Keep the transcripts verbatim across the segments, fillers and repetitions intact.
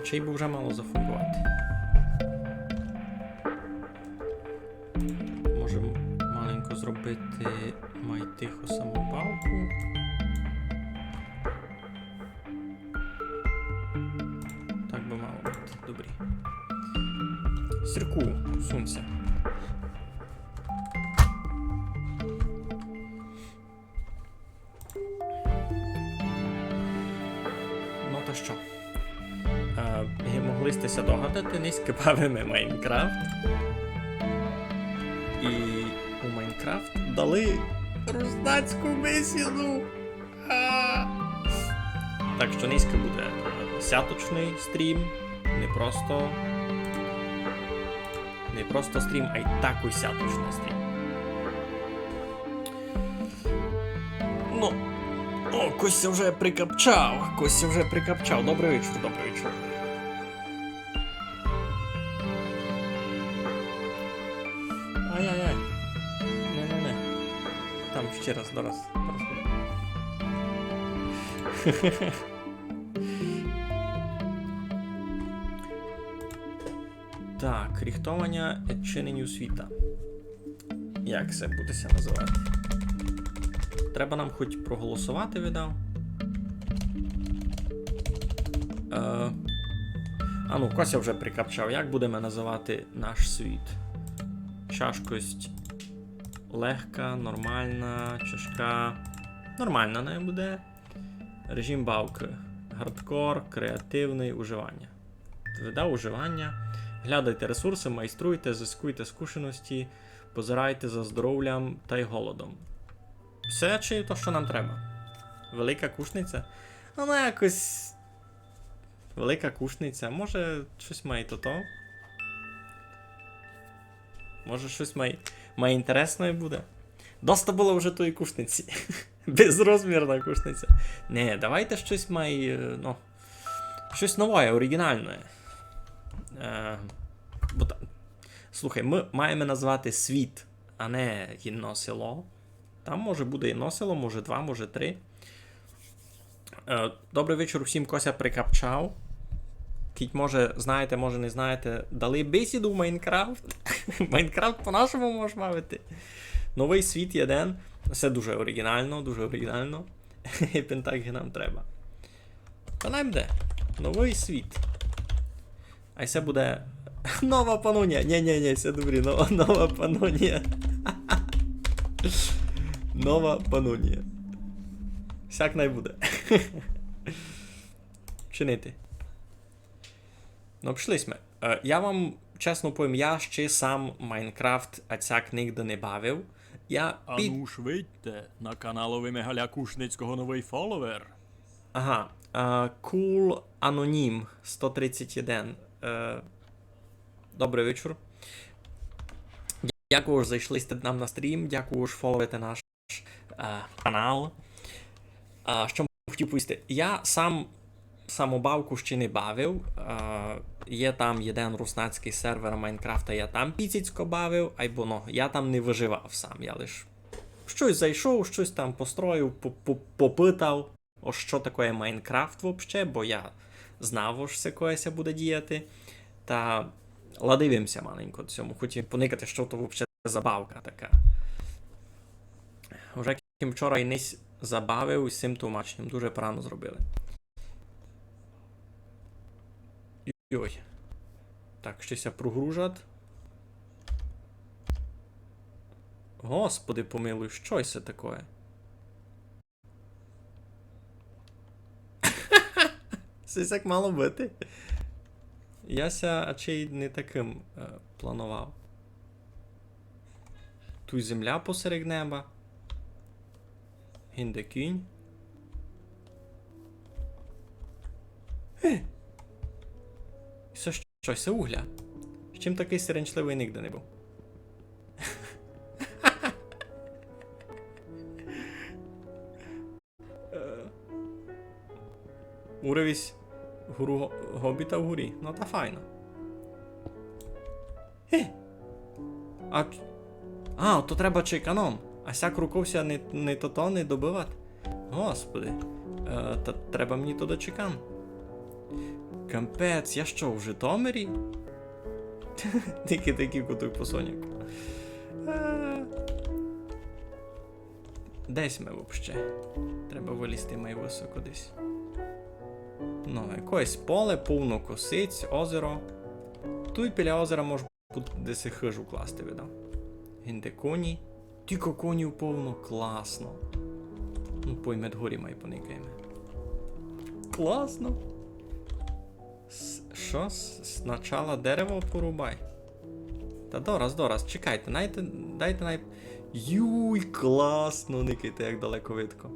Ще й бы вже мало зафунґовати. Можем маленько зробити май тиху самопалку. Так бы мало быти. Добрі. Сірку, сунь ся. Ну та што? Е, і могли сьте ся догадати, нынька бавиме Майнкрафт. І у Майнкрафт дали руснацьку бесіду. А. Так што нынька буде, е, сяточный стрім. Не просто, не просто стрім, а й такый сяточный стрім. Ну, о, Костя вже прикапчав, Костя вже прикапчав. Добрый вечір, добрый вечір. Ай-яй-яй. Не, не, не. Там ще раз, дораз, дораз буде. Так, ріхтованя е чиненю світа. Як се буде ся называти? Треба нам хоть проголосовати, видав. Е, а ну, Кося вже прикапчав. Як будеме называти наш світ? Чажкость легка, нормална, чажка. Нормална най буде. Режим бавкы. Гардкор, креативный, уживаня. Видав уживаня. Глядайте ресурсы, майструйте, зыскуйте скушености, позирайте за здоровлям тай голодом. Всьо чи то, што нам треба. Велика кушниця? Она якось... Велика кушниця. Може, штось май тото? Може, штось май, май інтересноє буде? Доста было вже тої кушниці. Безрозмірна кушниця. Не, давайте штось май, е, ну, штось новоє, оріґіналноє. Е, бо та-, слухай, мы маєме назвати світ, а не єдно село. Там, може, буде єдно село, може, два, може, три. Е, добрый вечір усім, Кося прикапчав. Кідь, може, знаєте, може, не знаєте, дали бесіду в Майнкрафт. Майнкрафт по-нашому можеш бавити. Новый світ єден. Се дуже оріґінално, дуже оріґінално. І пентаґи нам треба. Та най буде. Новый світ. А се буде Нова Панонія. Нє, нє, нє, се добрі. Нова, Нова Панонія. Нова Панонія. Сяк най буде. Чинити. Ну, пішли сьме. Е, я вам чесно повім, я ще сам Майнкрафт ацяк нигде не бавив. Я під- Ану ж видьте, на каналови Мигаля Кушницького новый фоловер. Ага. Е, Cool Anonym сто тридцять один. Е, добрый вечір. Дякую, што зайшли сьте нам на стрім, дякую, што фоловите наш, е, канал. А, што хотів повісти? Я сам самобавку ще не бавив. Е, є там єден руснацькый сервер Майнкрафта, я там піціцько бавив, айбо, ну, я там не выживав сам, я лиш штось зайшов, штось там построїв, по-, по-, попытав, ож што такоє Майнкрафт вообще, бо я знав, ож сякоє ся буде діяти. Та ладив им ся маленько до сьому, хотів поникати, што то вообще за бавка така. Уже кім вчора і нись забавив із сим тлумаченням. Дуже порано зробили. Йой. Так, ще ся прогружать. Господи помилуй, што се такоє? Се як мало быти. Я ся ачей не такым, е, планував. Туй земля посеред неба. Гинде кінь. Е! Се што, се угля? З чим такый сиренчливый нигде не быв? Е, уровень гору го-, Гобіта вгорі. Ну та файно. Е! А, ч-, а, то треба чеканом. А сяк руков ся не, не тото, не добывати. Господи. Е, та треба мені туды чекан. Капець, я што, в Житомирі? Тільки такий куток по соняку. Е, Десь ми вообще. Треба вылізти май высоко десь. Ну, якесь поле, повно косиць, озеро. Туй біля озера мож буде си хыжу класти, видав. Гинде коні. Тілько конів повно, класно. Ну, пойме дгорі май поникаєме. Класно. С-, што? С-, сначала дерево порубай. Та дораз, дораз, чекайте, дайте, дайте най-, юй, класно, никайте, як далеко видко.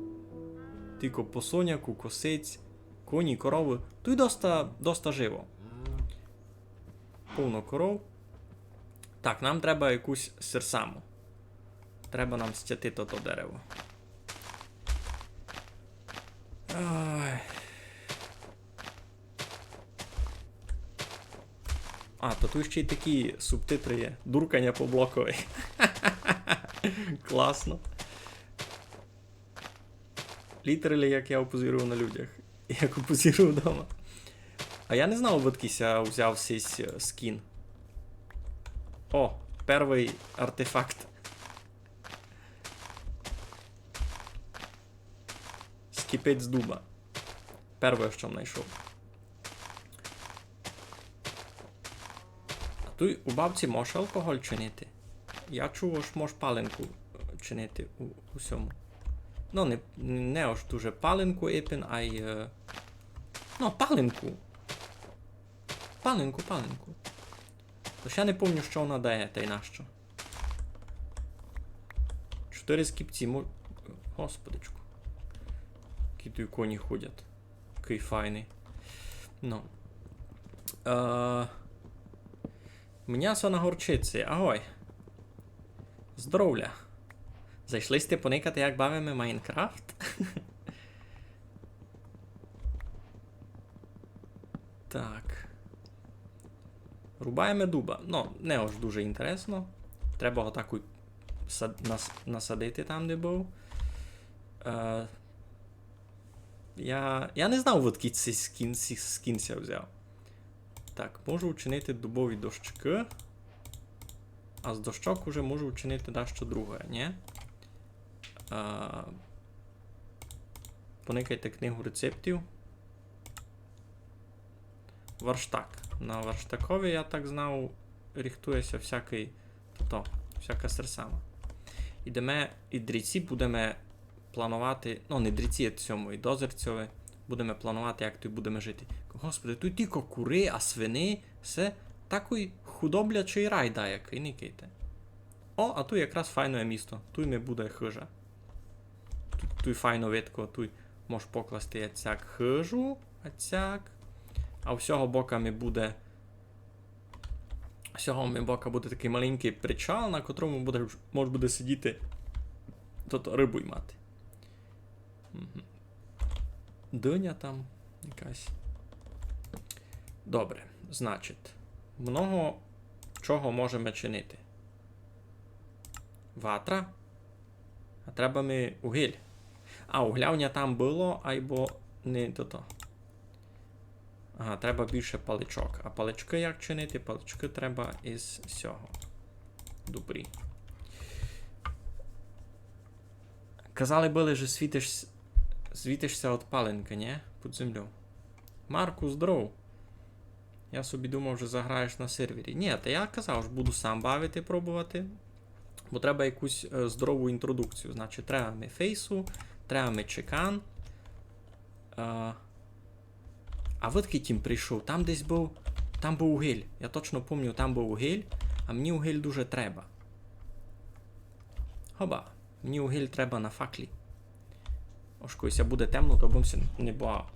Тілько по соняку, косиць, коні, коровы. Туй доста, доста живо. Повно коров. Так, нам треба якусь серсаму. Треба нам стяти тото дерево. Ай. А, то туй ще й такі субтитры є. Дурканя по блокови. Класно. Literally, як я позирую на людях. Як позирую дома. А я не знав, одкы ся взяв сись, е, скін. О, первый артефакт. Скіпець дуба. Первоє, што найшов. А туй у бабці мож алкоголь чинити? Я чув, ож мож паленку, е, чинити у, у сьому. Ну, не, не ож дуже паленку ипен, ай, е, ну, паленку. Паленку, паленку. Лише я не помню, што вона дає, та й нащо. Чотыри скіпці мо-, Господичку. Які туй коні ходять. Якый файный. Ну. Е, Мнясо на горчиці. Агой. Здоровля. Зайшли сьте поникати, як бавиме Майнкрафт? Так. Рубаєме дуба. Ну, не ож дуже інтересно. Треба го так у-, сад-, нас-, насадити там, де быв. Е, я, я не знав, одкы сись скін, сись скін ся взяв. Так, можу учинити дубові дощкы. А з дощок уже можу учинити дашто друге, нї? А, поникайте книгу рецептів. Верштак. На верштакови, я так знав, рихтує ся всякый, то, всяка серсама. Ідеме, і дріці будеме планувати, ну, не дріці, а сьому, і дозерцьови, будеме планувати, як туй будеме жити. Господи, туй тілько куры, а свины, всьо такый худоблячый рай даякый, никайте. О, а туй якраз файне місто, туй ми буде хыжа. Туй, туй файно видко, туй мож покласти ацяк хыжу, ацяк. А у сього бока ми буде, у сього ми бока буде такый маленькый причал, на котрому буде, мож буде сидіти, тото рыбу ймати. Мгм. Дыня там якась. Добре, значить, много чого можеме чинити. Ватра. А треба ми угіль. А, угля в ня там было, айбо не тото. Ага, треба більше паличок. А паличкы як чинити? Паличкы треба із сього. Добрі. Казали были, же світиш, світиш ся од паленкы, нї? Під землю. Марку, здоров. Я собі думав, же заграєш на сервері. Нї, та я казав, же буду сам бавити, пробовати. Бо треба якусь, е, здорову інтродукцію. Значить, треба ми фейсу, треба ми чекан. Е, а видкы тім прийшов? Там десь быв, там быв угіль. Я точно помню, там быв угіль, а мені угіль дуже треба. Хоба, мені угіль треба на факлі. Ож коли ся буде темно, то бым ся не бояв.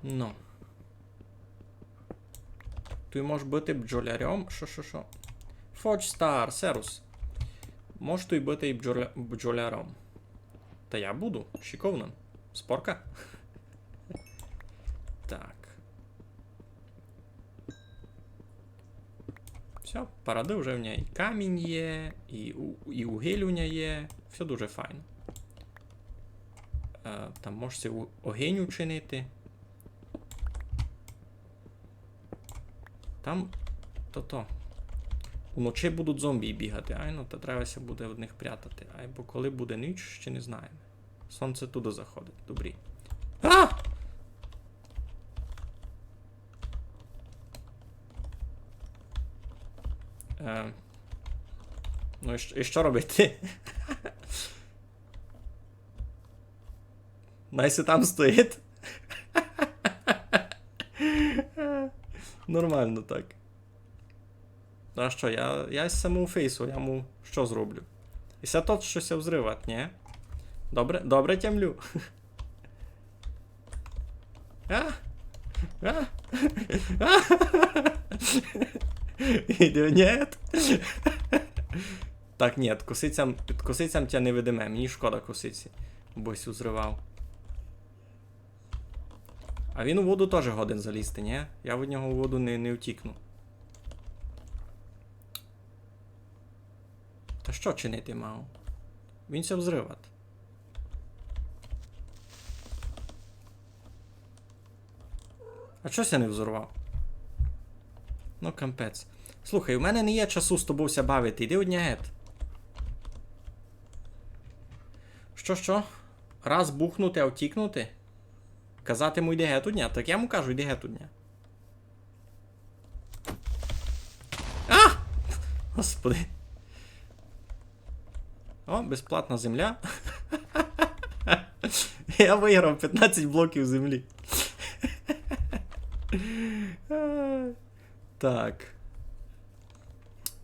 Ну. Туй мож быти бджолярьом. Шо, шо, шо? Фоч Стар, серус. Мож туй быти і бджоля-, бджоляром. Та я буду. Шиковно. Спорка. Так. Всьо, паради, вже в нього і камінь є, і, у- і угіль у нього є. Всьо дуже файно. Е, там можеш си у- огинь учинити. Там то-то. Уночі будуть зомбі бігати, айно, та треба ся буде од них прятати. Айбо коли буде ніч, ще не знаєме. Сонце туды заходить. Добрі. А! Е, ну і щ- і што робити? Най си там стоїть. Нормално так. А што, я, я з самого фейсу, я му што зроблю? І се тот, што ся взривать, нї? Добре, добре тямлю. А? А? А? Іде, нї? Так, нї, косицям, косицям тя не видиме, мені шкода косиці, бо сь взривав. А він у воду тоже годен залізти, нї? Я від нього у воду не, не втікну. Та што чинити мав? Він ся взривать. А чого ся не взорвав? Ну, капець. Слухай, у мене не є часу з тобою ся бавити, іди од ня гет. Што, што? Раз бухнути, а втікнути? Казати му йди гет од ня? Так я му кажу, йди гет од ня. А! Господи. О, безплатна земля. Я виграв пятнадцять блоків землі. Так.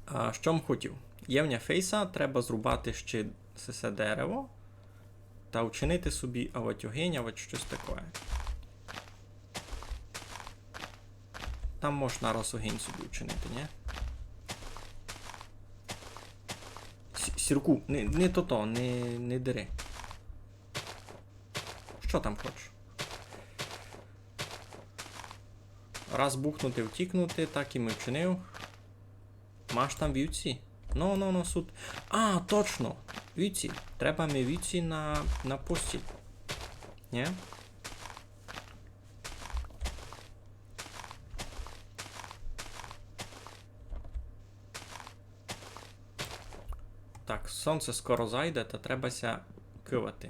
А што м хотів? Є в ня фейса, треба зрубати ще сесе дерево. Та учинити собі авать огинь, авать штось таке. Там мож нараз огинь собі учинити, нї? С- Сірку, не, не тото, не, не дери. Што там хочеш? Раз бухнути, втікнути, так і ми вчинив. Маш там вівці? Ну, ну, ну, сут. А, точно! Вівці. Треба ми вівці на, на постіль. Нї? Так, сонце скоро зайде, та треба ся кывати.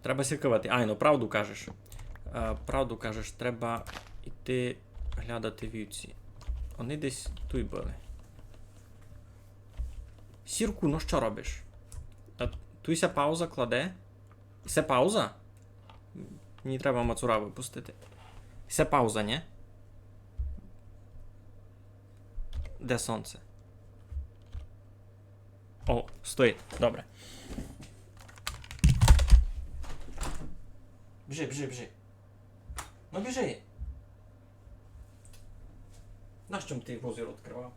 Треба ся кывати. Айно, правду кажеш. Е, правду кажеш, треба йти глядати вівці. Они десь туй были. Сірку, ну што робиш? А туй ся пауза кладе? Се пауза? Мені треба мацура выпустити. Се пауза, нї? Де сонце? О, стоїть. Добре. Біжи, біжи, біжи. Ну біжи. Нащо м ти возір відкрывав?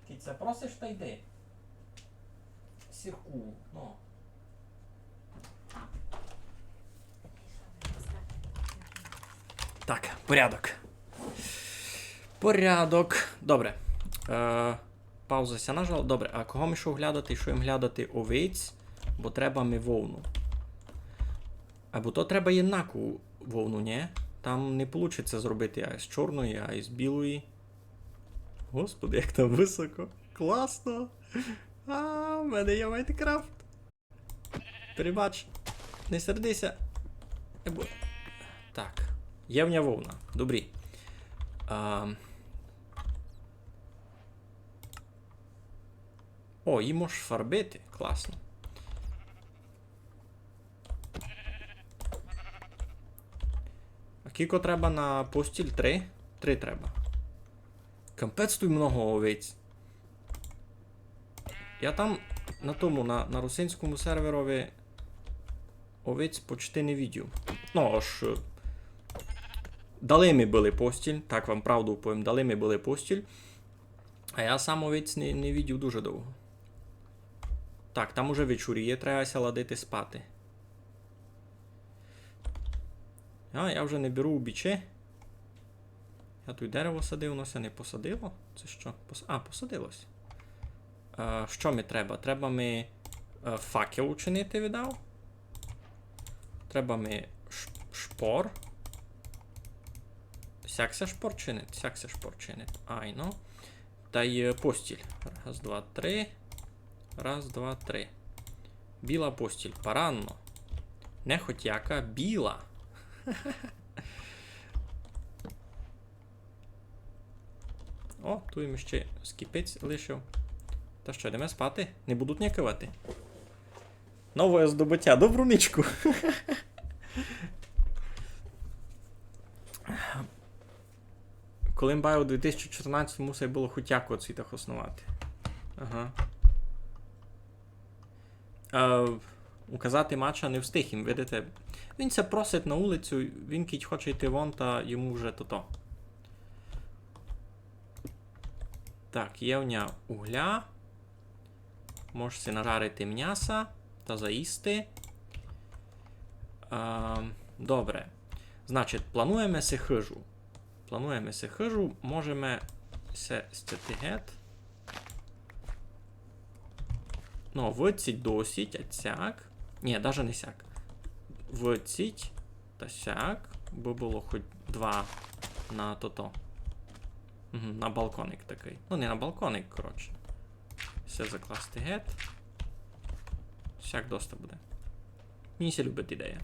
Кидь ся просиш, та йди. Сірку, ну. Так, порядок. Порядок. Добре. Е, пауза ся нажала. Добре, а кого ми йшов глядати? Йшов им глядати овець, бо треба ми вовну. Або то треба єднаку вовну, нї? Там не получить ся зробити а з чорної, а з білої. Господи, як там высоко. Класно. А, в мене є Майнкрафт. Перебач. Не серди ся. Не бу- Так. Є в ня вовна. Добрі. А... О, її можеш фарбити. Класно. А кілько треба на постіль? Три? Три треба. Капець, туй много овець. Я там на тому, на, на русинському серверови овець почти не видів. Ну, аж, е, дали ми были постіль, так вам правду повім, дали ми были постіль. А я сам овець не, не видів дуже довго. Так, там уже вечоріє, треба ся ладити спати. А, я вже не беру убічі. Я туй дерево садив, воно ся не посадило. Це што? Пос-, а, посадило ся. Е, што ми треба? Треба ми, е, факел учинити, видав. Треба ми ш-, шпор. Сяк ся шпор чинить, сяк ся шпор чинить. Айно. Тай, е, постіль. Раз, два, три. Раз, два, три. Біла постіль, паранно. Не хоть яка, біла. О, туй им ще скіпець лишив. Та што, йдеме спати? Не будуть ня кывати? Нове здобытя. Добру нічку. Коли м бавив у дві тисячі чотирнадцятому, мусив было хоть якого цвіта хосновати. Ага. Е, указати мача не встиг им, видите. Він ся просить на улицю, він кідь хоче йти вон, та йому вже тото. Так, є в ня угля. Мож си нажарити мняса та заїсти. Е, добре. Значить, плануєме си хыжу. Плануєме си хыжу, можеме се стяти гет. Ну, выдсіть, досіть, а сяк. Ні, даже не сяк. Выдсіть та сяк, бы было хоть два на тото. Мгм, на балконик такый. Ну, не на балконик, коротше. Всьо закласти гет. Сяк доста буде. Мені ся любить ідея.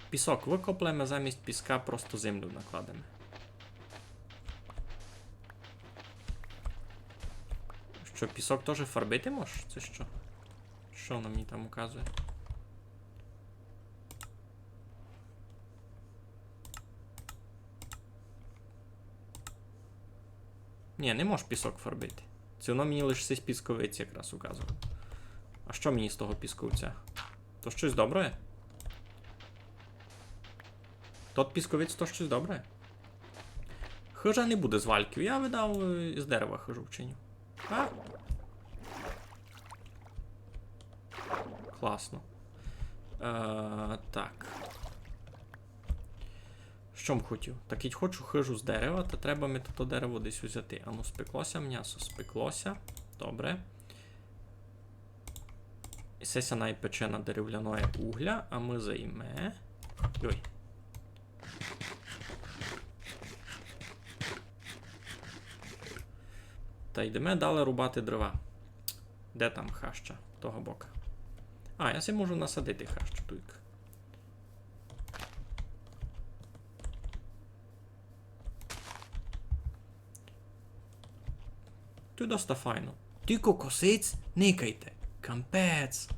Пісок выкоплеме, замість піска просто землю накладеме. Што, пісок тоже фарбити мож? Се што? Што воно мені там указує? Ні, не мож пісок фарбити. Се воно мені лише сись пісковець якраз указує. А што мені з того пісковця? То штось добре? Тот пісковець то штось добре? Хыжа не буде з вальків, я видав, е, з дерева хыжу вчиню. А? Класно. Е, так. Што м хотів? Так і хочу хыжу з дерева, та треба ми то дерево десь узяти. Ану, спекло ся мнясо, спекло ся. Добре. І се ся най пече на деревляноє угля, а мы заїме. Йой. Та йдеме далі рубати дрова. Де там хаща? Того бока. А, я си можу насадити хащу туйк. Туй доста файно. Тілько косиць, никайте. Кампець.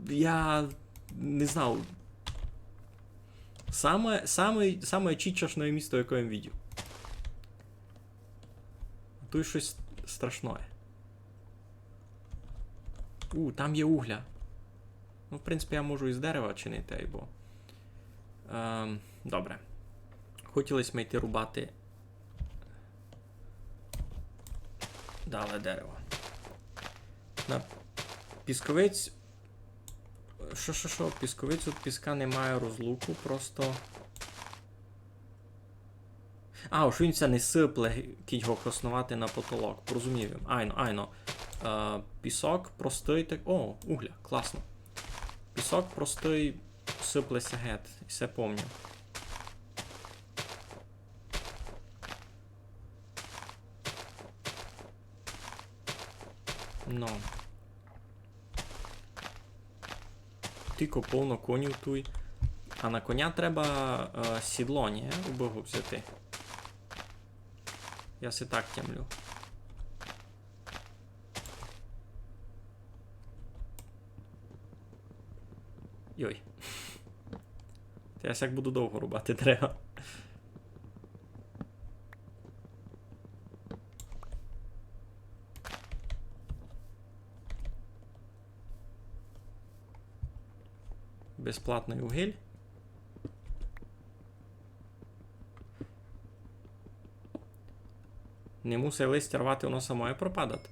Я не знав. Саме, саме, саме чічашне місто, яке я видів. Туй штось страшне. У, там є угля. Ну, в принципі, я можу із дерева чинити, айбо. Ем, добре. Хотіли сьме йти рубати далі дерево. На пісковець. Што, што, што? Пісковицю, піска немає розлуку, просто. А, уж він ся не сипле, кідь го хосновати на потолок. Порозумів им. Айно, айно. Е, пісок простый, так. О, угля, класно. Пісок простый сипле ся гет. І се помню. Ну. Тілько повно конів туй. А на коня треба, е, сідло, ні? Убого взяти. Я си так тямлю. Йой. Та я сяк буду довго рубати дерева. Безплатный угіль. Не мусив листя рвати, воно самоє пропадать.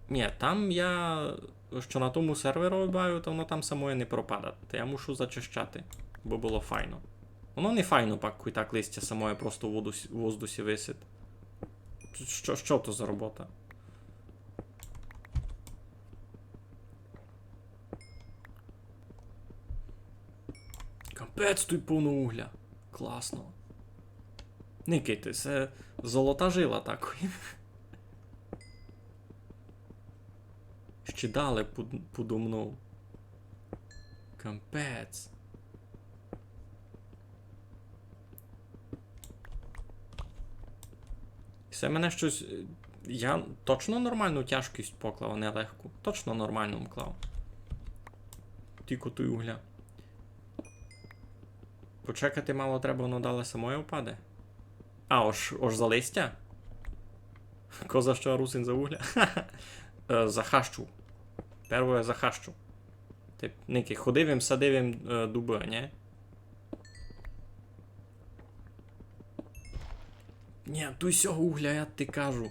Ні, там я, што на тому серверови бавив, то воно там самоє не пропадать. Та я мушу зачищати. Бо было файно. Воно не файно, пак, кой так листя самоє просто у воду с-, у воздусі висить. Што, што то за робота? Капець, туй повно угля. Класно. Никайте, се золота жила такой. Ще далі пуд-, пудо мнов. Капець. Се мене штось, е, я точно нормалну тяжкость поклав, а не легку. Точно нормалну м клав. Тілько туй угля. Почекати мало треба, воно далі самоє впаде. А, ож, ож за листя? Ко за што, а русин за угля? Е, за хащу. Первоє за хащу. Ты, никай, ходив им, садив им, е, дубы, нє? Нє, туй сього угля, я ти кажу.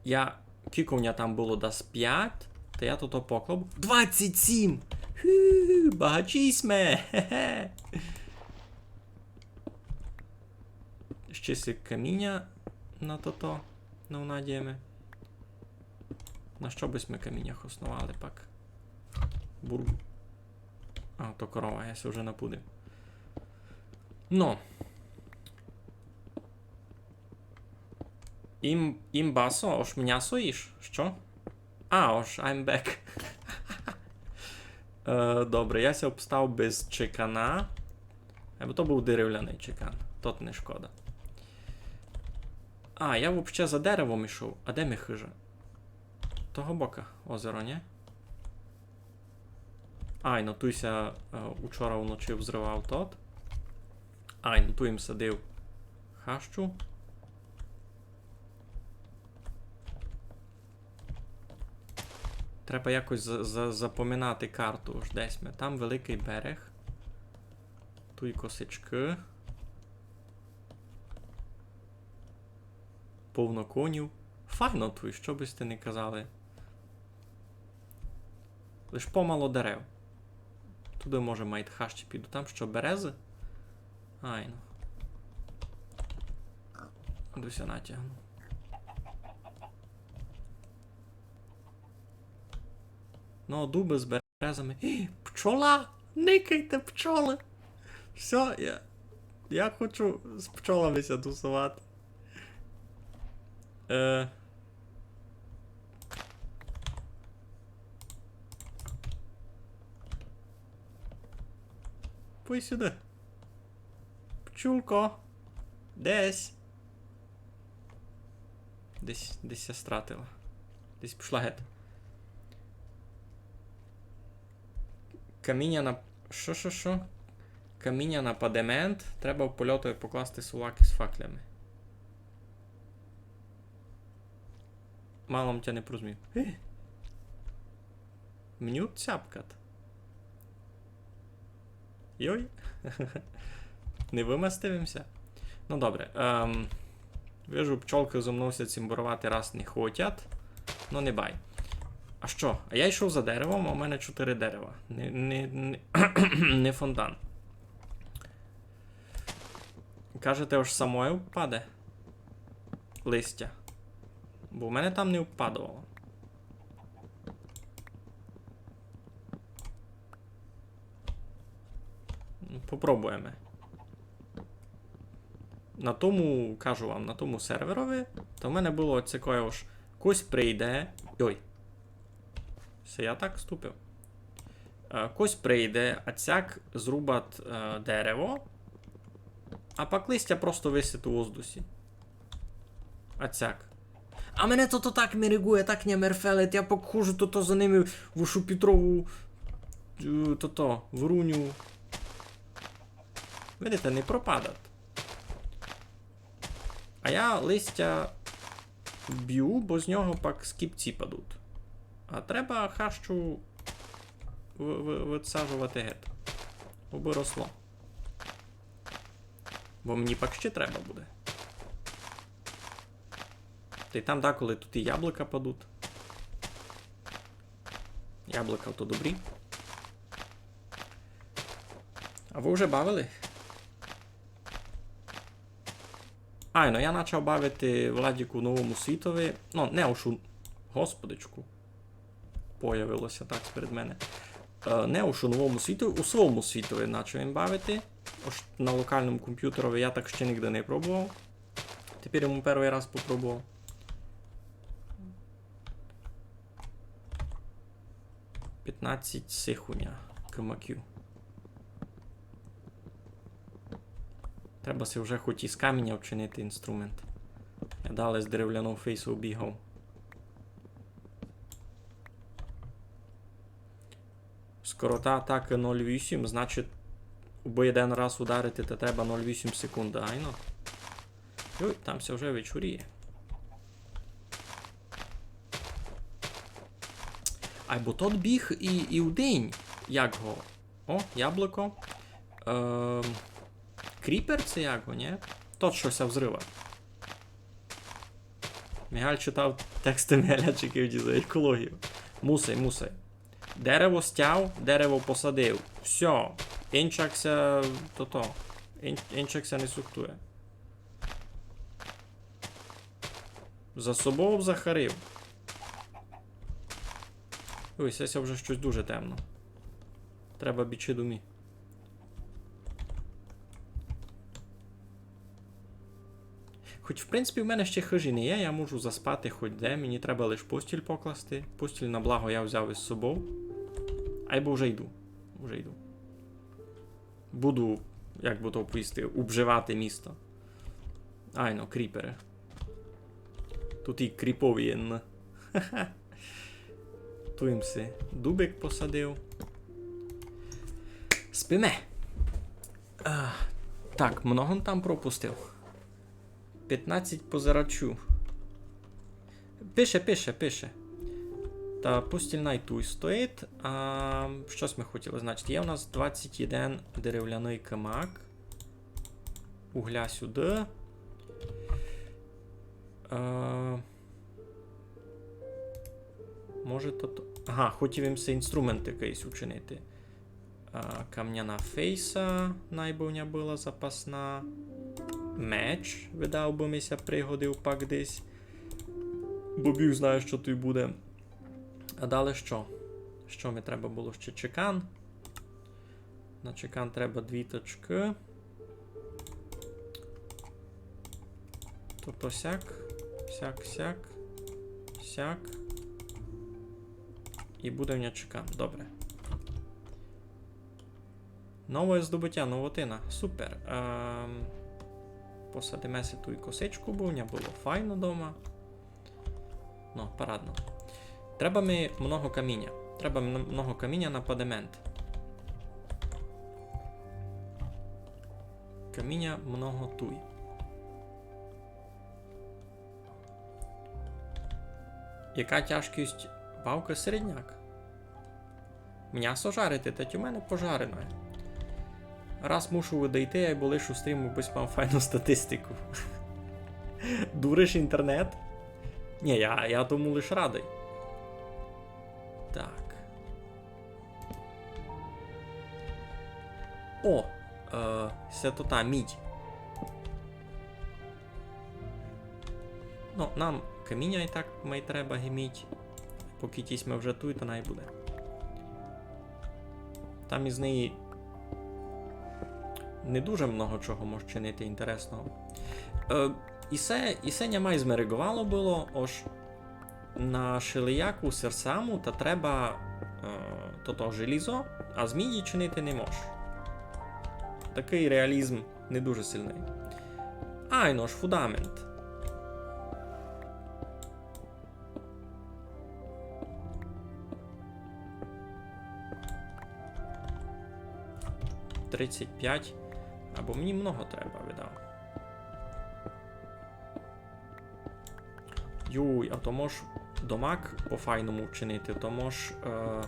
Я, кілько в ня там было, дас пять, та я тото поклав. Двадцять сім! Ху, багачі сьме! Хе-хе. Ще си каміня на тото навнадієме. На што бы сьме каміня хосновали пак? Бурбу. А, то корова, я ся вже напудив. Но. Ім-, імбасо, ож мнясо їш? Што? А, ож, I'm back. Е, добре, я ся обстав без чекана. Або то быв деревляный чекан. Тот не шкода. А, я вообще за деревом ішов. А де ми хыжа? Того бока озеро, нє? Ай, ну туй ся, е, учора вночі взривав тот. Ай, ну туй им садив хащу. Треба якось за-, за-, запоминати карту, ож десь ми. Там великый берег. Туй косичкы. Повно конів. Файно туй, што бы сьте не казали. Лиш помало дерев. Туды, може, майте хащі піду. Там што, березы? Айно. Досі натягну. Ну, дубы з березами. Ей, пчола! Никайте, пчолы! Всьо, я, я хочу з пчолами ся тусовати. Е. Пой сюды. Пчулко. Десь. Десь, десь ся стратила. Десь пішла гет. Каміня на, што, што, што? Каміня на падемент. Треба в польотови покласти сувак із факлями. Мало м тя не порозумів. Е! Мню цяпкат. Йой. Не вымастив им ся. Ну, добре. Ем, вижу, пчолкы зо мнов ся цімборовати раз не хотять. Ну, не бай. А што? А я йшов за деревом, а в мене чотири дерева. Не, не, не, не фонтан. Кажете, ож самоє впаде? Листя. Бо в мене там не впадовало. Ну, попробуєме. На тому, кажу вам, на тому серверови, то в мене было оцякоє, ож кось прийде. Йой. Се я так ступив. Е, кось прийде, а цяк зрубат, е, дерево, а пак листя просто висить у воздусі. А цяк. А мене тото так мерегує, так ня мерфелить, я пак ходжу тото за ними в шупітрову, е, тото, вруню. Видите, не пропадат. А я листя бю, бо з нього пак скіпці падуть. А треба хащу в-, в-, высаджовати гет. Убы росло. Бо мені пак ще треба буде. Та й там деколи тут і яблука падуть. Яблука то добрі. Вы вже бавили? Айно, я почав бавити, Владіку, у Новому світови. Ну, не уж у... Господичку. Появилося так перед мене. Е, не уж у Новому світови, у Свому світови почав им бавити. Уж на локалному компютерови я так ще нигде не пробовав. Тепер им першый раз попробовав. Пятнадцять сихуня кмаків. Треба си вже хоть из каміня вчинити інструмент. Я дале з деревляного фейсу бігав. Скорота атакы ноль вісім, значить, убы єден раз ударити, то треба ноль вісім секунды, айно? Йой, там ся вже вечоріє. Айбо тот біг і, і вдень, як го. О, яблуко. Ем, кріпер се як го, нє? Тот, што ся взрыва. Мігаль читав тексты Мігаля Чиківді за екологію. Мусай, мусай. Дерево стяв, дерево посадив. Всьо. Инчак ся, тото. Ин-, инчак ся не сухтує. За собов захарив. Ой, се, се вже штось дуже темно. Треба бічи домі. Хоть, в принципі, в мене ще хыжі не є, я можу заспати хоть де, мені треба лиш постіль покласти. Постіль на благо я взяв из собов. Айбо вже йду. Вже йду. Буду, як бы то повісти, обживати місто. Айно, кріперы. Тут і кріпові є, н. Ха-ха. Ту им си дубик посадив. Спиме. А, так, много м там пропустив. Пятнадцять позирачів. Пише, пише, пише. Та постіль най туй стоїть. А, штось мы хотіли, значить, є у нас двадцять єден деревляный кмак. Угля сюды. Е, може, то, то... Ага, хотів им си інструмент якыйсь учинити. А, камняна фейса, най бы в ня была запасна. Меч, видав бы ми ся пригодив пак десь. Бо Бог знає, што туй буде. А далі што? Што ми треба было ще? Чекан. На чекан треба дві точкы. Тобто сяк, сяк, сяк, сяк. І буде в ня чекан. Добре. Нове здобытя, новотина. Супер. Ем, посадиме си туй косичку, бо в ня было файно дома. Ну, парадно. Треба ми много каміня. Треба мно-, много каміня на падемент. Каміня много туй. Яка тяжкість палкы? Середняк. Мнясо жарити, тать у мене пожарене. Раз мушу одыйти, айбо лишу стрім, обысь мав файну статистику. Дуриш інтернет? Нї, я, я тому лиш радый. Так. О, е, се то та мідь. Ну, нам каміня і так май треба, ги мідь. Покы тісь мы вже туй, то най буде. Там из неї не дуже много чого мож чинити інтересного. Е, і се, і се ня май змериґовало было, ож на шелияку серсаму та треба, е, тото желізо, а з міді чинити не мож. Такый реалізм не дуже сильный. Айно ж, фундамент. Тридцять пять. Айбо мені много треба, видав. Юй, а то мож домак по-файному вчинити, то мож, е,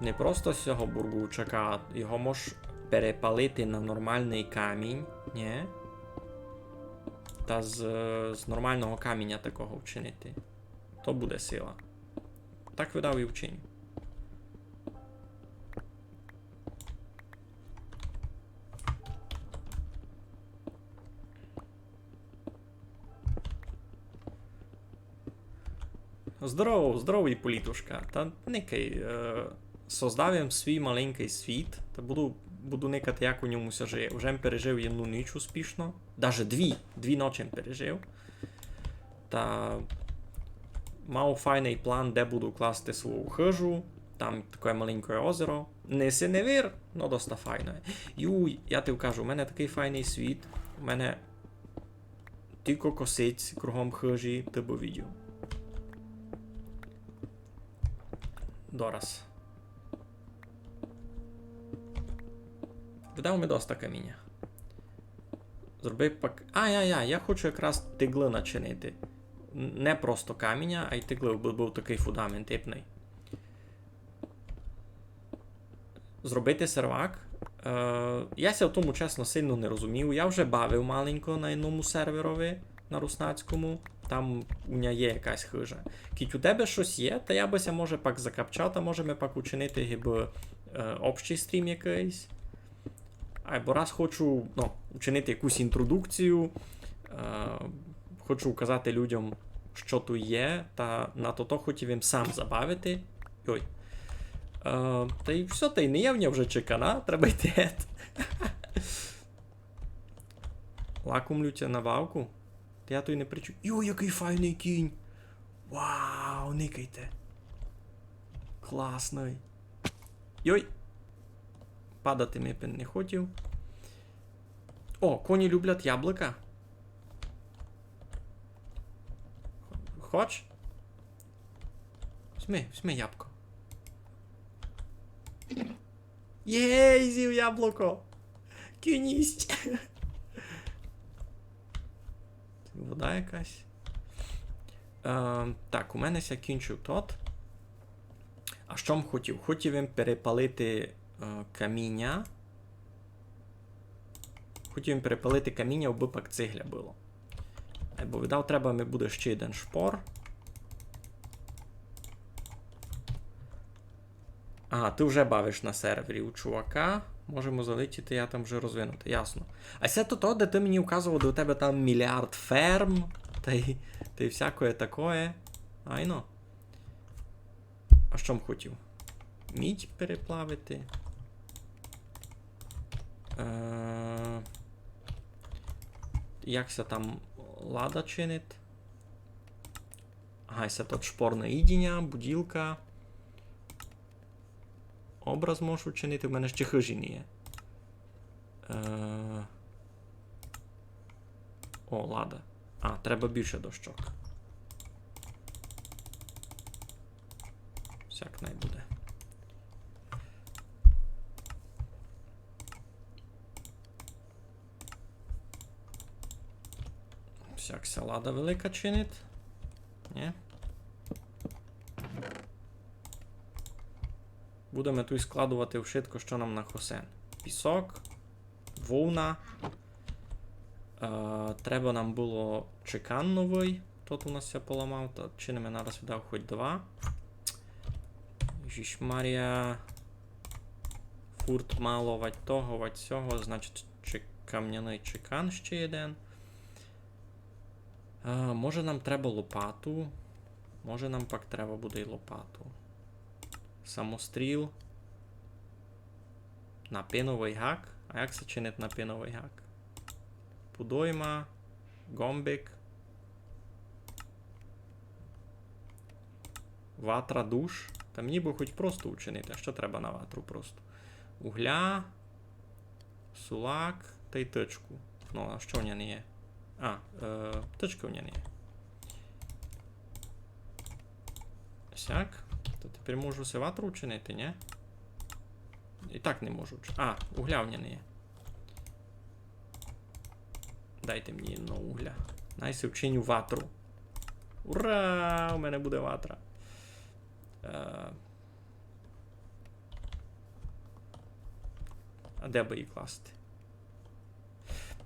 не просто з сього бургучака, його мож перепалити на нормалный камінь, нї? Та з, з нормалного каміня такого вчинити. То буде сила. Так видав і вчиню. Здорово, здорово, Іполітушка. Та никай, е, создав им свій маленькый світ, та буду, буду никати, як у ньому ся жиє. Уже им пережив єдну ніч успішно. Даже дві, дві ночі им пережив. Та мав файный план, де буду класти свою хыжу. Там такоє маленькоє озеро. Не синевир, но доста файноє. Юй, я ти кажу, у мене такый файный світ. У мене тілько косиць кругом хыжі, ты бы видів. Дораз. Видав ми доста каміня. Зроби пак. А, я, я, я хочу якраз тиглы начинити. Н-, не просто каміня, а й тиглы, бо быв такый фундамент ипный. Зробити сервак. Е, я ся в тому, чесно, сильно не розумію. Я вже бавив маленько на єдному серверови, на руснацькому. Там у ня є якась хыжа. Кідь у тебе штось є, та я бы ся може пак закапчав, та можеме пак учинити гибы, е, общый стрім якыйсь. Айбо раз хочу, ну, учинити якусь інтродукцію, е, хочу указати людям, што туй є, та на тото хотів им сам забавити. Йой. Е, та й всьо, та й не є в ня вже чекана, треба йти гет. Лакомлю тя на бавку. Та я туй не причу. Йой, якый файный кінь! Вау, никайте. Класный. Йой. Падати ми пен не хотів. О, коні люблять яблука. Хоч? Візьми, візьми ябко. Єй, зїв яблуко! Кінь їсть! Вода якась. Е, так, у мене ся кінчив тот. А што м хотів? Хотів им перепалити, е, каміня. Хотів им перепалити каміня, абы пак цигля было. Айбо видав, треба ми буде ще єден шпор. Ага, ты вже бавиш на сервері у чувака. Можемо залетіти, я там вже розвинутый, ясно. А се то, то, де ты мені указував, де у тебе там мільярд ферм, та й, та й всякоє такоє. Айно. А што м хотів? Мідь переплавити. Е, як ся там лада чинить? Ага, се тут шпор на їдіня, буділка. Образ можу вчинити, в мене ще хыжі не є. Е, о, лада. А, треба більше дощок. Всяк най буде. Всяк ся лада велика чинить. Нї? Будеме туй складовати вшытко, што нам на хосен. Пісок, вовна. Е, треба нам было чекан новый. Тот у нас ся поламав, та чиниме нараз видав хоть два. Жіж Марія. Фурт мало вать того, вать сього, значить, чек-, камняный чекан ще єден. А, може, нам треба лопату? Може, нам пак треба буде й лопату. Самостріл. Напиновый гак? А як се чинить напиновый гак? Подойма, ґомбик. Ватра душ. Та мені бы хоть просто учинити. А што треба на ватру просто? Угля, сулак тай тычку. Ну, а што в ня не є? А, е, тычкы в ня не є. Сяк. То тепер можу си ватру учинити, нї? І так не можу. Ч-, а, угля в ня не є. Дайте мені, ну, угля. Най си вчиню ватру. Ура! У мене буде ватра. Е, а де бы її класти?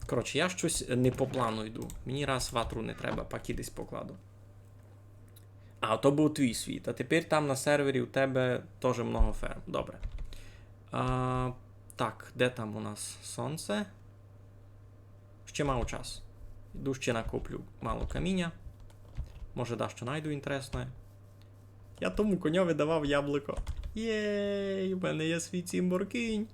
Коротше, я штось не по плану йду. Мені раз ватру не треба, пак і десь покладу. А, то быв твій світ. А тепер там на сервері у тебе тоже много ферм. Добре. А, так, де там у нас сонце? Ще мав час. Йду ще накоплю мало каміня. Може, дашто найду інтересне. Я тому коньови давав яблуко. Єй, у мене є свій цімбор кінь.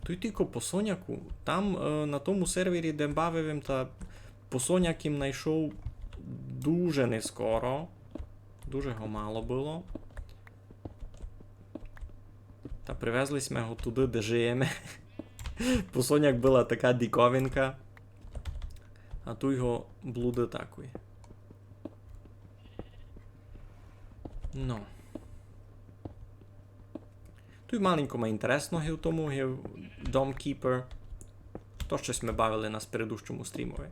Туй тілько по соняку. Там, е, на тому сервері, де бавив им, та по соняк им найшов дуже нескоро. Дуже го мало было. Та привезли сьме го туды, де жиєме. По соняк была така диковинка. А туй го блуды такой. Ну. Туй маленько ма інтересно ги в тому, ги в Dome Keeper. То, што сьме бавили на спередущому стрімови.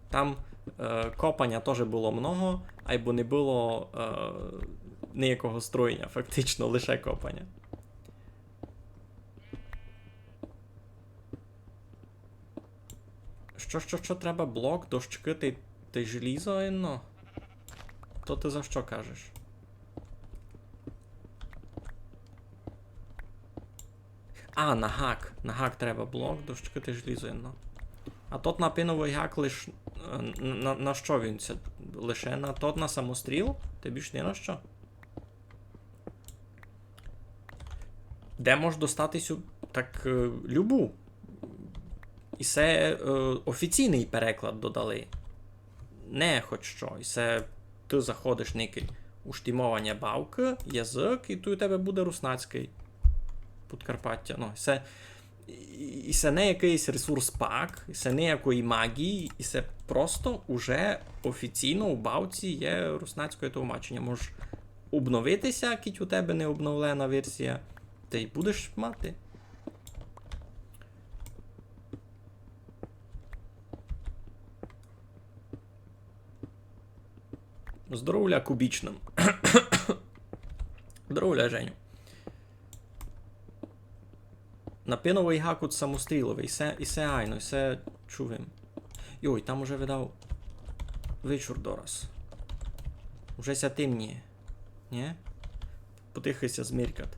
Там, е, копаня тоже было много, айбо не было, е, ниякого строєня, фактично, лише копаня. Што, што, што треба? Блок, дощкы тай, тай желізо, но? То ты за што кажеш? А, на гак. На гак треба блок, дощкы тай желізо, но. А тот на пиновый гак лиш, е, на, на, на што він ся? Лише на тот, на самостріл? Та більш ні на што? Де мож достати сю, так, е, любу. І се, е, офіційный переклад додали. Не хоть што. І се ты заходиш, никай, уштімованя бавкы, язык, і туй у тебе буде руснацькый Подкарпаття. Ну, і се, і, і се не якыйсь ресурс пак, і се не якої магії, і се просто уже офіційно у бавці є руснацькоє толмаченя. Можеш обновити ся, кідь у тебе не обновлена версія, тай будеш мати. Здоровля кубічным. Здоровля, Женю. На пиновый гак од самостріловый, і се, і се айно, і се чув им. Йой, там уже, видав, вечур дораз. Уже ся тимніє. Нї? Потихы ся змеркат.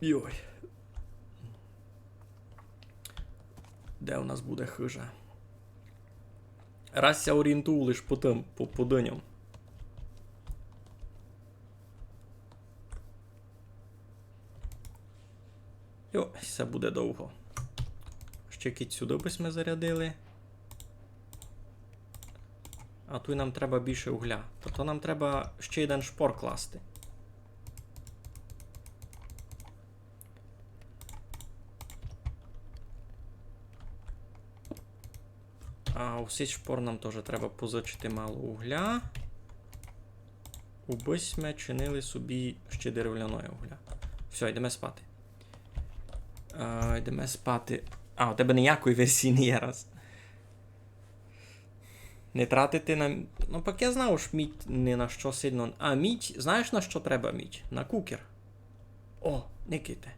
Йой. Де у нас буде хыжа? Раз ся орієнтую лиш по тым, по, по дыням. Йо, се буде довго. Ще кідь сюды бы сьме зарядили. А туй нам треба більше угля. Тобто нам треба ще єден шпор класти. А у сей шпор нам тоже треба позичити мало угля. Убы сьме чинили собі ще деревляноє угля. Всьо, йдеме спати. А, йдеме спати. А, у тебе ниякої версії не є, раз. Не тратити на... Ну, пак я знав, ож мідь ні на што сильно... А, мідь, знаєш, на што треба мідь? На кукер. О, никайте.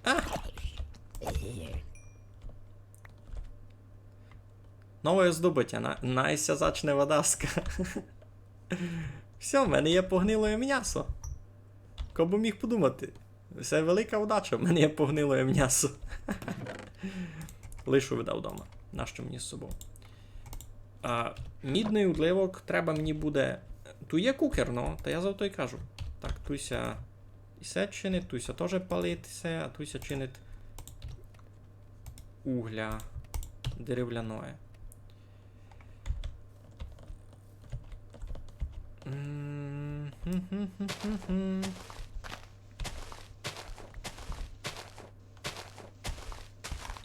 А! Нове здобытя. На-, най ся зачне вадаска. Всьо, в мене є погнилоє мнясо. Хто бы міг подумати? Се велика удача, в мене є погнилоє мнясо. Лишу видав дома. Нащо мені з собов? А, мідный удливок треба мені буде. Туй є кукер, но, та я за то й кажу. Так, туй ся і се чинить, туй ся тоже палить се, а туй ся чинить угля деревляноє. М, хм-хм-хм-хм-хм.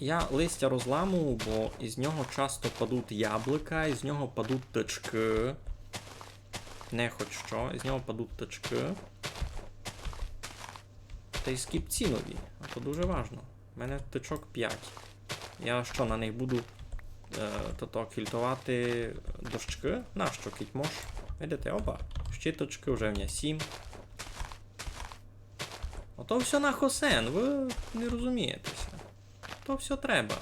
Я листя розламую, бо із нього часто падуть яблука, із нього падуть тычкы. Не хоть што, із нього падуть тычкы. Та й скіпці нові, а то дуже важно. У мене тычок пять. Я што, на них буду, е, тото, кільтовати дощкы? Нащо, кідь мож? Видите, оба, ще тычкы, вже в мене сім. Ото всьо на хосен, вы не розумієте ся. То всьо треба.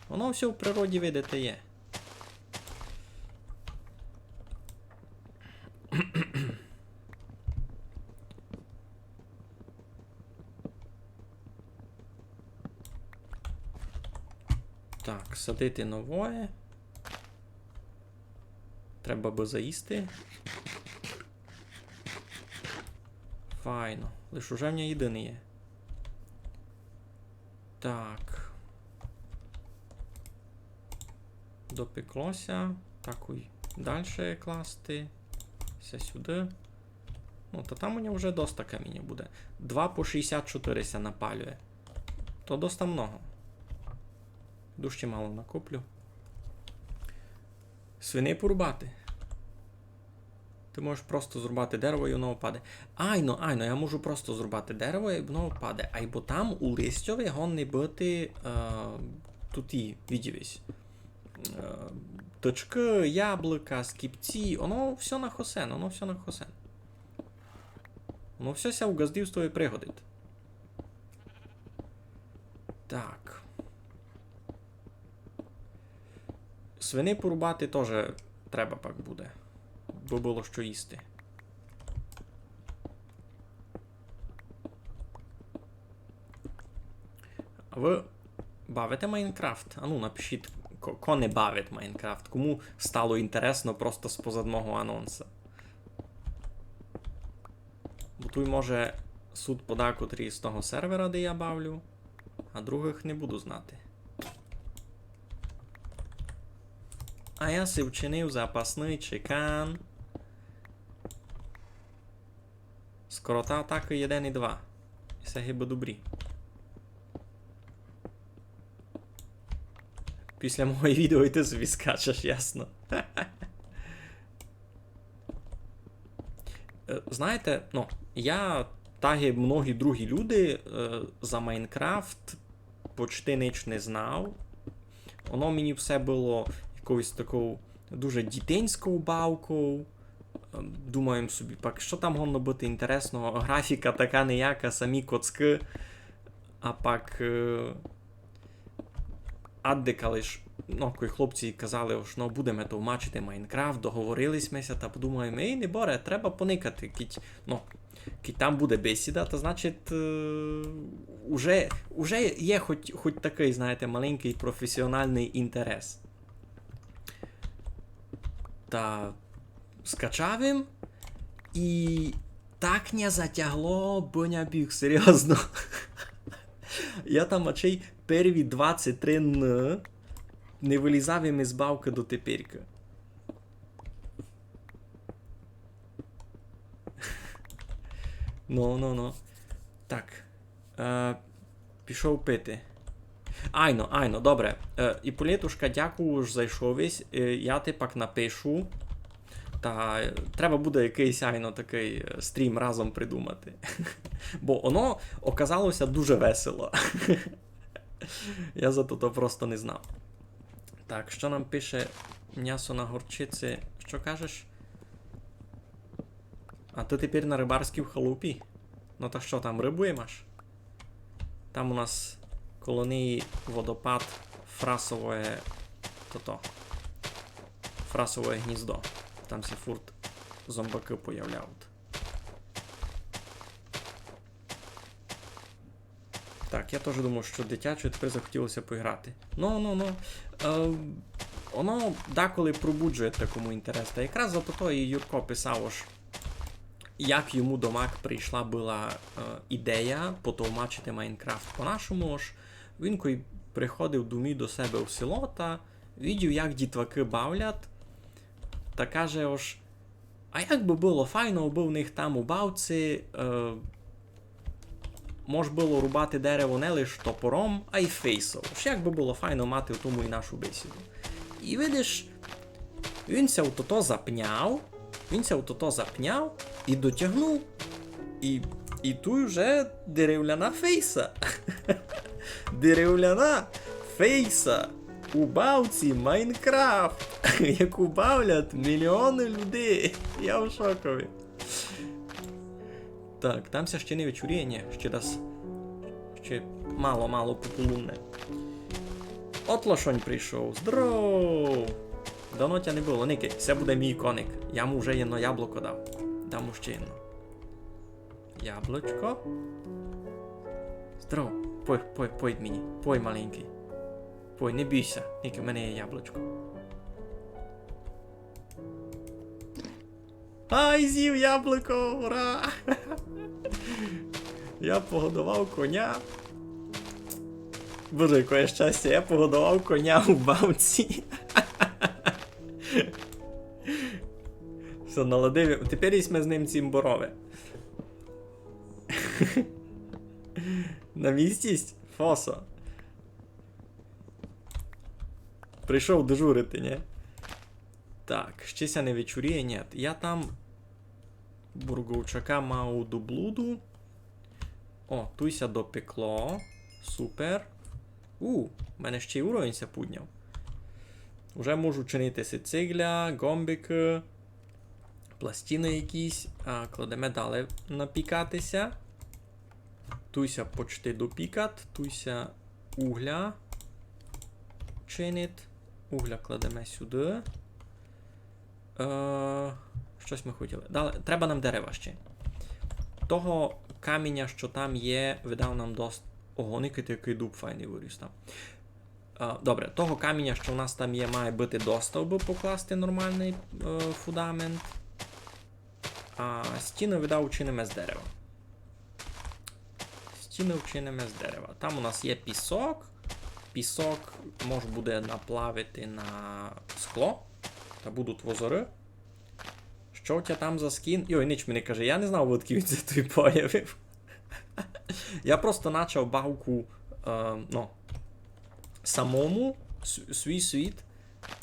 Воно всьо в природі, видите, є. Так, садити новоє. Треба бы заїсти. Файно. Лиш уже в мене єдине є. Так. Допекло ся. Так, уй. Дальше класти. Се сюды. Ну, та там у нього вже доста каміня буде. Два по шістдесят чотири ся напалює. То доста много. Дуже мало накоплю. Свиней порубати. Ты можеш просто зрубати дерево і воно впаде. Айно, айно, я можу просто зрубати дерево і воно впаде. Айбо там у листьови годні быти, е, туті, видїв єсь. Е, тычкы, яблука, скіпці, воно всьо на хосен, воно всьо на хосен. Воно всьо ся у ґаздівствови пригодить. Так. Свиней порубати тоже треба пак буде. Бы было што їсти. А вы бавите Майнкрафт? Ану, напишіть, ко, ко не бавить Майнкрафт. Кому стало інтересно просто спозад мого анонса. Бо туй, може, суть подакотрі з того сервера, де я бавлю, а другых не буду знати. А я си вчинив запасный чекан. Скорота атакы єден і два. І се гибы добрі. Після мого відео і ты собі скачеш, ясно. Е, знаєте, ну, я, так і многі другі люди, е, за Майнкрафт почти ніч не знав. Воно мені все было якоюсь такою дуже дітинською бавкою. Е, думаєм собі, пак, што там годно быти інтересного? Графіка така ніяка, самі коцкы. А пак, е, аддека лиш, ну, кой хлопці казали, ож, ну, будеме товмачити Майнкрафт, договорили сьме ся, та подумаєме, ей, неборе, треба поникати, кідь, ну, кідь там буде бесіда, та, значить, е, уже, уже є хоть, хоть такый, знаєте, маленькый професіоналный інтерес. Та скачав им, і так ня затягло, бо ня біг, серйозно. Я там ачей перві двадцять три дни не вылізав им из бавкы дотеперька. Ну, ну, ну. Так. Е, пішов пити. Айно, айно, добре. Е, Іполітушка, дякую, ож зайшов єсь. Е, я ти пак напишу. Та, е, треба буде якыйсь, айно, такый, е, стрім разом придумати. Бо воно оказало ся дуже весело. Я за то, то просто не знав. Так, што нам пише мнясо на горчиці? Што кажеш? А ты тепер на рыбарській халупі? Ну та што, там рыбу имаш? Там у нас коло неї водопад Фрасовоє, тото, Фрасовоє гніздо. Там ся фурт зомбакы появляють. Так, я тоже думав, што дитяче, тепер захотіло ся поіграти. Ну, ну, ну. Е, воно деколи пробуджує такому інтерес. Та якраз за тото і Юрко писав, ож як йому домак прийшла была, е, ідея потовмачити Майнкрафт по-нашому, ож він кой приходив домів до себе в село та видів, як дітвакы бавлять, та каже, ож, а як бы было файно, бы в них там у бавці, е, мож было рубати дерево не лиш топором, а й фейсом. Ож як бы было файно мати в тому і нашу бесіду. І видиш, він ся у тото запняв, він ся у тото запняв і дотягнув. І, і туй уже деревляна фейса. Деревляна фейса у бавці Майнкрафт, яку бавлять мільйоны людей. Я в шокові. Так, там ся ще не вечоріє, ні, ще дас, ще мало-мало пополудне. От лошонь прийшов. Здоров! Давно тя не было. Никай, се буде мій коник. Я му вже єдно яблуко дав. Дам му ще єдно. Яблучко. Здоров. Пой, пой, пой мені. Пой, маленькый. Ой, не бійся, тільки в мене є яблучко. Ай, з'їв яблуко, ура! Я погодував коня. Боже, яке щастя, я погодував коня у бавці. Всьо, наладив. Тепер єсме з ним цімборове. На місці єсть? Фосо. Прийшов дежурити, нї? Так, ще ся не вечоріє, нї. Я там бурговчака мав до блуду. О, туй ся допекло. Супер. У, в мене ще й уровень ся пудняв. Уже можу чинити си цигля, ґомбикы, пластины якісь. А, кладеме далі напікати ся. Туй ся почти допікат, туй ся угля чинить. Угля кладеме сюды. Е, штось мы хотіли. Далі, треба нам дерева ще. Того каміня, што там є, видав нам дост. Ого, никайте, якый дуб файный выріс там. Е, добре, того каміня, што в нас там є, має быти доста, абы покласти нормалный, е, фундамент. А стіны, видав, учиниме з дерева. Стіны вчиниме з дерева. Там у нас є пісок. Пісок мож буде наплавити на скло. Та будуть возоры. Што у тя там за скін? Йой, нич ми не кажи, я не знав, одкіль він ся туй появив. Я просто начав бавку, е, ну, самому, с-, свій світ.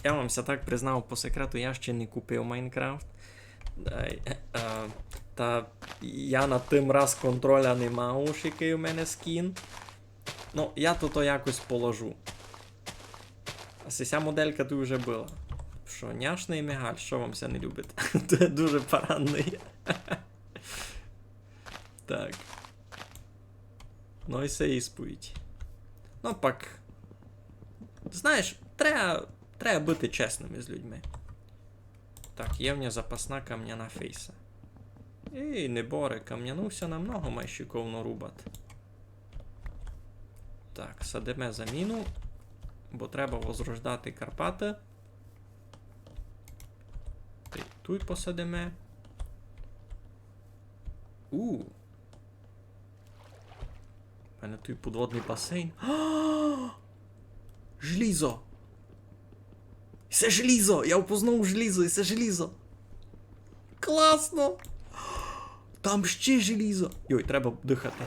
Я вам ся так признав по секрету, я ще не купив Майнкрафт. Е, е, та я над тым раз контроля не мав, уж якый у мене скін. Ну, я то, то якось положу. А сися моделька туй уже была. Што, няшный Мігаль, што вам ся не любить? Дуже парадный. Так. Ну і се ісповідь. Ну, пак. Знаєш, треба, треба быти чесным із людьми. Так, є в ня запасна камняна фейса. Ей, неборе, камняну ся намного май шиковно рубат. Так, садиме заміну, бо треба возрождати Карпаты. Та й туй посадиме. У. У мене туй подводный басейн. Желізо! Се желізо! Я впознав желізо, і се желізо! Класно! Там ще желізо! Йой, треба дыхати.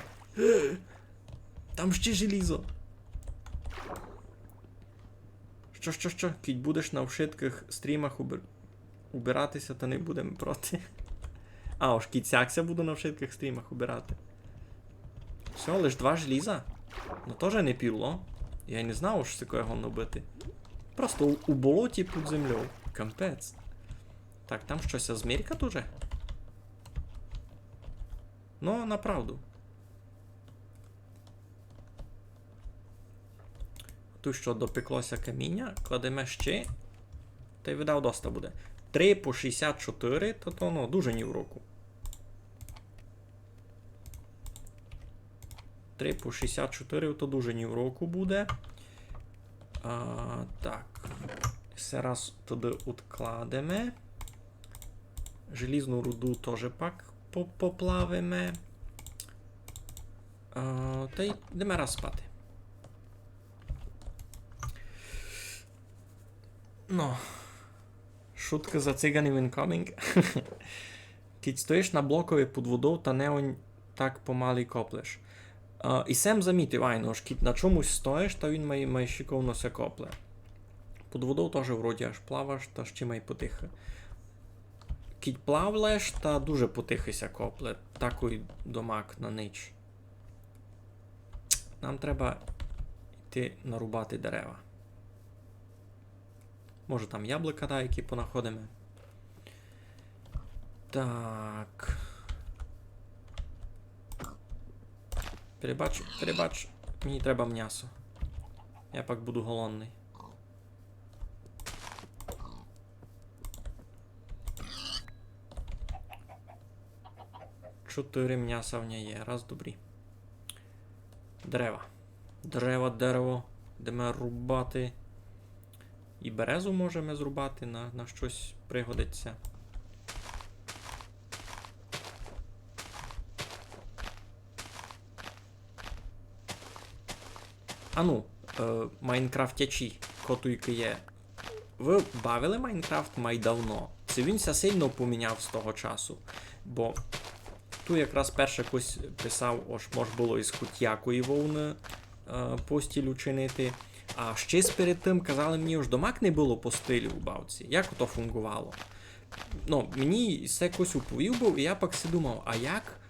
Там ще желізо! Што, што, што? Кідь будеш на вшыткых стрімах убир-, убирати ся, та не будеме проти. А, ож кідь сяк ся буду на вшыткых стрімах убирати. Всьо, лиш два желіза? Ну, тоже не пірло. Я й не знав, ож сякоє годно быти. Просто у, у болоті під землёв. Капець. Так, там штось змеркат уже? Ну, направду. Туй што допекло ся каміня, кладеме ще. Та й видав доста буде. Три по шістдесят чотири, то, то, ну, дуже ні в року. Три по шістдесят чотири, то дуже ні в року буде. А, так. Се раз туды одкладеме. Желізну руду тоже пак по-, поплавиме. А, та й йдеме раз спати. Ну. Шутка за циганів incoming. Кідь стоїш на блокови під водов, та не онь так помалі коплеш. А, і сем замітив, айно, ож кідь на чомусь стоїш, та він май, май шиковно ся копле. Під водов тоже вроді аж плаваш, та ще май потихы. Кідь плавлеш, та дуже потихы ся копле. Такой домак на нич. Нам треба йти нарубати дерева. Може, там яблука даякі понаходиме. Так. Перебач, перебач, мені треба мнясо. Я пак буду голодный. Чотири мняса в ня є. Раз, добрі. Дерева. Дерева, дерево. Йдеме рубати. І березу можеме зрубати, на, на штось пригодиться. Ану, е, майнкрафтячі, котрі є. Вы бавили Майнкрафт май давно? Ци він ся сильно поміняв з того часу? Бо ту якраз перше хтось писав, ож мож было із хоть якої вовны, е, постіль учинити. А ще перед тым казали мені, ож домак не было постілі у бавці. Як ото фунґовало? Ну, мені се хтось уповів быв, і я пак си думав, а як,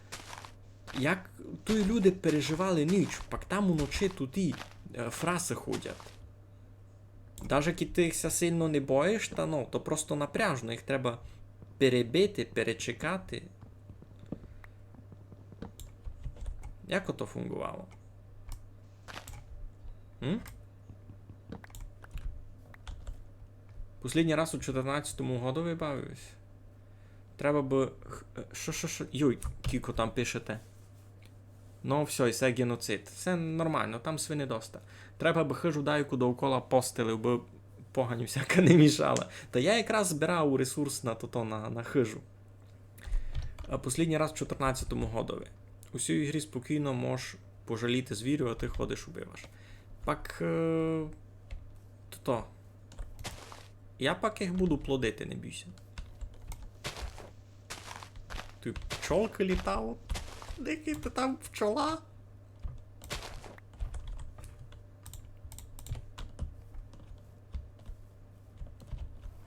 як туй люди переживали ніч, пак там уночі туй і, е, фрасы ходять. Даже кідь ты їх ся сильно не боїш, та ну, то просто напряжно, їх треба перебити, перечекати. Як ото фунґовало? М? Послідній раз у чотирнадцятому годови бавив ся. Треба бы х-, е, што, што, што? Йой, кілько там пишете. Ну, всьо, і се ґеноцид. Всьо нормално, там свиней доста. Треба бы хыжу дайку довкола постелив, бы погані всяка не мішала. Та я якраз збирав ресурс на тото, на, на хыжу. А послідній раз в чотирнадцятому годови. У сій ігрі спокійно мож пожаліти звірів, а ты ходиш, убиваш. Пак, е, тото. Я пак їх буду плодити, не бійся. Туй пчолкы літають. Дикый ты там пчола.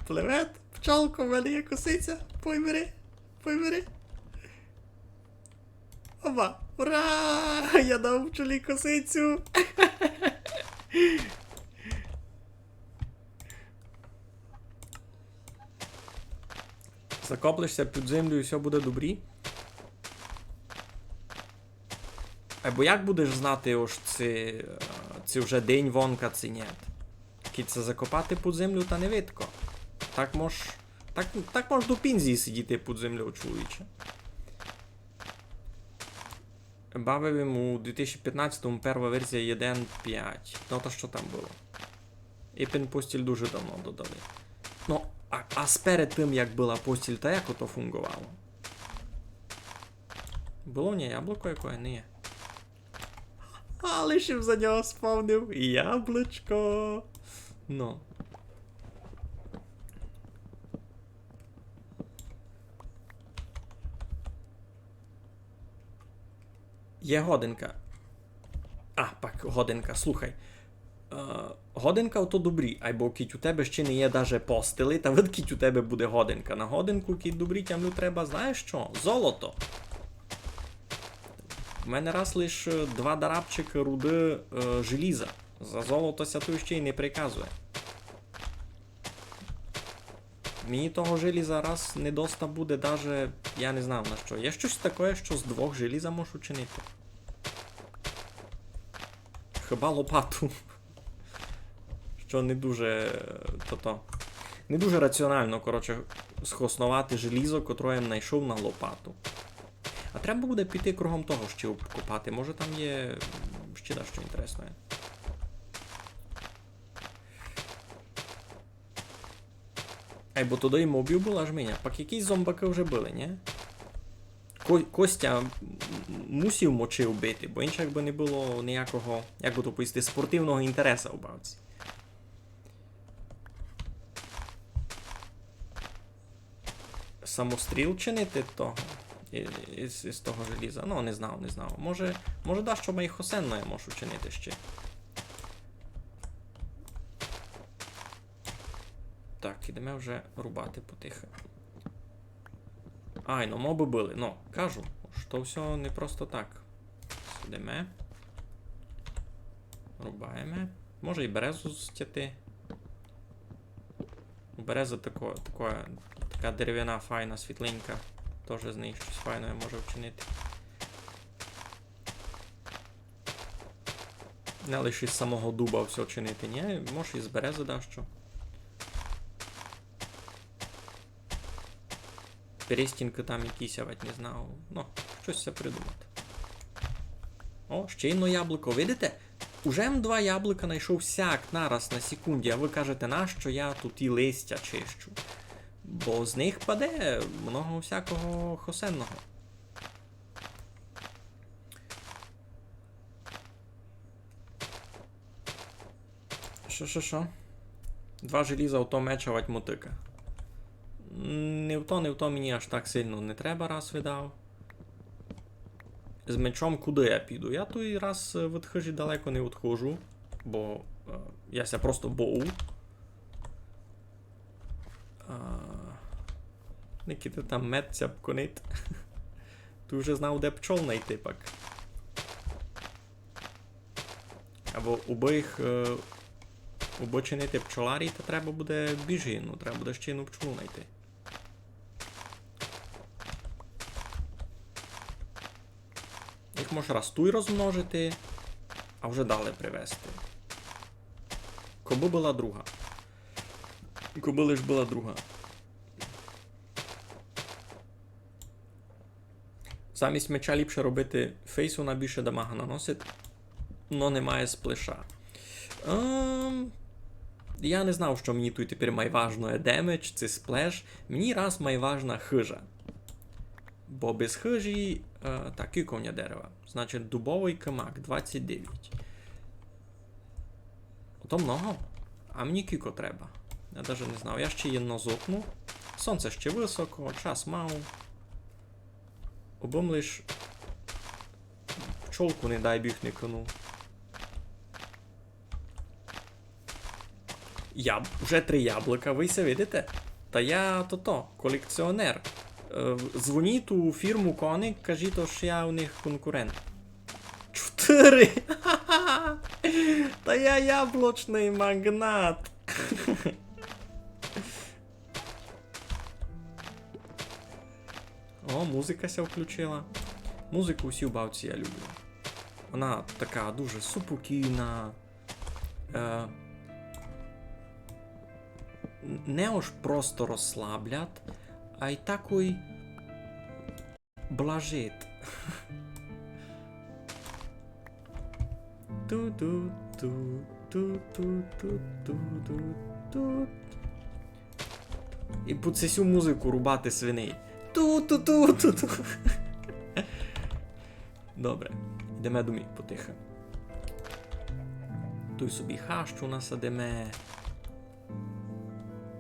Пливет, пчолко, в мене є косиця. Пой бери, пой бери. Опа, ура! Я дав пчолі косицю. Закоплешся під землю і всьо буде добрі. Айбо як будеш знати, ож ци, е, ци вже день вонка, ци нєт? Кідь ся закопати під землю, та не видко. Так мож, так, так мож до пензії сидіти під землею, чоловіче. Бавив им у дві тисячі пятнадцятому, перва верзія єден пять. Ну, та што там было? Епен постіль дуже давно додали. Ну, а, а сперед тым, як была постіль, та як ото фунґовало? Было в ній яблуко якоє? Не є. А, лиш им за нього спавнив яблучко. Ну. Є годинка. А, пак годинка, слухай. Е, годинка ото добрі, айбо кідь у тебе ще не є даже постелі, та вид кідь у тебе буде годинка. На годинку, кідь добрі тямлю, треба, знаєш што? Золото. У мене раз лиш, е, два дарабчикы руды, е, желіза. За золото ся туй ще й не приказує. Мені того желіза раз не доста буде даже, я не знав на што. Є штось такоє, што з двох желіза можеш учинити? Хіба лопату. Што не дуже, е, тото, не дуже раціонално, коротше, схосновати желізо, котроє м найшов на лопату. А треба буде піти кругом того ще обкопати. Може, там є, м, ще дашто інтересноє. Айбо тогды і мобів было аж меня. Пак якісь зомбакы вже были, нї? Ко-, Костя м-, м-, мусив мочи вбити, бо інче якбы не было ніякого, як бы то повісти, спортивного інтереса у бавці. Самостріл чинити того? І-, Із, із того желіза? Ну, не знав, не знав. Може, може, дашто май хосенноє можу чинити ще. Так, ідеме вже рубати потихы. Ай, ну мобы были. Ну, кажу, што всьо не просто так. Сидиме. Рубаєме. Може і березу стяти. Береза тако, тако, така деревяна, файна, світленька. Тоже з неї штось файне може вчинити. Не лише з самого дуба всьо чинити, нї? Може і з березы дашто. Перестінкы там якісь, я вать не знав. Ну, штось ся придумати. О, ще єдно яблуко, видите? Уже м два яблука найшов сяк нараз на секунді, а вы кажете, нащо я туй і листя чищу? Бо з них паде много всякого хосенного. Шо, шо, шо? Два желіза, ото меч, авать мотыка. Не в то, не в то, мені аж так сильно не треба, раз видав. З мечом куды я піду? Я туй раз, е, від хыжі далеко не відходжу, бо, е, я ся просто бою. А, Никита там мед цяпконить. Туй уже знав, де пчол найти пак. Або убы їх, е, убы чинити пчоларі, та треба буде більш гинну, треба буде ще єдну пчолу найти. Їх мож раз туй розмножити, а вже далі привезти. Кобы была друга. Кобы лиш была друга. Замість меча ліпше робити фейс, вона більше дамага наносить, но не має сплеша. Ем, я не знав, што мені туй тепер май важно є демедж ци сплеш. Мені раз май важна хыжа. Бо без хыжі, е, так, кілько в ня дерева. Значить, дубовый камак, двадцять девять. Ото много? А мені кілько треба? Я даже не знав. Я ще єдно зокну. Сонце ще высоко, час мав. Обы м лиш пчолку, не дай Біг, не кинув. Я вже три яблука, вы се видите? Та я тото, колекціонер. Е, дзвоніть у фірму Коник, кажіть, ож я у них конкурент. Чотири! Та я яблучный магнат. О, музика ся включила. Музику у сій бавці я люблю. Вона така дуже супокійна. Е, не ож просто розслаблять, а й такой блажить. Ту-ту-ту, ту-ту-ту, ту-ту-ту. І під сю музику рубати свиней. Ту-ту-ту-ту-ту. Добре, йдеме домів потихы. Туй собі хащу насадиме.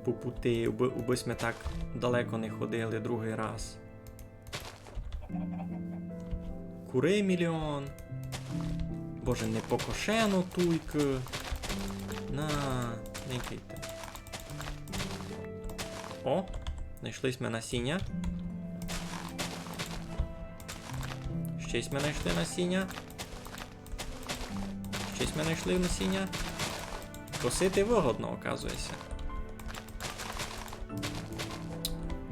По пути, убы, убы сьме так далеко не ходили другый раз. Куры мільйон. Боже, не покошено туйкы. На, никайте. О, найшли сьме насіня. Ще сьме найшли насіня. Ще сьме найшли насіня. Косити выгодно, оказує ся.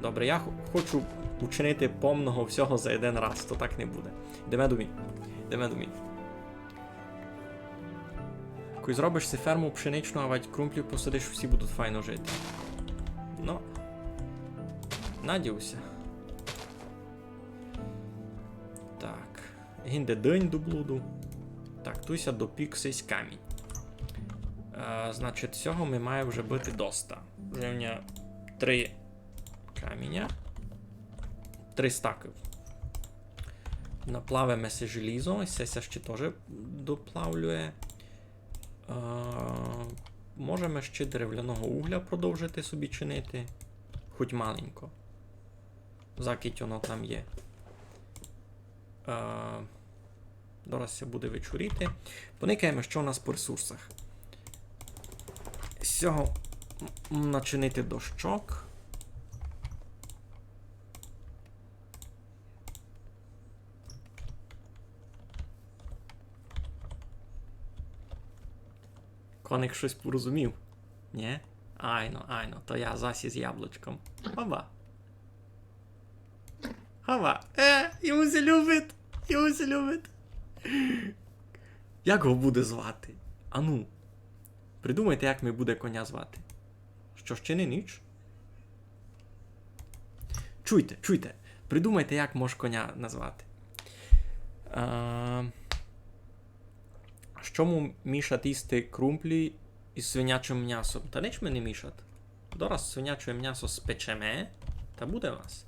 Добре, я х-, хочу учинити помного всього за єден раз, то так не буде. Йдеме домів. Йдеме домів. Кой зробиш си ферму пшеничну, авать крумплів посадиш, всі будуть файно жити. Ну, надію ся. Так. Гинде дынь до блуду. Так, туй ся допік сись камінь. Е, значить, сього ми має вже быти доста. Вже в мене три каміня. Три стакы. Наплавиме си желізо, і се ся ще тоже доплавлює. Е, можеме ще деревляного угля продовжити собі чинити. Хоть маленько. Закіть воно там є. Е, зараз ся буде вечоріти. Поникаєме, што у нас по ресурсах. З сього м-, м-, начинити дощок. Коник штось порозумів. Нє? Айно, айно, то я зась із яблучком. Хоба. Хоба. Е, йому ся любить. Йому ся любить. Як го буде звати? Ану. Придумайте, як ми буде коня звати. Што, ще не ніч? Чуйте, чуйте. Придумайте, як мож коня назвати. А, Што му мішать їсти крумплі із свинячым мнясом? Та нич ми не мішать. Дораз свиняче мнясо спечеме, та буде в нас.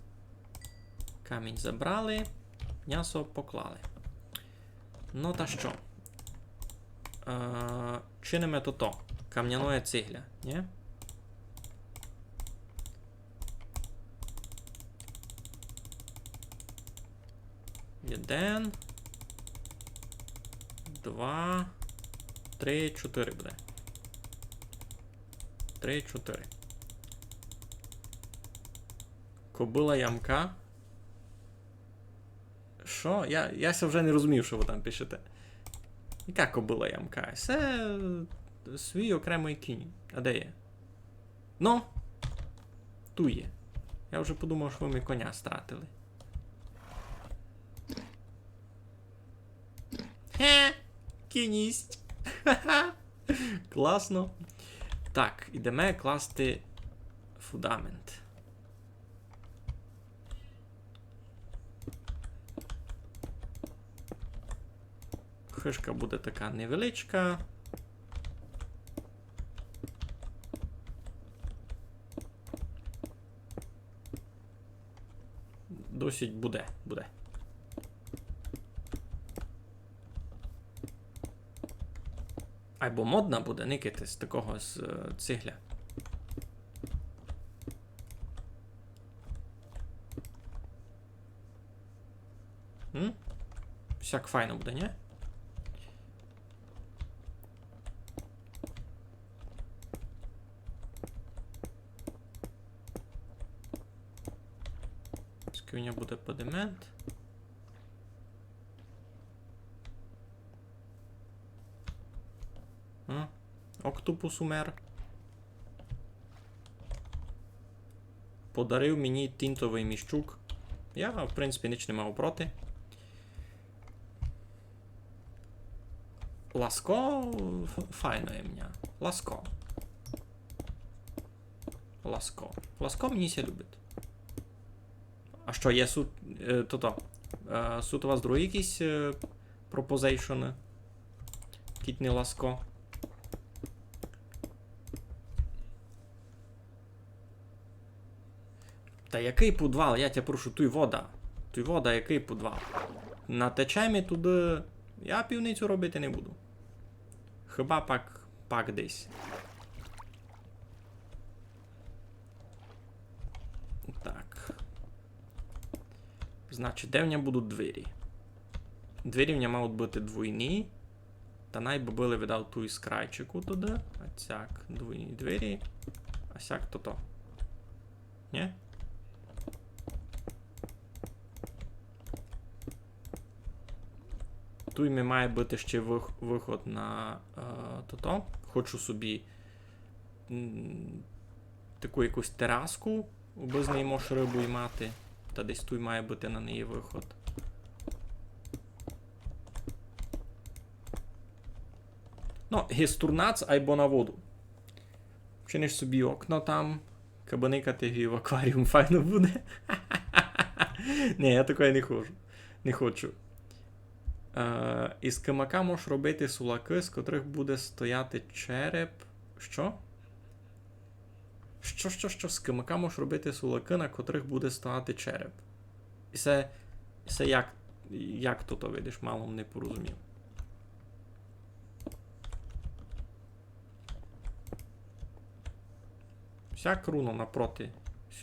Камінь забрали, мнясо поклали. Ну та што? Е, чиниме тото. Камняноє цигля, нї? Єден. Два. Три, чотыри буде. Три, чотыри. Кобыла ямка. Што? Я, я ся вже не розумію, што вы там пишете. Яка кобыла ямка? Се свій окремый кінь. А де є? Ну, ту є. Я вже подумав, што вы ми коня стратили. Хе, кінь їсть. Класно. Так, ідеме класти фундамент. Хижка буде така невеличка. Досить буде, буде. Айбо модна буде, никайте, з такого, з, е, цигля. М? Всяк файно буде, нї? Скільки у нього буде падемент? А? Октопус умер. Подарив мені тінтовый міщук. Я, в принципі, нич не мав проти. Ласко, ф-, файно імня. Ласко. Ласко. Ласко мені ся любить. А што, є сут-, е, тото, е, сут у вас другі якісь, е, пропозейшоны? Кідь не Ласко. Та якый пудвал? Я тя прошу, туй вода. Туй вода, якый пудвал? Натече ми туды. Я пивницю робити не буду. Хіба пак, пак десь. Так. Значить, де в ня будуть двері? Двері в ня мають быти двойні. Та най бы были, видав, туй з крайчику туды. А сяк двойні двері. А сяк тото. Нї? Туй ми має быти ще вых-, выход на, е, тото. Хочу собі, м, таку якусь тераску, убы з неї мож рыбу ймати. Та десь туй має быти на неї выход. Ну, гестурнац айбо на воду. Чиниш собі окно там, кабы никати в акваріум, файно буде. Нї, я такоє не хочу. Не хочу. Е, із кимака можеш робити сулакы, з котрых буде стояти череп. Што? Што, што, што? З кимака можеш робити сулакы, на котрых буде стояти череп. І се, і се як, як то, то видиш, мало не порозумів. Сяк руно напроти.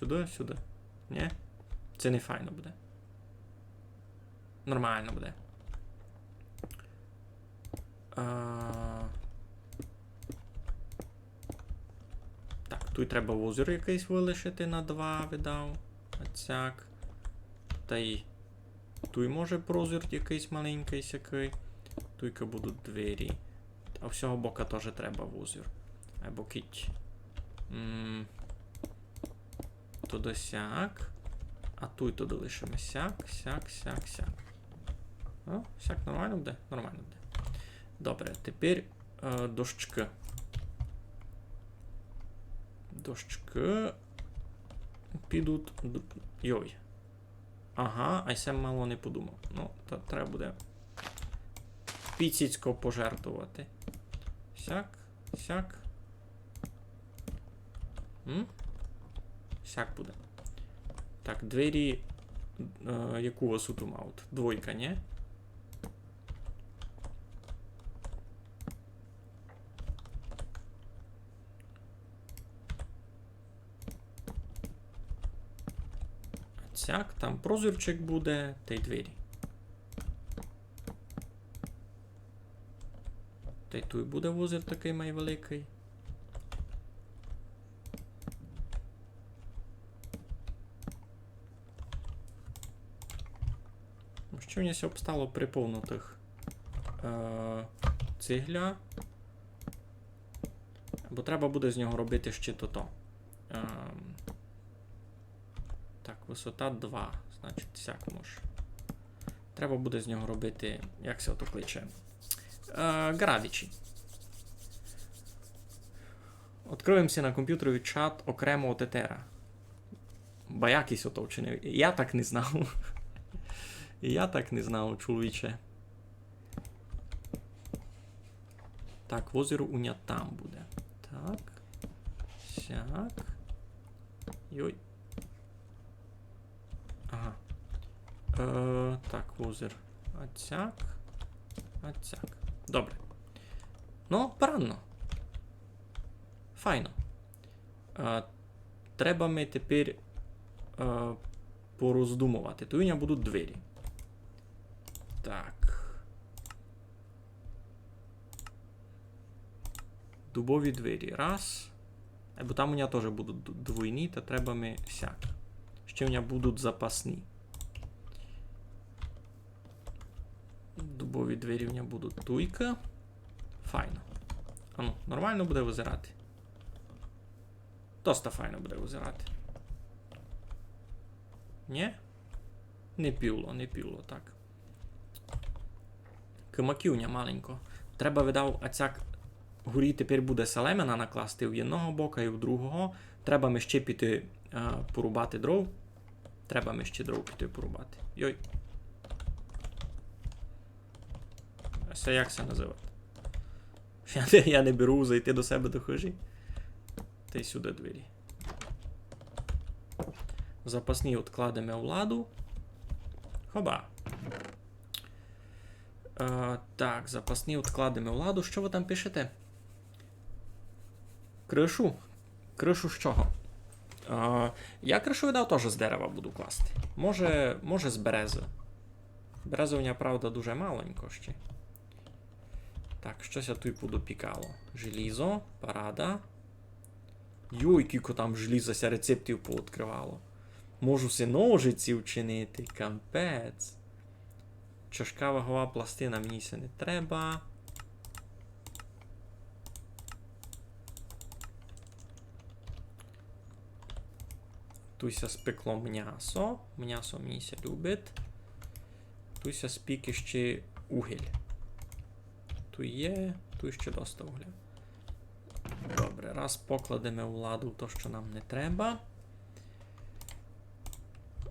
Сюды, сюды. Нї? Се не файно буде. Нормално буде. А, так, туй треба возір якыйсь вылишити на два, видав. А сяк. Тай туй може прозір якыйсь маленькый сякый. Туйка будуть двері. А з сього бока тоже треба возір. Айбо кідь. М, туды сяк. А туй туды лишиме сяк, сяк, сяк, сяк. О, сяк нормално буде? Нормално буде. Добре, тепер, е, дощкы. Дощкы підуть д-, йой. Ага, а се мало не подумав. Ну, та треба буде. піціцько пожертвовати. Сяк, сяк. М? Сяк буде. Так, двері, е, яку высоту мають? Двойка, нї? Сяк, там прозорчик буде, тай двері. Тай туй буде возір такый май великый. Што в нас обстало приповнутых? Е, цигля. Бо треба буде з нього робити ще тото. Ем, так, высота два, значить, сяк мож. Треба буде з нього робити, як се ото кличе? Е, ґарадичі. Открыв им си на компютрови чат окремо од етера. Ба як єсь ото вчинив? Я так не знав. Я так не знав, чоловіче. Так, возір у ня там буде. Так. Сяк. Йой. Ага. Е, так, возір. Ацяк. Ацяк. Добре. Ну, парадно. Файно. Е, треба ми тепер, е, пороздумовати. Туй у ня будуть двері. Так. Дубові двері. Раз. Або там у ня тоже будуть д-, двойні, та треба ми сяк. Ще у ня будуть запасні. Дубові двері у ня будуть туйка. Файно. Ану, нормално буде визирати. Доста файно буде визирати. Нї? Не піло, не піло, так. Кымаків у ня маленько. Треба, видав, ацяк горі тепер буде селемена накласти в єдного бока і в другого. Треба ми ще піти, е, порубати дров. Треба ми ще дров піти порубати. Йой. А се як се называти? Я не, я не беру зайти до себе до хыжі. Тай сюды двері. Запасні одкладеме в ладу. Хоба. Е, так, запасні одкладеме в ладу. Што вы там пишете? Крышу? Крышу з чого? Е, я крышу, видав, тоже з дерева буду класти. Може, може з березы. Березы у ня, правда, дуже маленько ще. Так, штось я туй подопікало. Желізо, парада. Йой, кілько там желіза ся рецептів пооткрывало. Можу си ножиці вчинити, капець. Чажка вагова пластина, мені ся не треба. Туй ся спекло мнясо. Мнясо мені ся любить. Туй ся спік іщи угіль. Туй є, туй іщи доста угля. Добре, раз покладеме у ладу то, што нам не треба.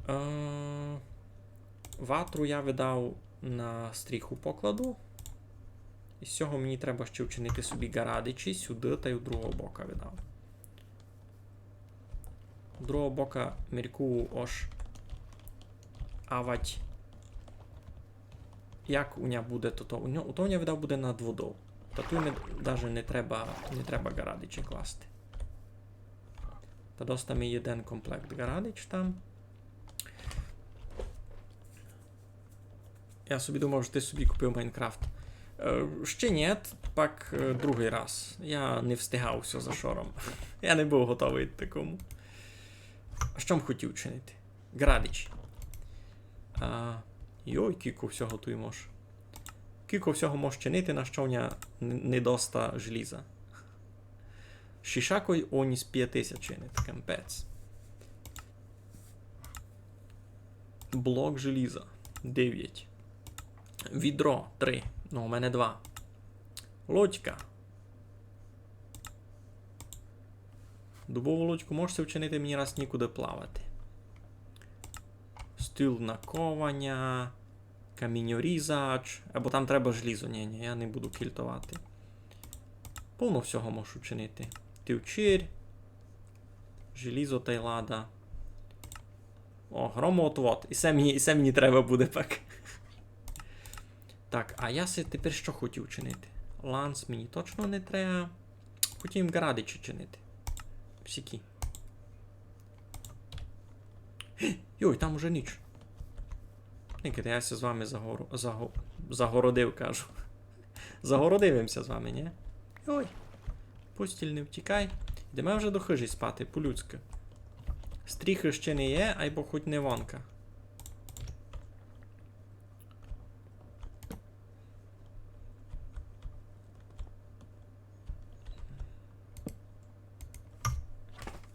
Е, ватру я, видав, на стріху покладу. І з сього мені треба іщи вчинити собі ґарадичі сюды тай у другого бока, видав. З другого бока міркую, ож авадь як у ня буде тото. У ня, у того у ня, видав, буде над водов. Та туй ми даже не треба, не треба ґарадичі класти. Та доста ми єден комплект ґарадич там. Я собі думав, што ты собі купив Майнкрафт. Е, іщи нєт, пак, е, другый раз. Я не встигав усьо за шором. Я не быв готовый такому. А што м хотів чинити? Ґарадич. А, йой, кілько всього туй мож. Кілько всього мож чинити, на што в ня н-, не доста желіза. Шишакой онь з пять тисяч чинить, капець. Блок желіза. Девять. Відро. Три. Ну, у мене два. Лодька. Дубову лодьку можеш вчинити, мені раз нікуды плавати. Стіл на кованя. каміньорізач, або там треба желізо. Ні, ні, я не буду кільтовати. Повно всього можу чинити. Тивчир, желізо тай лада. О, громоотвод. І се мені, і се мені треба буде пак. Так, а я си тепер што хотів чинити? Ланс мені точно не треба. Хотів їм ґарадичі чинити. Всякі. Йой, там уже ніч. Никайте, я ся з вами загоро... заго... загородив, кажу. Загородив им ся з вами, ні? Йой. Постіль, не втікай. Йдеме вже до хижі спати, по-людськи. Стріхи ще не є, айбо хоть не вонка.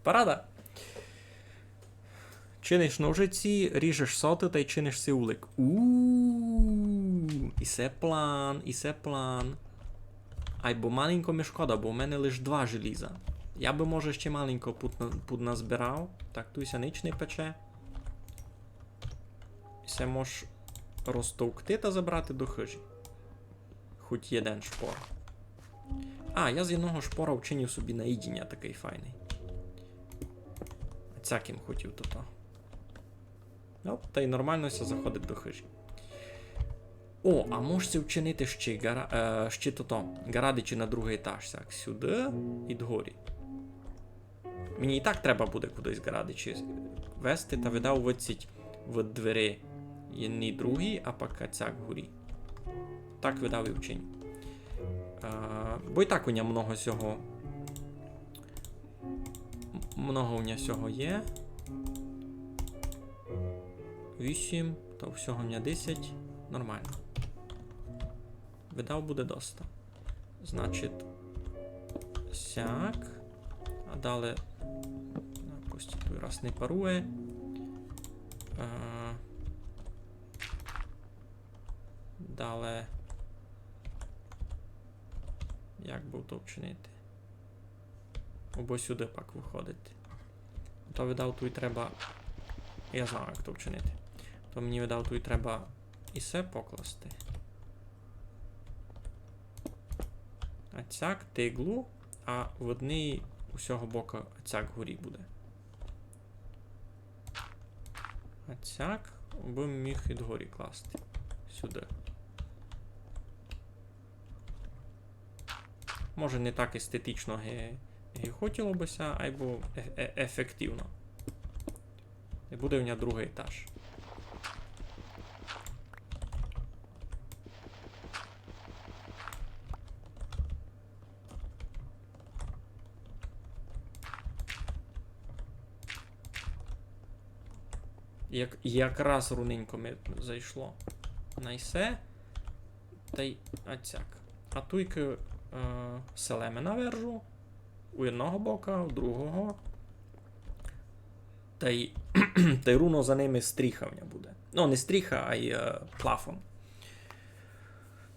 Парада. Чиниш ножиці, ріжеш соты тай чиниш си улик. У, і се план, і се план. Айбо маленько ми шкода, бо в мене лиш два желіза. Я бы, може, ще маленько пудна-, пудназбирав. Так, туй ся нич не пече. І се мож розтовкти та забрати до хижі. Хоть єден шпор. А, я з єдного шпора вчиню собі на їдіня такый файный. Цяким хотів тото. Ну, тай нормално ся заходить до хижі. О, а мож ся вчинити ще ґара-, е, ще тото, ґарадичі на другый етаж. Так, сюды і дгорі. Мені і так треба буде кудись ґарадичі вести, та видав выдціть в двері єдній другій, а пак ацяк горі. Так видав і вчинь. А, бо і так у ня много сього. М-, много у ня сього є. Вісім, то всього у ня десять. Нормално. Видав буде доста. Значить, сяк. А далі, допустим, туй раз не парує. Е, далі, як бы то вчинити? Або сюды пак выходити. То видав туй треба. Я знав, як то вчинити. То мені видав туй треба і се покласти. Ацяк, тиглу, а в одній усього бока ацяк горі буде. Ацяк, бы міг і дгорі класти. Сюды. Може, не так естетично ги, ги хотіло бы ся, айбо е-, е-, ефективно. І буде у ня другый етаж. Як, якраз руненько ми зайшло. На й се. Тай ацяк. А туйкы, е, селеме навержу. У єдного бока, у другого. Тай, тай руно за ними стріха в ня буде. Ну, не стріха, ай, е, плафон.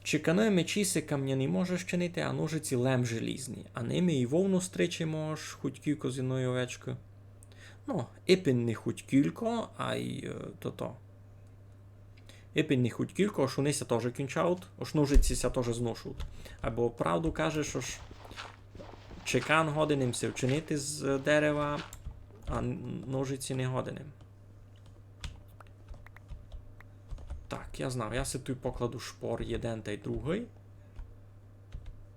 Чеканы, мечі си камняні можеш чинити, а ножиці лем желізні. А ними і вовну стричи можеш, хоть кілько з єдної овечкы. Ну, ипен не хоть кілько, ай, е, тото. Ипен не хоть кілько, ож они ся тоже кінчають, ож ножиці ся тоже зношують. Айбо правду кажеш, ож чекан годен им ся вчинити з дерева, а н-, ножиці не годен им. Так, я знав, я си туй покладу шпор єден тай другый.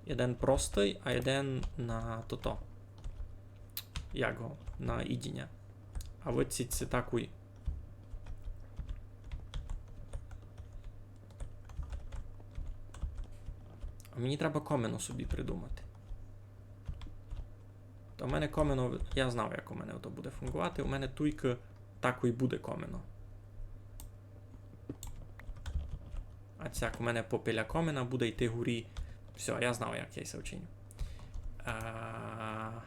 Єден простый, а єден на тото. Як го? На їдіня. А вы ці, ці такуй. А мені треба комино собі придумати. Та у мене комино, я знав, як у мене то буде фунґовати. У мене туйкы такой буде комино. А цяк у мене попіля комина буде йти горі. Всьо, я знав, як я се вчиню. А,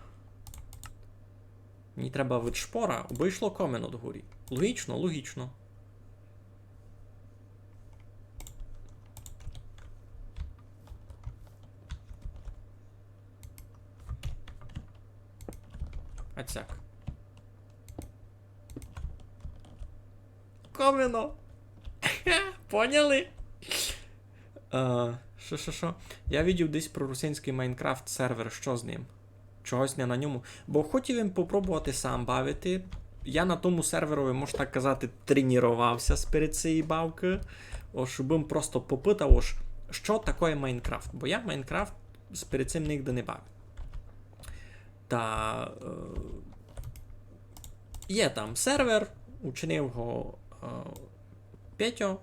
мені треба від шпора, бо йшло комино догорі. Логічно, логічно. А цяк. Комино! Поняли? Е, што, што, што? Я видів десь про русинськый Майнкрафт сервер, што з ним? Чогось не на ньому. Бо хотів им попробовати сам бавити. Я на тому серверови, мож так казати, тренірував ся сперед сеї бавкы. Ож, щоб им просто попитав, ож, што такоє Майнкрафт. Бо я Майнкрафт сперед сим нигде не бавив. Та, е, є там сервер, учинив го, е, Петьо.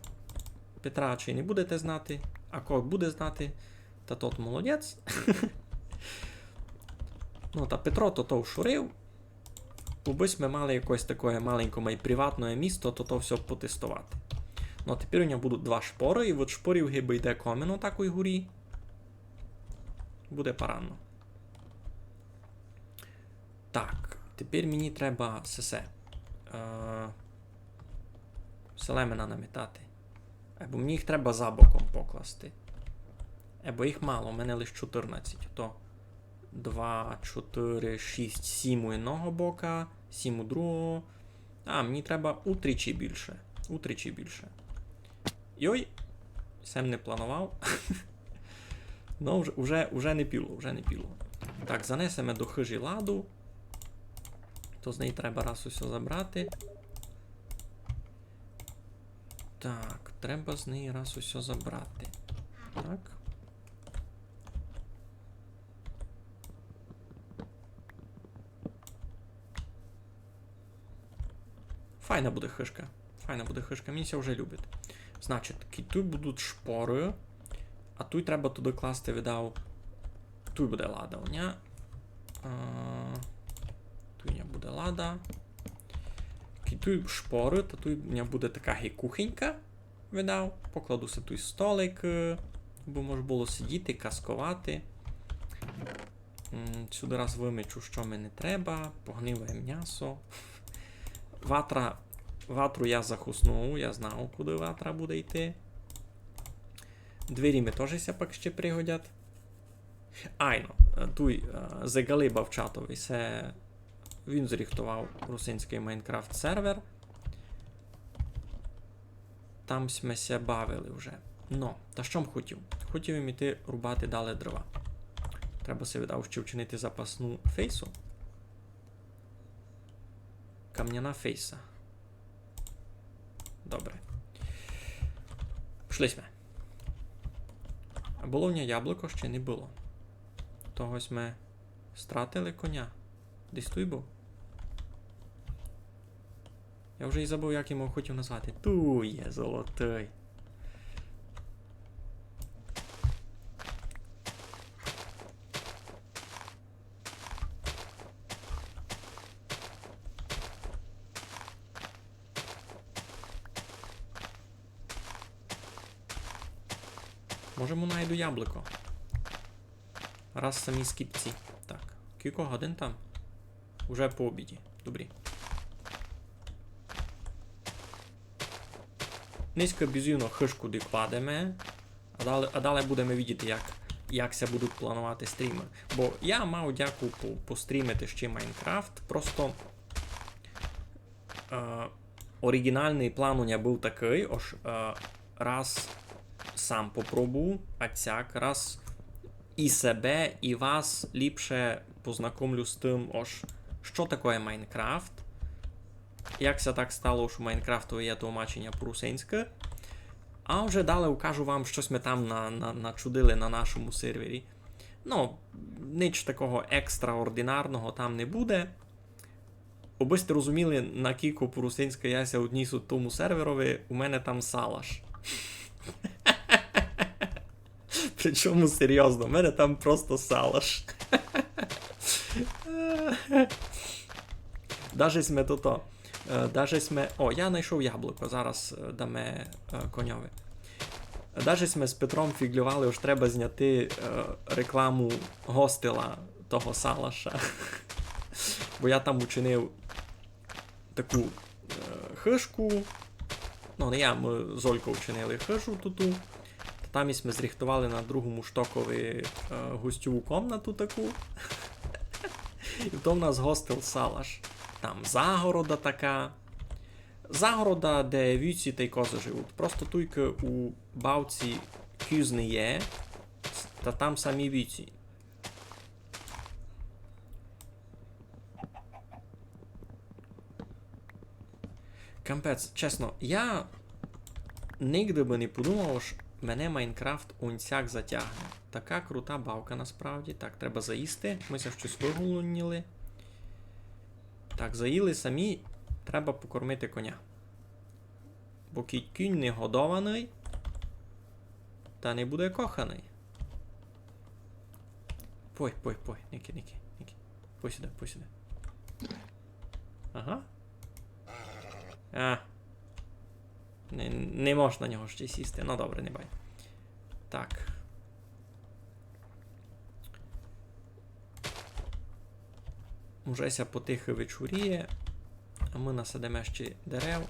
Петра чи не будете знати, а кого буде знати, та тот молодець. Ну, та Петро то, то вшурив. Убы сьме мали якесь такоє маленьке, май приватне місто, то, то всьо потестовати. Ну, а тепер у нього будуть два шпоры, і от шпорів гибы йде комино такой горі. Буде парадно. Так, тепер мені треба сесе. Е, селемена наметати. Або мені їх треба за боком покласти. Або їх мало, у мене лише чотирнадцять. То два, чотири, шість, сім у одного бока, сім у другого. А, мені треба утричі більше. Утричі більше. Йой, сем не планував. Ну, вже, вже, вже не піло, вже не піло. Так, занесеме до хыжі ладу. То з неї треба раз усьо забрати. Так, треба з неї раз усьо забрати. Так. Файна буде хыжка. Файна буде хыжка, мені ся вже любить. Значить, кі-, туй будуть шпоры. А туй треба туды класти, видав. Туй буде лада у ня. А, туй у ня буде лада. Кі-, туй шпоры, та туй у ня буде така ги кухонька, видав. Покладу си туй столик, е, бо мож было сидіти, касковати. М, сюды раз вымечу, што ми не треба, погниле мнясо. Ватра, ватру я захосную, я знав, куды ватра буде йти. Двері ми тоже ся пак ще пригодять. Айно, е, туй, е, Зегалиба в чатови, се він зріхтовав русинськый Майнкрафт сервер. Там сьме ся бавили вже. Но, та што м хотів? Хотів им іти рубати далі дрова. Треба си, видав, ще вчинити запасну фейсу. Камняна фейса. Добре. Пішли сьме. А было в ня яблуко? Ще не было. Того сьме стратили коня. Десь туй быв. Я вже й забыв, як його хотів назвати. Туй є золотый. Може, му найду яблуко. Раз самі скіпці. Так, кілько годин там? Уже по обіді. Добрі. Нынька бізувно хыжку докладеме, а далі, а далі будеме видіти, як, як ся будуть планувати стрімы. Бо я мав дяку по-, пострімити ще Майнкрафт, просто, е, оріґіналный план у ня быв такый, ож, е, раз сам попробую, а сяк, раз і себе, і вас ліпше познакомлю з тым, ож што такоє Майнкрафт, як ся так стало, што у Майнкрафтови є тлумаченя по-русинськы. А вже далі укажу вам, што сьме там на-, на-, начудили на нашому сервері. Ну, нич такого екстраординарного там не буде. Обы сьте розуміли, накілько по-русинськы я ся одніс у тому серверови, у мене там салаш. Причому серйозно, в мене там просто салаш. Даже сьме тото. Е, даже сьме, о, я найшов яблуко, зараз, е, даме, е, коньови. Даже сьме з Петром фіґлювали, ож треба зняти, е, рекламу гостела того салаша. Бо я там учинив таку, е, хыжку. Ну, не я, мы з Ольков учинили хыжу туту. Та там і сьме зріхтовали на другому штокови, е, гостьову комнату таку. І то в нас гостел салаш. Там загорода така. загорода, де вівці тай козы живуть. Просто туйкы у бавці куз не є, та там самі вівці. Капець, чесно, я нигде бы не подумав, ож мене Майнкрафт унь сяк затягне. Така крута бавка насправді. Так, треба заїсти. Мы ся штось выголодніли. Так, заїли самі. Треба покормити коня. Бо кідь кінь не годованый, та не буде коханый. Пой, пой, пой, никай, никай, никай. Пой сюды, пой сюды. Ага. А. Не, не можна на нього ще сісти. Ну добре, не бай. Так. Уже ся потихы вечоріє, а мы насадиме ще дерев.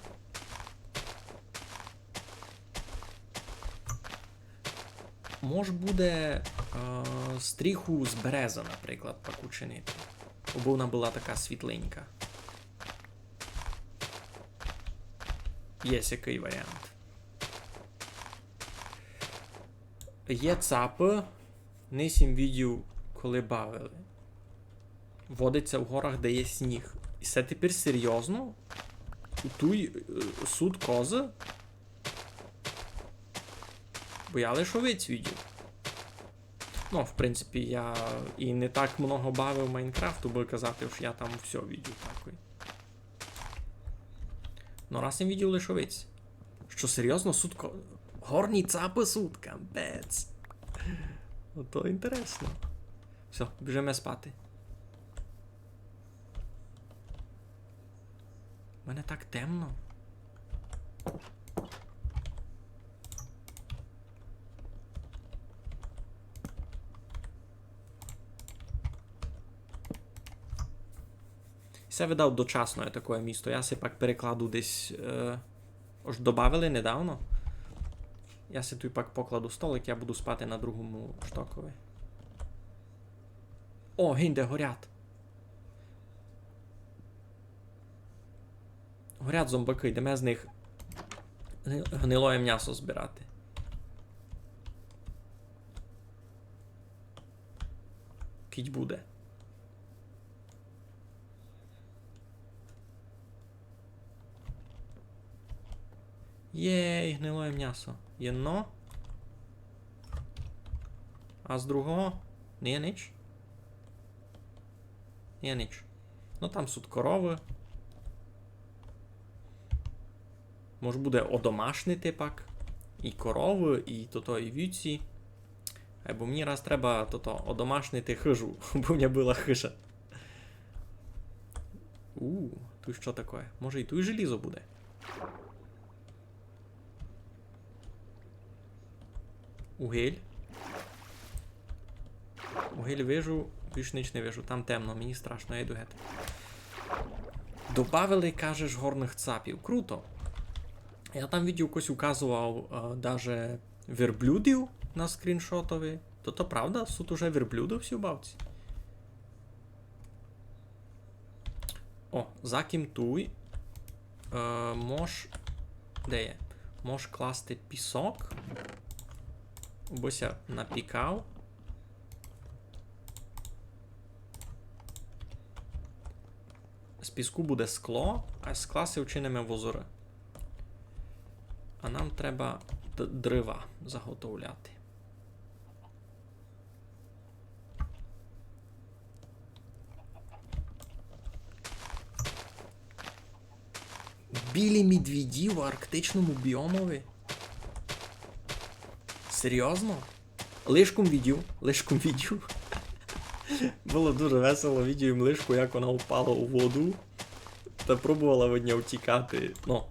Мож буде, е, стріху з березы, наприклад, пак учинити. Обы вона была така світленька. Є сякый варіант. Є цапы, не сім видів, коли бавили. Водить ся в горах, де є сніг. І се тепер серйозно? У туй, е, сут козы? Бо я лиш овець видів. Ну, в принципі, я і не так много бавив Майнкрафт, обы казати, ож я там всьо видів такой. Ну, раз им видів лиш овець. Што, серйозно, сут ко-, горні цапы сут, капець. Ото інтересно. Всьо, біжиме спати. У мене так темно. Се видав дочасноє такоє місто. Я си пак перекладу десь, е, ож добавили недавно. Я си туй пак покладу столик, я буду спати на другому штокови. О, гинде горять. Горять зомбакы, йдеме з них гни-, гнилоє мнясо збирати. Кідь буде. Єй, гнилоє мнясо. Єдно. А з другого? Не є нич? Не є нич. Ну, там сут коровы. Мож буде одомашнити пак. І коровы, і тото, і вівці. Айбо мені раз треба тото одомашнити хыжу, бо в мене была хыжа. У, туй што такоє? Може, і туй желізо буде? Угіль. Угіль вижу, більш нич не вижу. Там темно, мені страшно, я йду геть. Добавили, кажеш, горных цапів. Круто. Я там видів, хтось указовав, е, даже верблюдів на скріншотови. То, то правда, сут уже верблюды всі в бавці. О, заким туй. Е, мож, де є? Мож класти пісок. Бо ся напікав. З піску буде скло, а з скла си вчиниме возоры. А нам треба д-, дрова заготовляти. Білі медведі в арктичному біомови? Серйозно? Лишком видів, лишком видів. Было дуже весело, видів им лишку, як вона впала у воду. Та пробовала від нього втікати, ну,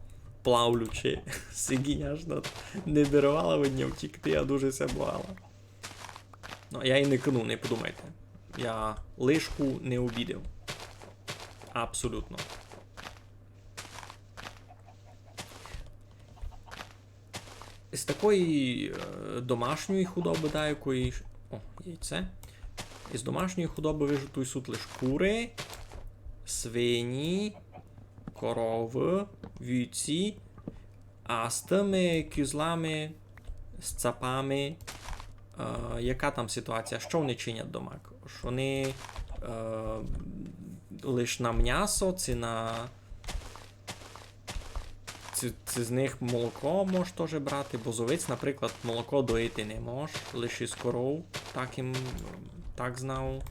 плавлючи. Сиґіняшна не вирвала від нього втікти, а дуже ся бояла. Ну, я її не кину, не подумайте. Я лишку не обідив. Абсолютно. З такої, е, домашньої худобы, да, якої ж-, о, яйце. Із домашньої худобы вижу, туй сут лиш куры, свині, коровы, вівці, а з тыми козлами, з цапами, е, яка там ситуація? Што вони чинять домак? Ож вони, е, лиш на мнясо, ци на, ци, ци з них молоко можеш тоже брати, бо з овець, наприклад, молоко доїти не можеш, лише з коров, так им, так знав.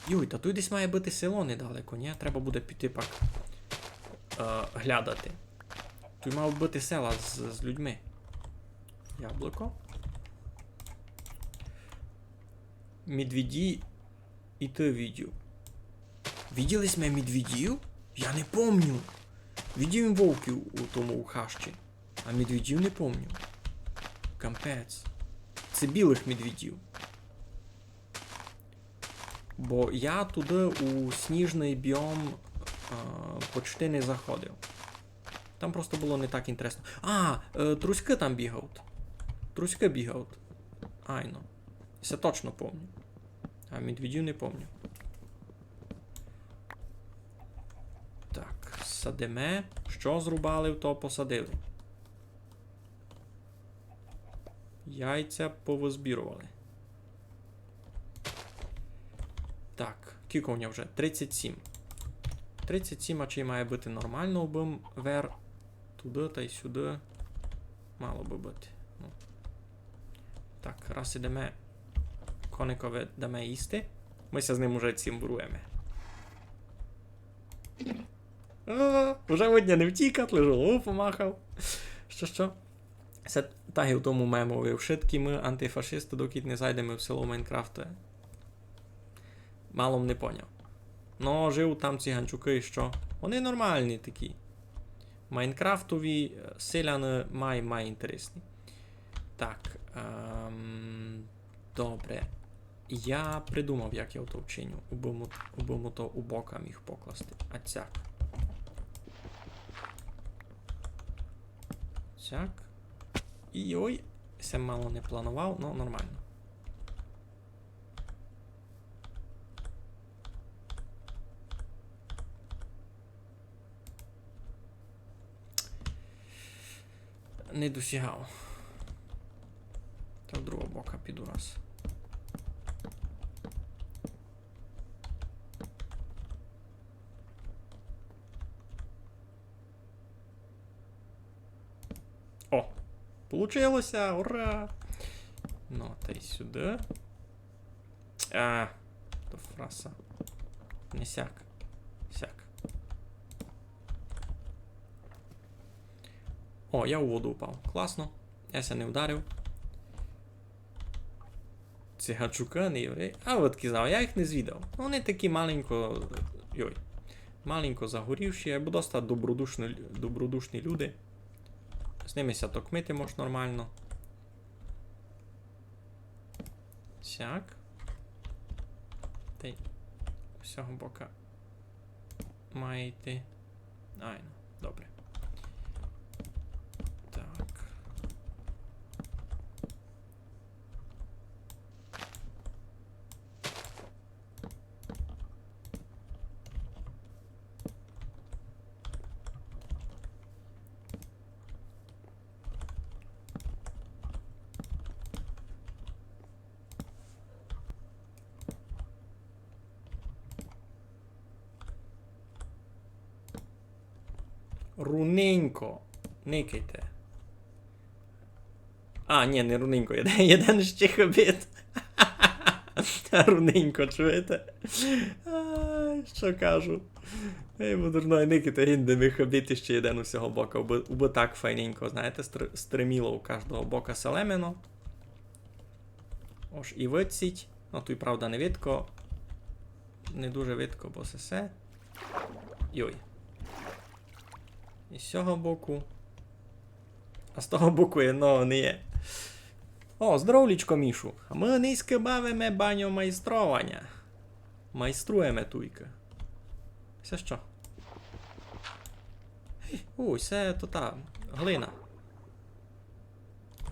Йой, та туй десь має быти село недалеко, нї? Треба буде піти пак, е, глядати. Туй мав быти села з, з людьми. Яблуко. Медведі і ты видів. Виділи сьме медведів? Я не помню. Видів им вовків у тому, у хащі. А медведів не помню. Капець. Ци білых медведів. Бо я туды у сніжный біом, е, почти не заходив. Там просто было не так інтересно. А, е, труськы там бігають. Труськы бігають. Айно. Се точно помню. А медведів не помню. Так, садиме. Што зрубали, то посадили. Яйця повызбіровали. Так, кілько у мене вже? Тридцять сім. Тридцять сім, а чи має быти нормално, бым вер туды тай сюды. Мало бы быти. Ну. Так, раз ідеме, коникови даме їсти. Мы ся з ним уже цімбруєме. А, уже од ня не втікать, лиш голову помахав. Што, што? Се так і в тому мемови. Вшыткі мы антифашысты, докы не зайдеме в село Майнкрафту. Мало м не поняв. Но, жив там циганчукы і што? Вони нормалні такі. Майнкрафтові, е, селяны май, май інтересні. Так, ем, добре. Я придумав, як я то вчиню. Убым, убым то у бока міг покласти. А цяк. Цяк. І ой, се мало не планував, но нормално. Не досягав. Та в другого бока піду раз. О, получило ся, ура! Ну, тай сюды. А, то фраса. Не сяк. Сяк. О, я у воду упав. Класно. Я ся не вдарив. Циганчукы, не євреї. А, от кізав, я їх не звідав. Ну, вони такі маленько, йой, маленько загорівші, або доста добродушні, лю-, добродушні люди. З ними ся токмити мож нормално. Сяк. Тай з сього бока має йти. Айно, добре. Так. Руненько. Никайте. А, нї, не руненько, єден, єден ще хобіт. Руненько, чуєте? Ай, што кажу? Ей, бо дурно, никайте, гинде ми хобіт ще єден у сього бока, убы, убы так файненько, знаєте, стр-, стриміло у каждого бока селемено. Ож і выціть. Ну, туй, правда, не видко. Не дуже видко, бо сесе. Йой. І з сього боку. А з того боку єдного не є. О, здоровлічко, Мішу. А мы нынька бавиме баньомайстрованя. Майструєме туйка. Се што? Ой, се то та глина.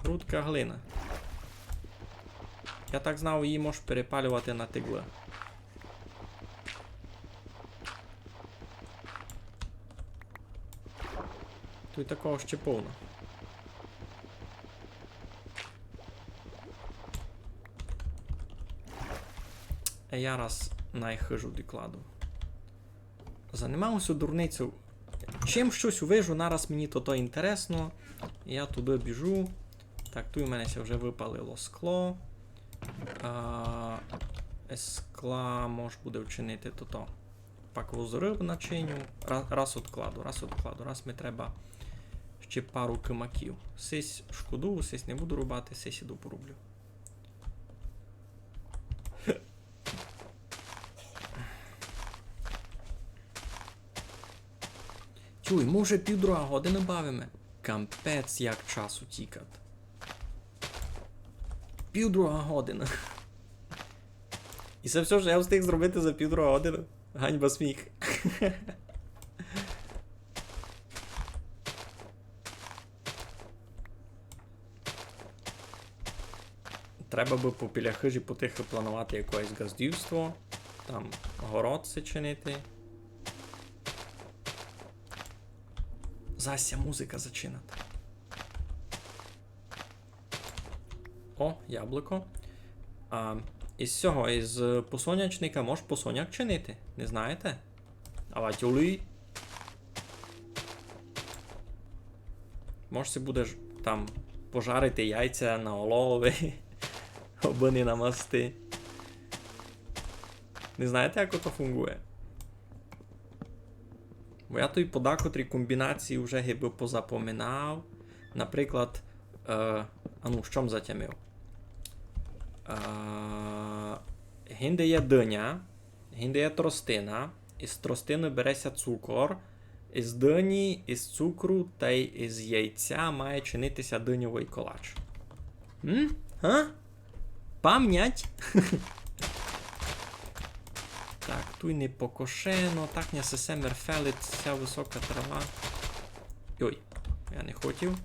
Грудка глины. Я так знав, її мож перепалювати на тиглы. Туй такого ще повно. Е, я раз най хыжу докладу. Занимаву ся дурницею. Чим штось увижу, нараз мені то, то інтересно. Я туды біжу. Так, туй у мене ся вже выпалило скло. А, з скла мож буде вчинити тото. Пак возрыв начиню. Ра-, раз одкладу, раз одкладу, раз ми треба ще пару кимаків. Сись шкодую, сись не буду рубати, сись іду порублю. Чуй, мы вже півдруга година бавиме. Капець, як час утікат. Півдруга година. І се всьо, што я встиг зробити за півдруга година. Ганьба, сміх. Треба бы попіля хыжі потихы планувати якоєсь ґаздівство, там город си чинити. Зась ся музика зачинат. О, яблуко. А із сього, із посонячника мож посоняк чинити, не знаєте? Авадь улюй. Мож си будеш там пожарити яйця на олови, абы не на масти. Не знаєте, як ото фунґує? Бо я туй подакотрі комбінації вже гибы позапоминав. Наприклад, е, а ну, што м затямив? Е, гинде є дыня, гинде є тростина, із тростины бере ся цукор, із дыні, із цукру тай із яйця має чинити ся дыньовый колач. М? Га? Памнять? Так, туй не покошено, так ня сесе мерфелить, ся высока трава. Йой, я не хотів.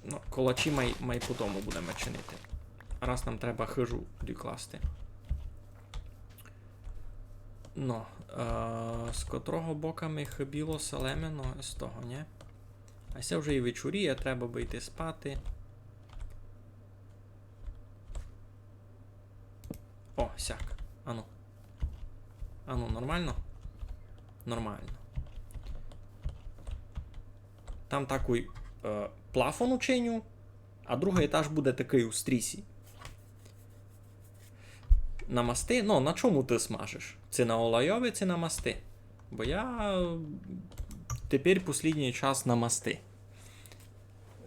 Ну, колачі май, май по тому будеме чинити. Раз нам треба хыжу докласти. Ну, е, з котрого бока ми хыбило ся лемено, з того, нє? А се вже і вечоріє, треба бы йти спати. О, сяк. Ану. Ану, нормално? Нормално. Там такый, е, плафон учиню, а другый етаж буде такый у стрісі. На масти? Ну, на чому ты смажеш? Ци на олайови, ци на масти? Бо я, е, тепер послїднїй час на масти.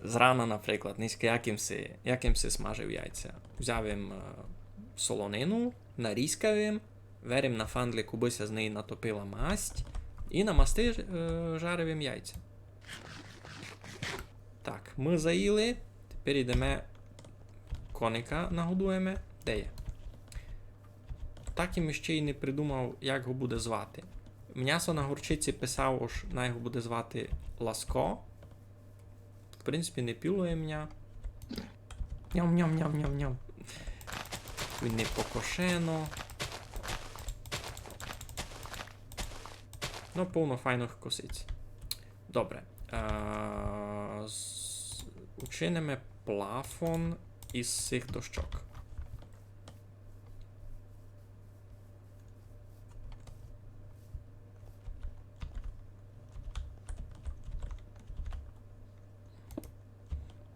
Зрана, наприклад, нынька як им си, як им си смажив яйця. Взяв им, е, солонину, нарізкав им, вер им на фандлик, убы ся з неї натопила масть, і на масти, е, жарив им яйця. Так, мы заїли, тепер ідеме коника нагодуєме. Де є? Так им іщи й не придумав, як го буде звати. Мнясо на горчиці писав, ож най го буде звати Ласко. В принципі, не пілує мня. Ням-ням-ням-ням-ням. Він не покошено. Ну, повно файных косиць. Добре. Е, з-, учиниме плафон із сих дощок.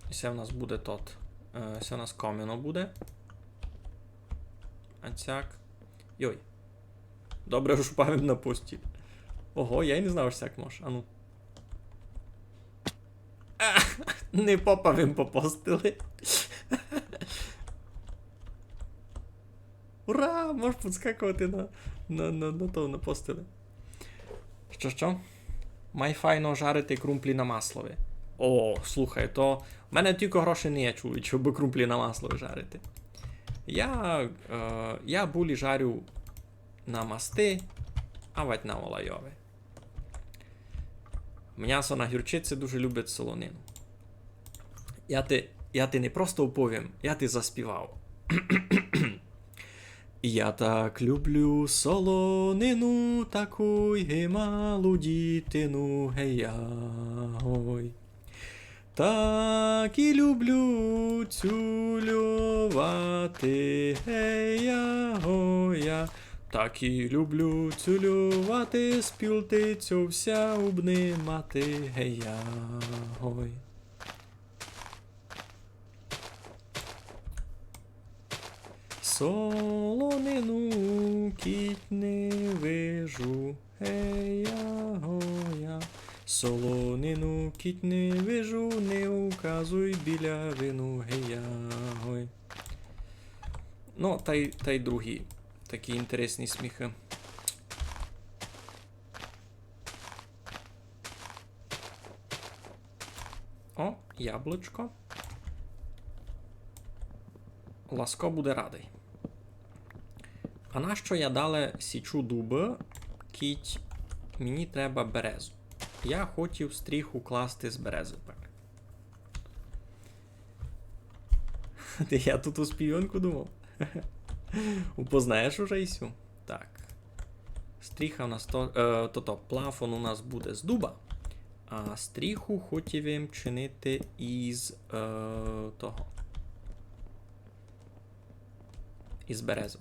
І се в нас буде тот. Е, се в нас комино буде. А цяк. Йой. Добре, ож упав им на постіль. Ого, я й не знав, ож сяк мож. Ану. А, не попав им по постели. Ура! Можеш підскакувати на, на, на, на то, на постели. Што, што? Май файно жарити крумплі на маслови. О, слухай, то в мене тілько грошей не є, чоловіче, аби крумплі на маслови жарити. Я, е, я булі жарю на масти, авадь на олайови. Мнясо на гірчиці дуже любить солонину. Я ти, я ти не просто оповім, я ти заспівав. Я так люблю солонину, таку й малу дітину, гей-я-гой. Так і люблю цюльовати, гей-я-гой-я. Так і люблю цюльовати, з пюлтицьов ся обнимати, гей-я-гой. Солонину кідь не вижу, гей-я-гой-я. Солонину кідь не вижу, не указуй білявину, гей-я-гой. Ну, тай, тай другі такі інтересні сміхы. О, яблучко. Ласко буде радый. А нащо я дале січу дубы, кідь мені треба березу? Я хотів стріху класти з березы пак. Ти, я тут у співанку думав. Упознаєш уже й сю? Так. Стріха у нас то, е, то, то, плафон у нас буде з дуба, а стріху хотів им чинити із, е, того. Із березы.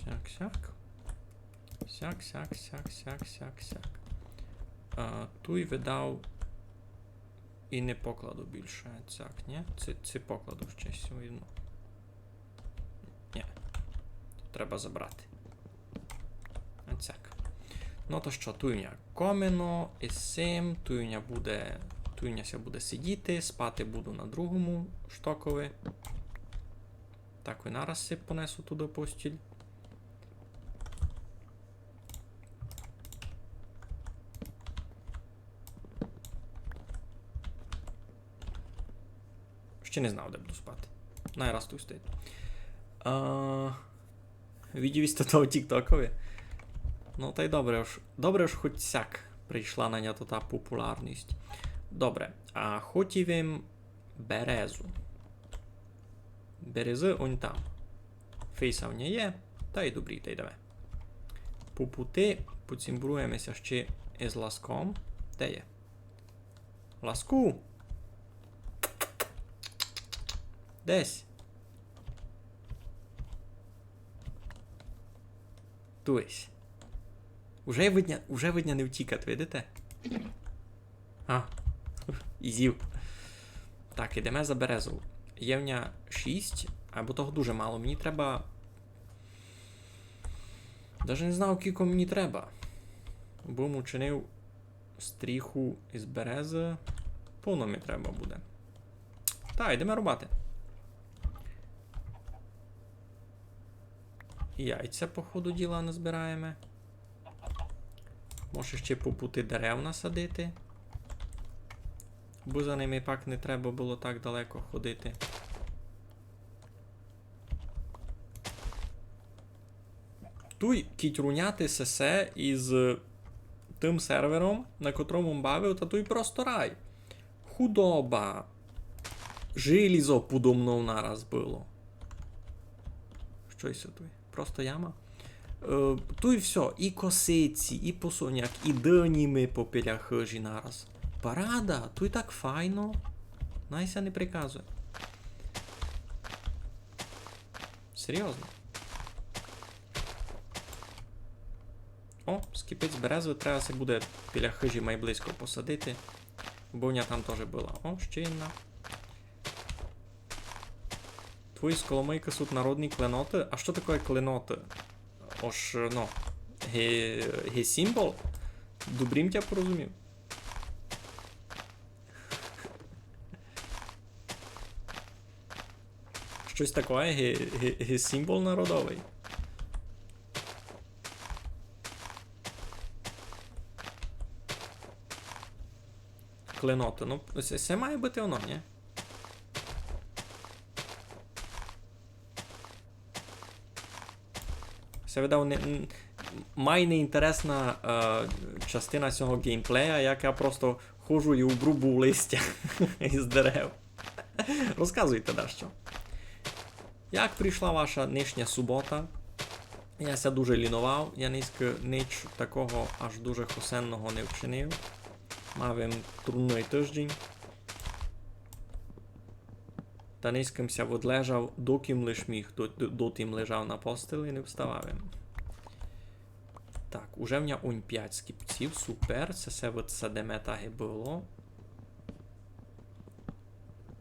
Сяк, сяк. Сяк, сяк, сяк, сяк, сяк, сяк. А, туй видав і не покладу більше. Сяк, ні? Ци, ци покладу ще сьому. Ні. Треба забрати. Оцяк. Ну то што, туй у ня комино, і сим, туй у ня буде, туй у ня ся буде сидіти, спати буду на другому штокови. Так, і нараз си понесу туды постіль. Ще не знав, де буду спати. Най раз туй стоїть. А, видів сьте того тіктокови? Ну, тай добре, ож, добре, ож хоть сяк прийшла на ня тота популярность. Добре, а хотів им березу. Березы онь там. Фейса в ня є, тай добрі, тай йдеме. По пути поцімбруєме ся ще із Ласком. Де є? Ласку! Десь. Туйсь. Уже видня, уже видня не втікать, видите? А, і зїв. Так, ідеме за березу. Є в ня шість, або того дуже мало. Мені треба. Даже не знав, кілько мені треба. Бо м учинив стріху із березы. Повно ми треба буде. Та, йдеме рубати. Яйця, по ходу діла, назбираєме. Може, ще по пути дерев насадити. Бо за ними пак не треба было так далеко ходити. Туй кідь руняти сесе із тым сервером, на котрому м бавив, та туй просто рай. Худоба. Желізо подо мнов нараз было. Што се туй? Просто яма. Е, туй всьо, і косиці, і посоняк, і дыні ми попіля хыжі нараз. Парада, туй так файно. Най ся не приказує. Серйозно. О, скіпець березы, треба ся буде біля хыжі май близько посадити. Бо в ня там тоже была. О, ще єдна. Твої з Коломийкы суть народні клиноты? А што такоє клиноты? Ож, ну, ги, ги символ? Добрі м тя порозумів. Штось такоє, ги, ги, ги символ народовый. Клиноты. Ну, се, се має быти оно, ні? Се видав не, н-, май неінтересна, е, частина сього геймплея, як я просто ходжу і обрубую листя із дерев. Розказуйте дашто. Як пройшла ваша нынішня субота? Я ся дуже ліновав, я нынька нич такого аж дуже хосенного не вчинив. Мав им трудный тыждень. Та нынька м ся відлежав, докым лиш міг, до, до, дотым лежав на постели і не вставав им. Так, уже в ня унь пять скіпців, супер, се, се от садеме так і было.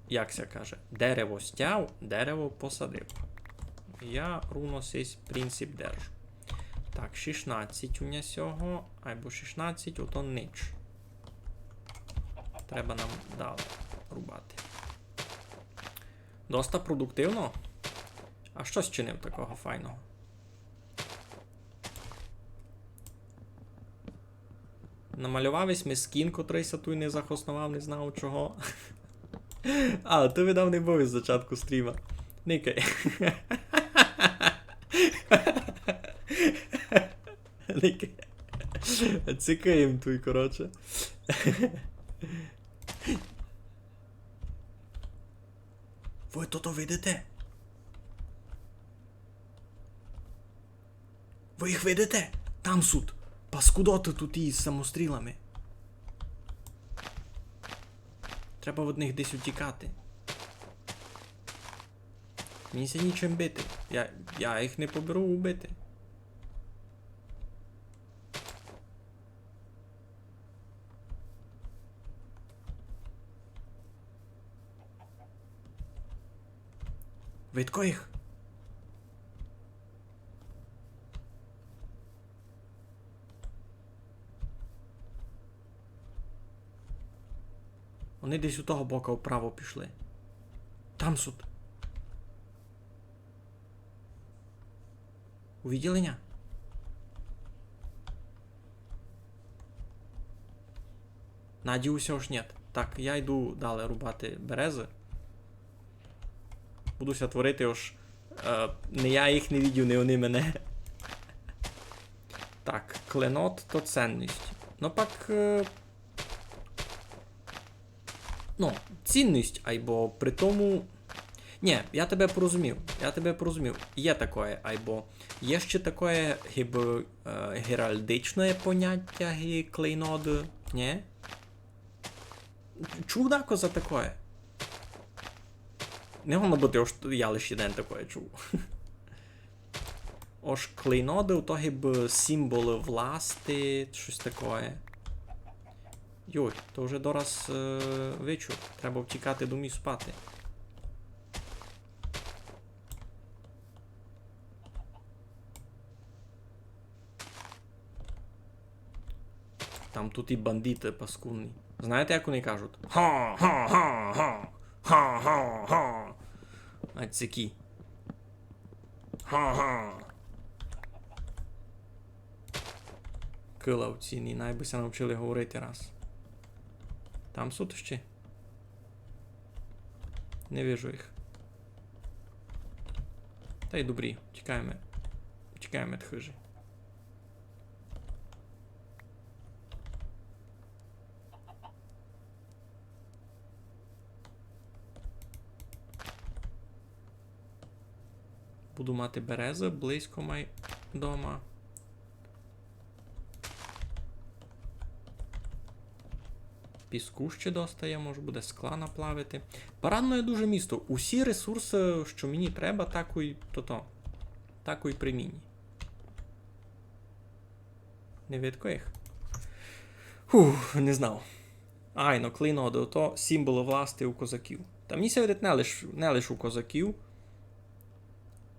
Як ся каже, дерево стяв, дерево посадив. Я руно сись принцип держу. Так, шістнадцять у ня сього, айбо шістнадцять, ото нич. Треба нам далі рубати. Доста продуктивно. А што сь чинив такого файного? Намалював ись ми скін, котрый ся туй не захосновав, не знав чого. А, ты видав не быв із зачатку стріма. Никай. Никай. Цікаєм туй, коротше. Вы тото видите? Вы їх видите? Там сут. Паскудоты тут із самострілами. Треба од них десь утікати. Мені ся нічим бити. Я, я їх не поберу убити. Видко їх? Они десь у того бока вправо пішли. Там сут. Увиділи ня? Надію ся, ож нєт. Так, я йду далі рубати березы. Буду ся творити, ож, е, не я їх не видів, не они мене. Так, клейнот то цінность. Но пак, е, ну, цінность, айбо при тому... Нє, я тебе порозумів, я тебе порозумів. Є такоє, айбо є ще такоє, гибы, е, гералдичноє понятя, ги клейноды, нє? Чув дако за такоє? Не годно быти, ож я лиш єден такоє чув. Ож клейноды, то гибы символы власти, штось такоє. Йой, то вже дораз, е, вечур. Треба втікати домів спати. Там туй і бандиты паскудні. Знаєте, як они кажуть? Га, га, га, га! Га, га, га! А цякі. Га, га! Кыла овцїні, най бы ся навчили говорити раз. Там сут ще? Не вижу їх. Та й добрі, тікаєме. Тікаєме од хыжі. Буду мати березы близько май дома. Піску ще доста є, може буде скла наплавити. Парадноє дуже місто. Усі ресурсы, што мені треба, такой, тото, такой при мені. Не видко їх? Фух, не знав. Айно, клейноды, ото символы власти у козаків. Та мені ся видить не лиш, не лиш у козаків.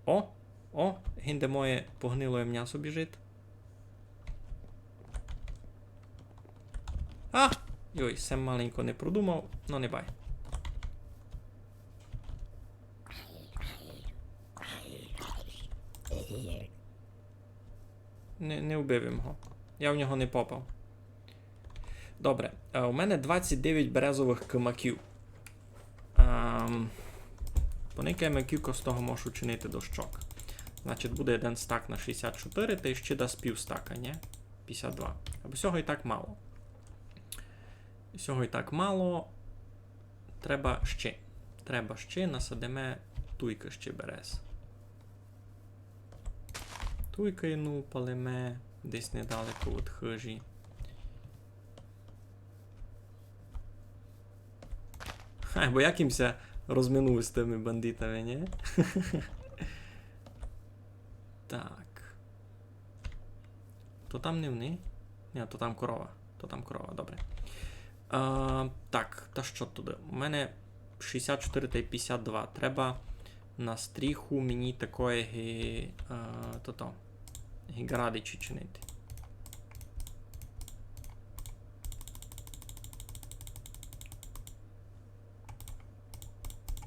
О, о, гинде моє погнилоє мнясо біжить. А! Йой, се маленько не продумав, но не бай. Не, не вбив им го. Я в нього не попав. Добре, е, у мене двадцять девять березовых кимаків. Ем, поникаєме, кілько з того можу учинити дощок. Значить, буде єден стак на шістдесят чотыри, та й ще дасть пів стака, нї? Пятдесят два. Або сього і так мало. Сього і так мало. Треба ще. Треба ще, насадиме туйкы ще берез. Туйкы єдну упалиме, десь недалеко од хыжі. Ха, бо як им ся розминув з тыма бандитами, нї? Так. То там не вони? Нї, то там корова. То там корова, добре. А, так, та што туды? У мене шістдесят чотыри та й пятдесят два. Треба на стріху мені такоє ги-, а, тото, ги ґарадичі чинити.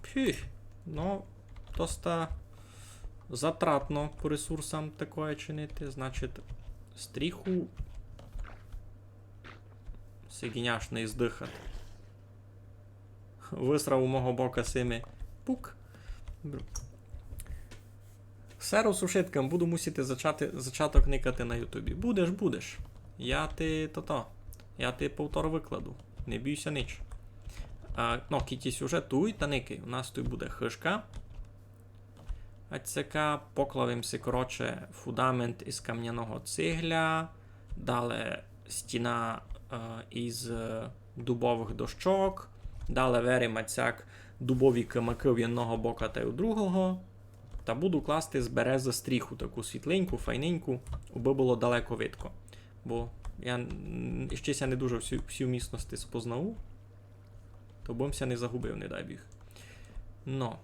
Пф, ну, доста затратно по ресурсам такоє чинити. Значить, стріху сиґіняш не здыхати. Высрав у мого бока сими. Пук. Всьо розушиткам, буду мусити зачати, зачаток никати на Ютубі. Будеш, будеш. Я ти тото. Я ти повтор выкладу. Не бій ся нич. А, ну, кідь єсь уже туй, та никай. У нас туй буде хыжка. А цяка поклав им си, коротше, фундамент из камняного цигля, дале стіна, е, из, е, дубовых дощок, дале верим ацяк дубові кимакы в єдного бока та й у другого. Та буду класти з березы стріху, таку світленьку, файненьку, убы было далеко видко. Бо я, м, іщи ся не дуже всю, всю місность спознав. То бым ся не загубив, не дай Біг. Но,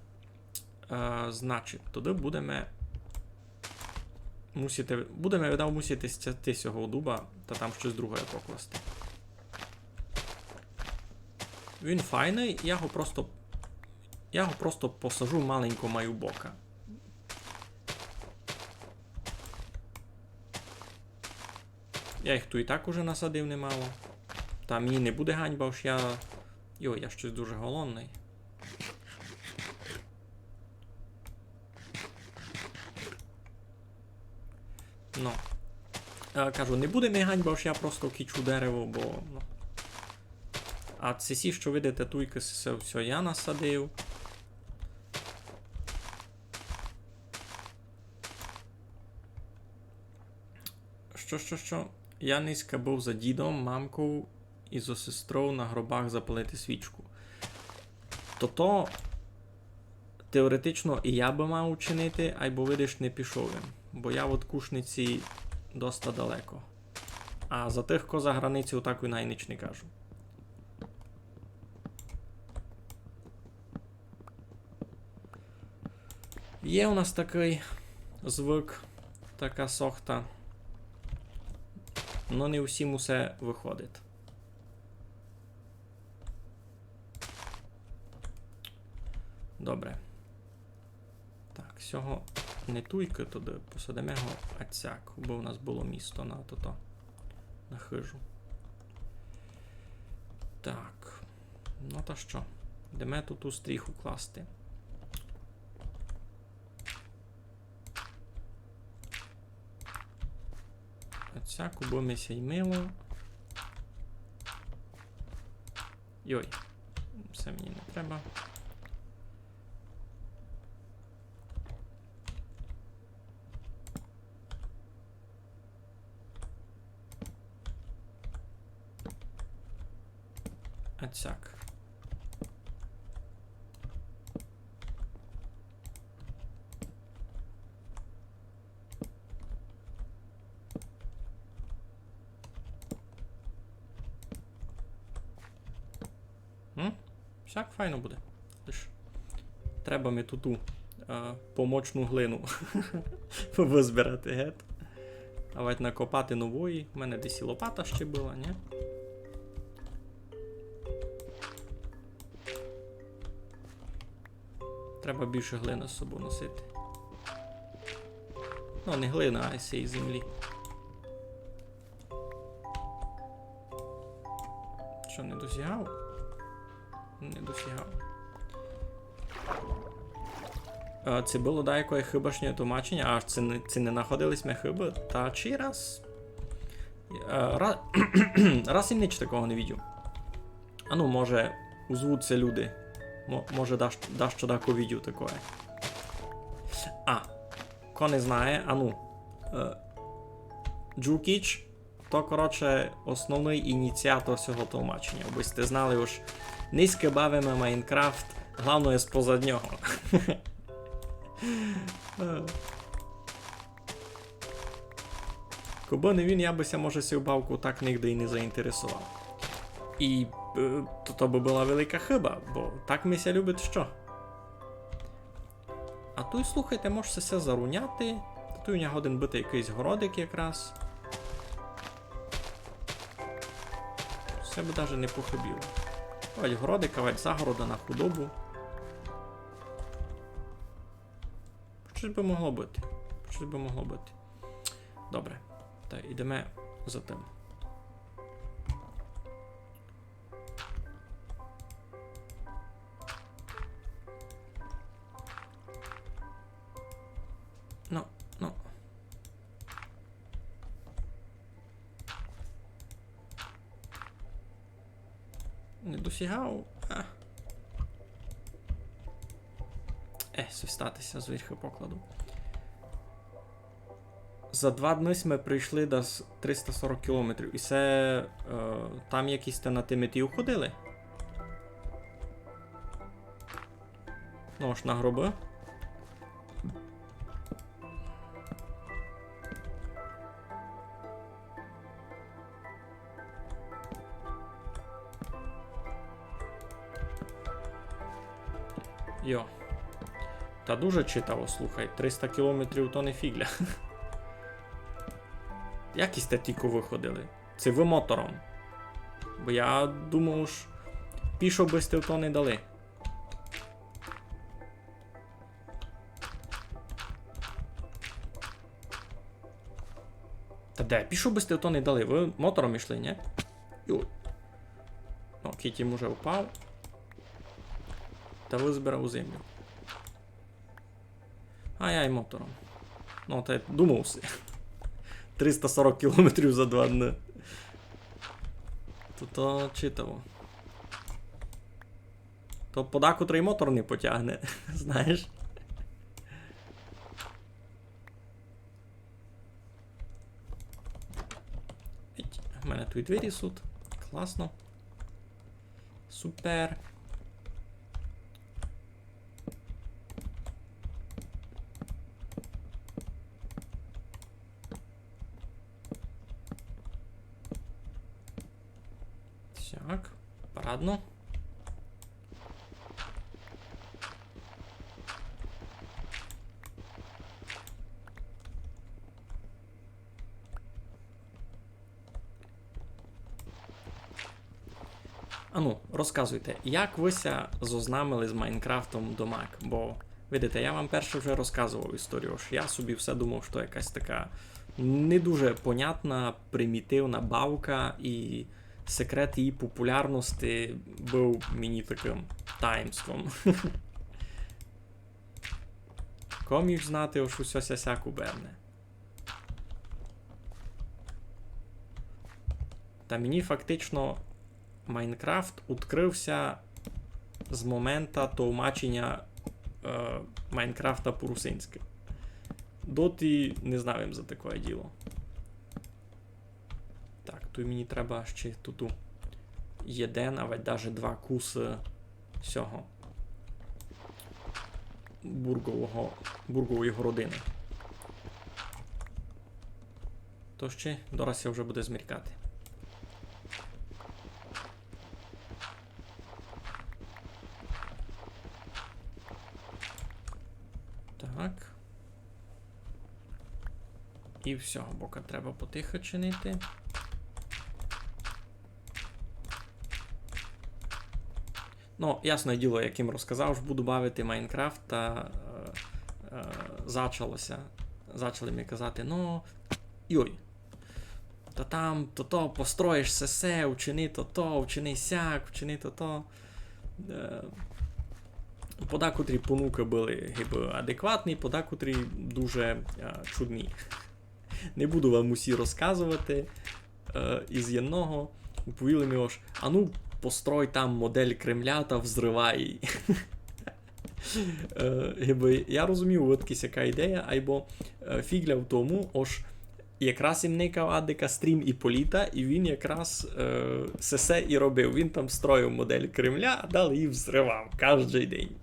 е, значить, тогды будеме мусити, будеме, видав, мусити стяти сього дуба, та там штось друге покласти. Він файный, я го просто, я го просто посажу маленько май у бока. Я їх туй і так уже насадив немало. Та мені не буде ганьба, ож я... Йой, я штось дуже голодный. Ну. Е, кажу, не буде ми ганьба, ож я просто кічу дерево, бо, ну. А сесі, што видите, туйкы, се всьо я насадив. Што, што, што? Я нынька быв за дідом, мамков и зо сестров на гробах запалити свічку. Тото теоретично и я бы мав учинити, айбо, видиш, не пішов им, бо я од Кушниці доста далеко. А за тых, ко за границею, так и най нич не кажу. Є у нас такый звык, така сохта. Но не всім усе выходить. Добре. Так, сього не туйкы туды, посадиме го ацяк, убы у нас было місто на тото, на хыжу. Так. Ну та што? Йдеме ту, ту стріху класти. Ацяк, убы ми ся й мило. Йой, се мені не треба. Ацяк. М? Всяк файно буде. Лиш треба ми туту, е, помочну глину вызбирати гет. Авадь накопати нової. У мене десь і лопата ще была, нї? Треба більше глины з собою носити. Ну, не глины, а сеї землі. Што, не досягав? Не досягав. Е, ци было даякоє хыбашнє товмаченя, аж ци не, ци не находили сьме хыбы? Та чи раз? Е, ра-, раз им нич такого не видїв. Ану, може, озвуть ся люди. Мо-, може, даш-, дашто дако видїв такоє. А, ко не знає, ану. Е, Джукіч, то, коротше, основный ініціатор сього товмаченя. Абы сьте знали, уж нынька бавиме Майнкрафт, главноє спозад нього. Е. Кобы не він, я бы ся, може, сю бавку так нигде и не заінтересовав. И, е, то, то бы была велика хыба, бо так ми ся любить што. А туй, слухайте, мож се всьо заруняти. Та туй у нього годен быти якыйсь городик якраз. Всьо бы даже не похыбіло. Вадь городик, вадь загорода на худобу. Штось бы могло быти. Штось бы могло быти. Добре. Та йдеме за тым. Ну, ну. Не досягав. А. Е, сьо стати ся, зверьху покладу. За два дни сьме пройшли десь триста сорок кілометрів. И се, е, там якісь сьте на тій меті уходили? Ну, аж на гробы. Йо. Та дуже читаво, слухай. Триста кілометрів то не фіґля. Як сьте тілько выходили? Ци вы мотором? Бо я думав, ож пішо бы сьте то не дали. Та де? Пішов бы сьте то не дали. Вы мотором ішли, нї? Йой. Ну, Кіті уже впав. Та вызбирав землю. Ай-ай, мотором. Ну, та й думав си. Триста сорок кілометрів за два дни. То, то читаво. То подакотрый мотор не потягне, знаєш. Іть, у мене туй двері сут. Класно. Супер. Так, парадно. Ану, розказуйте, як вы ся зознамили з Майнкрафтом домак? Бо, видите, я вам перше вже розказовав історію, ож я собі все думав, што якась така не дуже понятна, примітивна бавка, і секрет її популярности быв мені такым таїнством. Ко міг знати, ож усьо ся сяк оберне. Та мені фактично Майнкрафт открыв ся з момента товмаченя, е, Майнкрафта по-русинськы. Доти не знав им за такоє діло. Так, туй мені треба ще туй єден, авадь даже два кусы сього бурґового, бурґової городины. То ще дораз ся вже буде змеркати. Так. І всьо, бока треба потихо чинити. Ну, ясне діло, як им розказав, ож буду бавити Майнкрафт, та, е, е, зачало ся, зачали ми казати: «Ну, йой, та там, то, то, построїш сесе, учини то, то, учини сяк, учини то, то». Е, Подакотрі понукы были гибы адекватні, подакотрі дуже, е, чудні. Не буду вам усі розказовати. Е, із єдного уповіли ми, ож: «Ану, построй там модель Кремля та взривай». Е, гибы я розумів, одкись яка ідея, айбо, е, фіґля в тому, ож якраз им никав адика стрім Іполіта, і він якраз, е, сесе і робив. Він там строїв модель Кремля, а далі її взривав каждый день.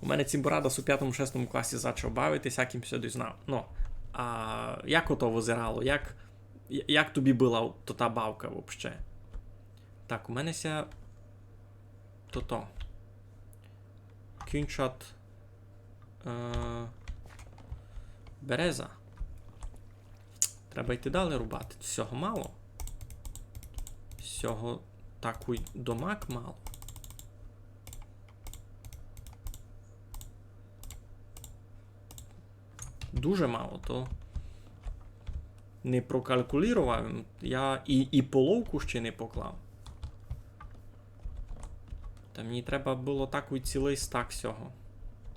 У мене цімборадас у пятому-шестому класі зачав бавити, сяк им ся дознав. Ну, а як ото визирало? Як, як тобі была тота бавка вообще? Так, у мене ся тото. Кінчат, е, береза. Треба йти далі рубати. Сього мало. Сього такой домак мало. Дуже мало, то не прокалькулірував. Я і, і половку ще не поклав. Та мені треба было такой цілый стак сього.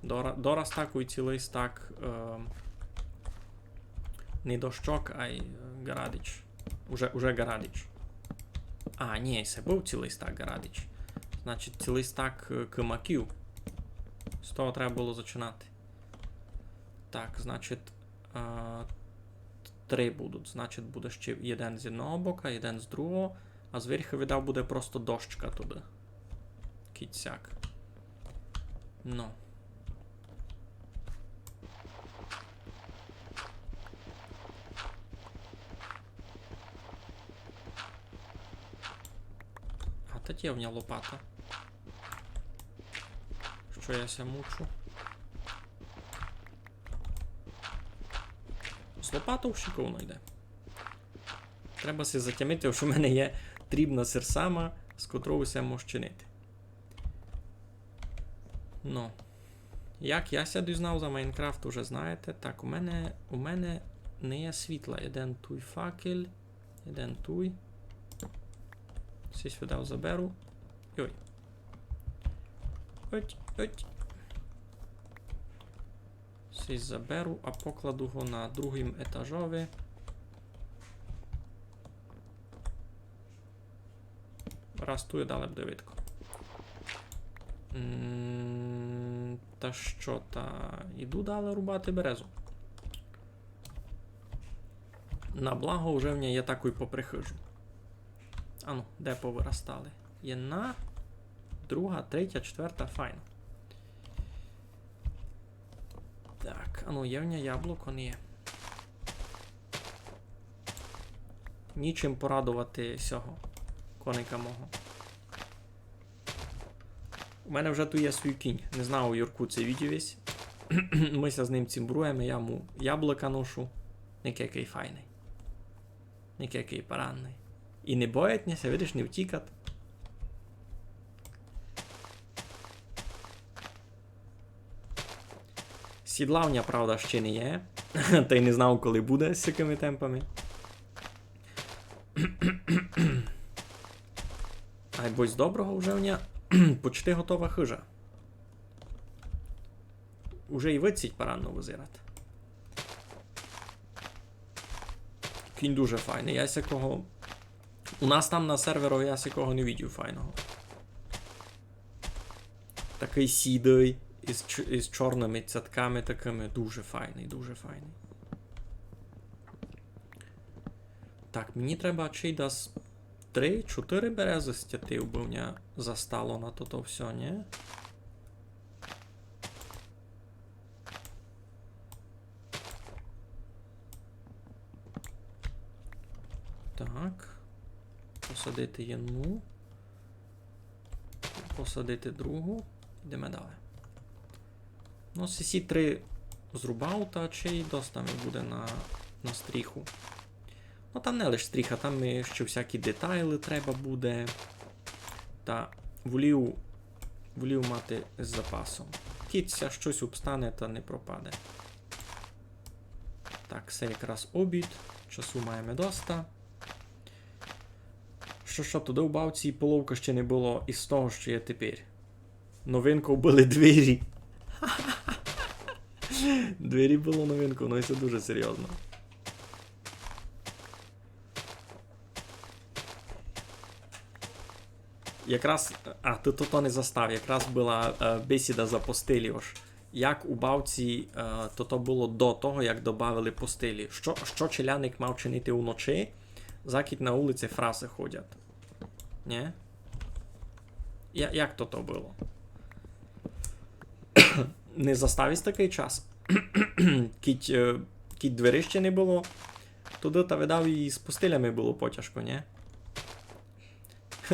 Дора-, дораз такой цілый стак, е, не дощок, ай, е, ґарадич. Уже, уже ґарадич. А, ні, се быв цілый стак ґарадич. Значить, цілый стак, е, кимаків. З того треба было зачинати. Так, значить, е, три будуть. Значить, буде ще єден з одного бока, єден з другого, а зверху, видав, буде просто дощка туды. Кіцяк. Ну. А та є в мене лопата. Што я ся мучу? З лопатов шиковно йде. Треба ся затямити, што в мене є дрібна серсама, з котрою ся мож чинити. Ну. Як я ся дізнав за Майнкрафт, уже знаєте. Так, у мене, у мене не є світла. Єден туй факель, єден туй. Сись сюды заберу. Йой. Оть, оть. Сись заберу, а покладу го на другім етажови. Раз туй, далі буде видко. М, та што, та іду далі рубати березу. На благо, уже в мене є такой попри хыжу. Ану, де повырастали? Єдна, друга, третя, четверта, файно. Так, ану, є в мене яблуко? Ні. Нічим порадовати сього коника мого. У мене вже туй є свій кінь. Не знаю, Юрку, ци видів єсь. Мы ся з ним цімбруєме, я му яблука ношу. Никакый файный. Никакый парадный. І не боїть ня ся, видиш, не втікат. Сідла в ня, правда, ще не є. Тай не знав, коли буде з такыми темпами. Айбо з доброго вже в ня почти готова хыжа. Уже й вид сись парадно визират. Кінь дуже файный. Я сякого... У нас там на серверу я сякого не видів файного. Такый сідый, із ч-, із чорными цятками такыми. Дуже файный, дуже файный. Так, мені треба чи дас три-чотири березы стяти, убы в ня застало на тото всьо, ні? Так. Посадити єдну. Посадити другу. Йдеме далі. Ну, сесі три зрубав, та чи й доста ми буде на, на стріху. Ну, там не лиш стріха, там ми ще всякі детайлы треба буде. Та волів, волів мати з запасом. Кідь ся штось обстане, та не пропаде. Так, се якраз обід. Часу маєме доста. Што, што, тогды у бавці половкы ще не было из того, што є тепер. Новинков были двері. Двері было новинков, ну і се дуже серйозно. Якраз, а, ты то, то не застав, якраз была, е, бесіда за постелі, ож як у бавці, е, то, то было до того, як добавили постелі. Што, што челядник мав чинити уночи, закіть на улици фраси ходять? Нє? Я-, як то, то было? Не застав єсь такый час? Кідь, е, кідь дверей ще не было, тогды та, видав, і з постелями было потяжко, нє?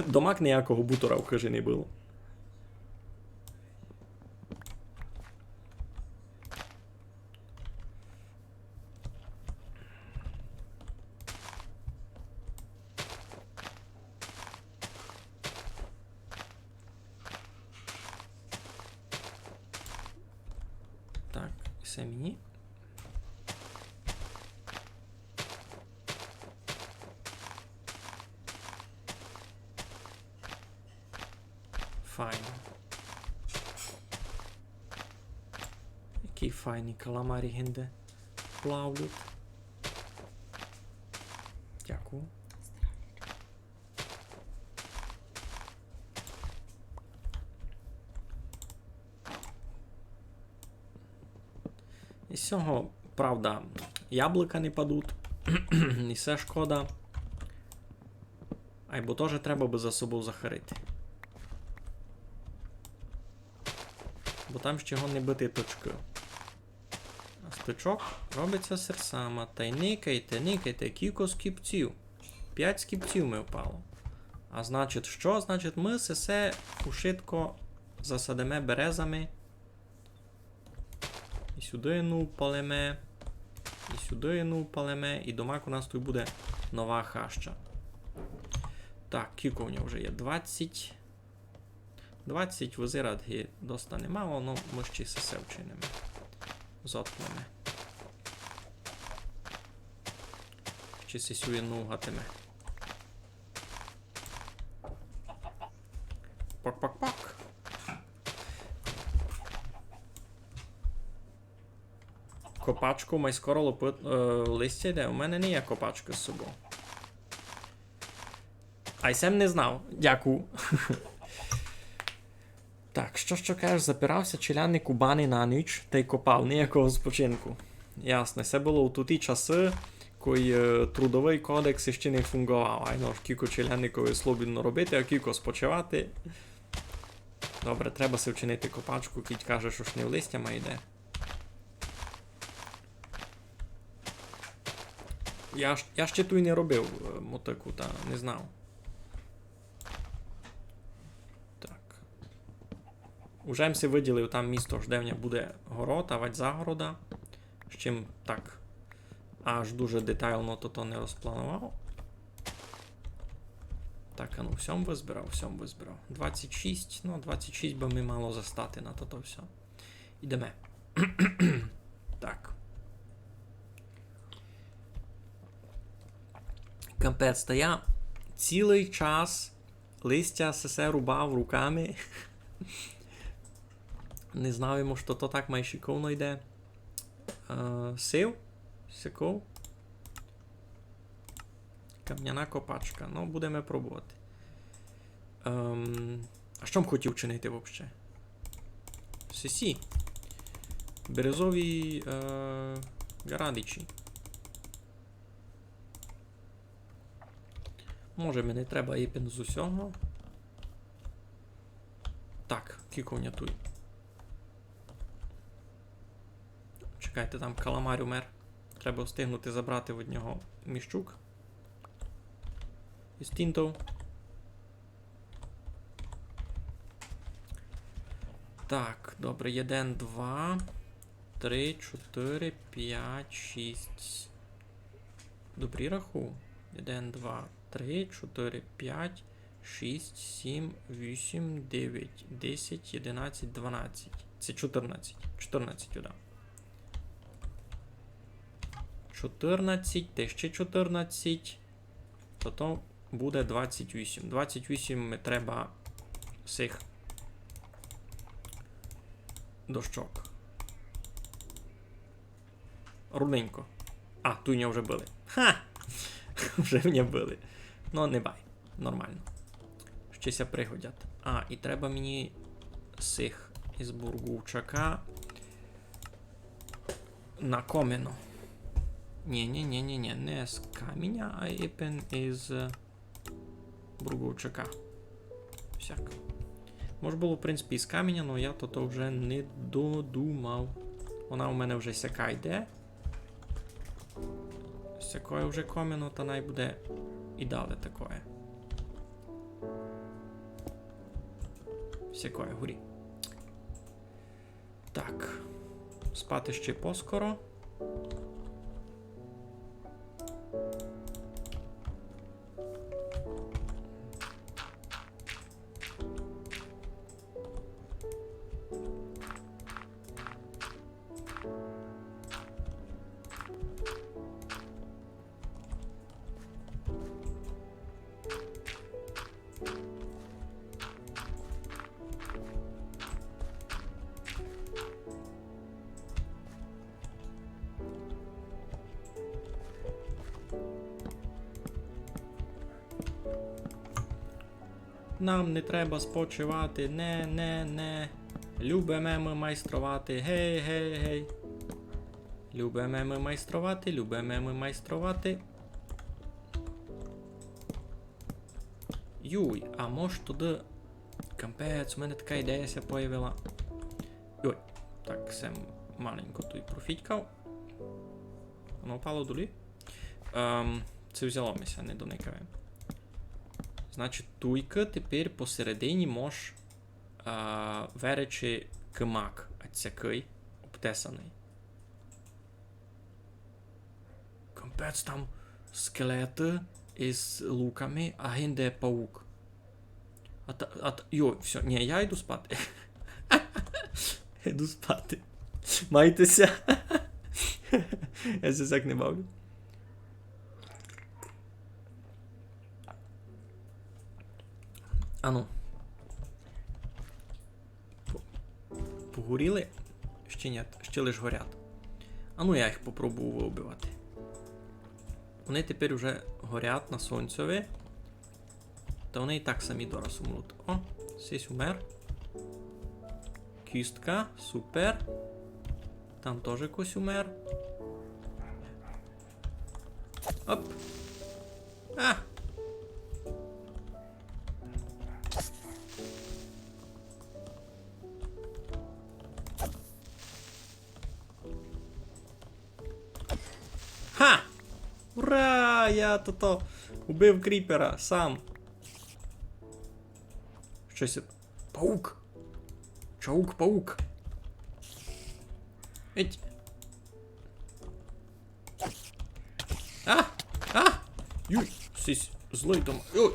Домак ниякого бутора в хыжи не было. Так, і се мені. Файно. Якый файный каламарі гинде плавлють. Дякую. Из сього, правда, яблука не падуть. І се шкода. Айбо тоже треба бы за собов захарити. Бо там ще годні быти тычкы. А з тычок робить ся серсама. Тай никайте, никайте, кілько скіпців. Пять скіпців ми впало. А значить што? Значить, мы сесе ушытко засадиме березами. І сюды єдну упалиме. І сюды єдну упалиме. І домак у нас туй буде нова хаща. Так, кілько в нього вже є? Двадцять. Двадцять вызирать ги доста немало, но мы ще сесе вчиниме. Зоткнеме. Ще сесю єдну угатиме. Пак-пак-пак. Копачку май скоро лопи-, е, листя йде. У мене не є копачкы з собов. Ай сем не знав. Дякую. Так, што, што кажеш, запирав ся челядник у бани на ніч тай копав, ниякого спочинку. Ясно, се было у туті часы, кой, е, трудовый кодекс іщи не фунґовав. Айно, кілько челядникови слобідно робити, а кілько спочивати. Добре, треба си вчинити копачку, кідь кажеш, ож не в листя май йде. Я ж, я ще туй не робив, е, мотыку, та не знав. Так. Уже м си выділив там місто, де в ня буде город, авадь загорода. З чим так аж дуже детайлно то, то не розпланував. Так, а ну, всьо м вызбирав, всьо м вызбирав. Двадцять шість, ну, двадцять шість бы ми мало застати на то, то всьо. Ідеме. Так. Капець, та я цілый час листя сесе рубав руками. Не знав йому, што то так май шиковно йде. Е, сив? Сяков? Камняна копачка. Ну, будеме пробовати. Ем, а што м хотів чинити вообще? Сесі. Березові, е, ґарадичі. Може, ми не треба іпен з усього. Так, кілько в ня туй. Чекайте, там каламар умер. Треба встигнути забрати від нього мішчук. Із тінтов. Так, добре, єден, два, три, чотири, пять, шість. Добрі рахую. Єден, два, три, чотири, пять, шість, сім, вісім, девять, десять, єдинадцять, дванадцять. Се чотирнадцять. Чотирнадцять, да. Чотирнадцять, та ще чотирнадцять. Та то буде двадцять вісім. Двадцять вісім ми треба сих дощок. Рудненько. А, туй мене вже били. Ха! Вже мене били. Ну, не бай. Нормално. Ще ся пригодять. А, і треба мені сих із бургувчака на комино. Нї, нї, нї, нї, нї, не з каміня, а іпен із бургувчака. Всяк. Мож было, в принципі, із каміня, но я то, то вже не додумав. Она у мене вже сяка йде. Сякоє вже комино, та най буде і далі такоє. Сякоє горі. Так. Спати ще поскоро. Нам не треба спочивати, не, не, не. Любиме мы майструвати, гей, гей, гей. Любиме мы майструвати, любиме мы майструвати. Юй, а мож туды... Капець, у мене така ідея ся появила. Йой, так, се маленько туй профітькав. Воно впало долі. Ем, се взяло ми ся, не доникав им. Значить, туйка тепер посередині мож, а, веречи кимак, а сякый обтесаный. Капець, там скелеты із луками, а гинде паук. А та, а та, йо, всьо, нї, я йду спати. Йду спати. Майте ся. Я ся так не бавлю. Ану. По-, погоріли? Ще нї, ще лиш горять. Ану, я їх попробую выбивати. Они тепер уже горять на сонцьови. Та они і так самі дораз умруть. О, сись умер. Кістка, супер. Там тоже якось умер. Оп. А! Ха! Ура! Я тото убив кріпера сам. Штось... Паук! Чаук-паук! Еть! А! А! Юй! Сись злый дома. Юй!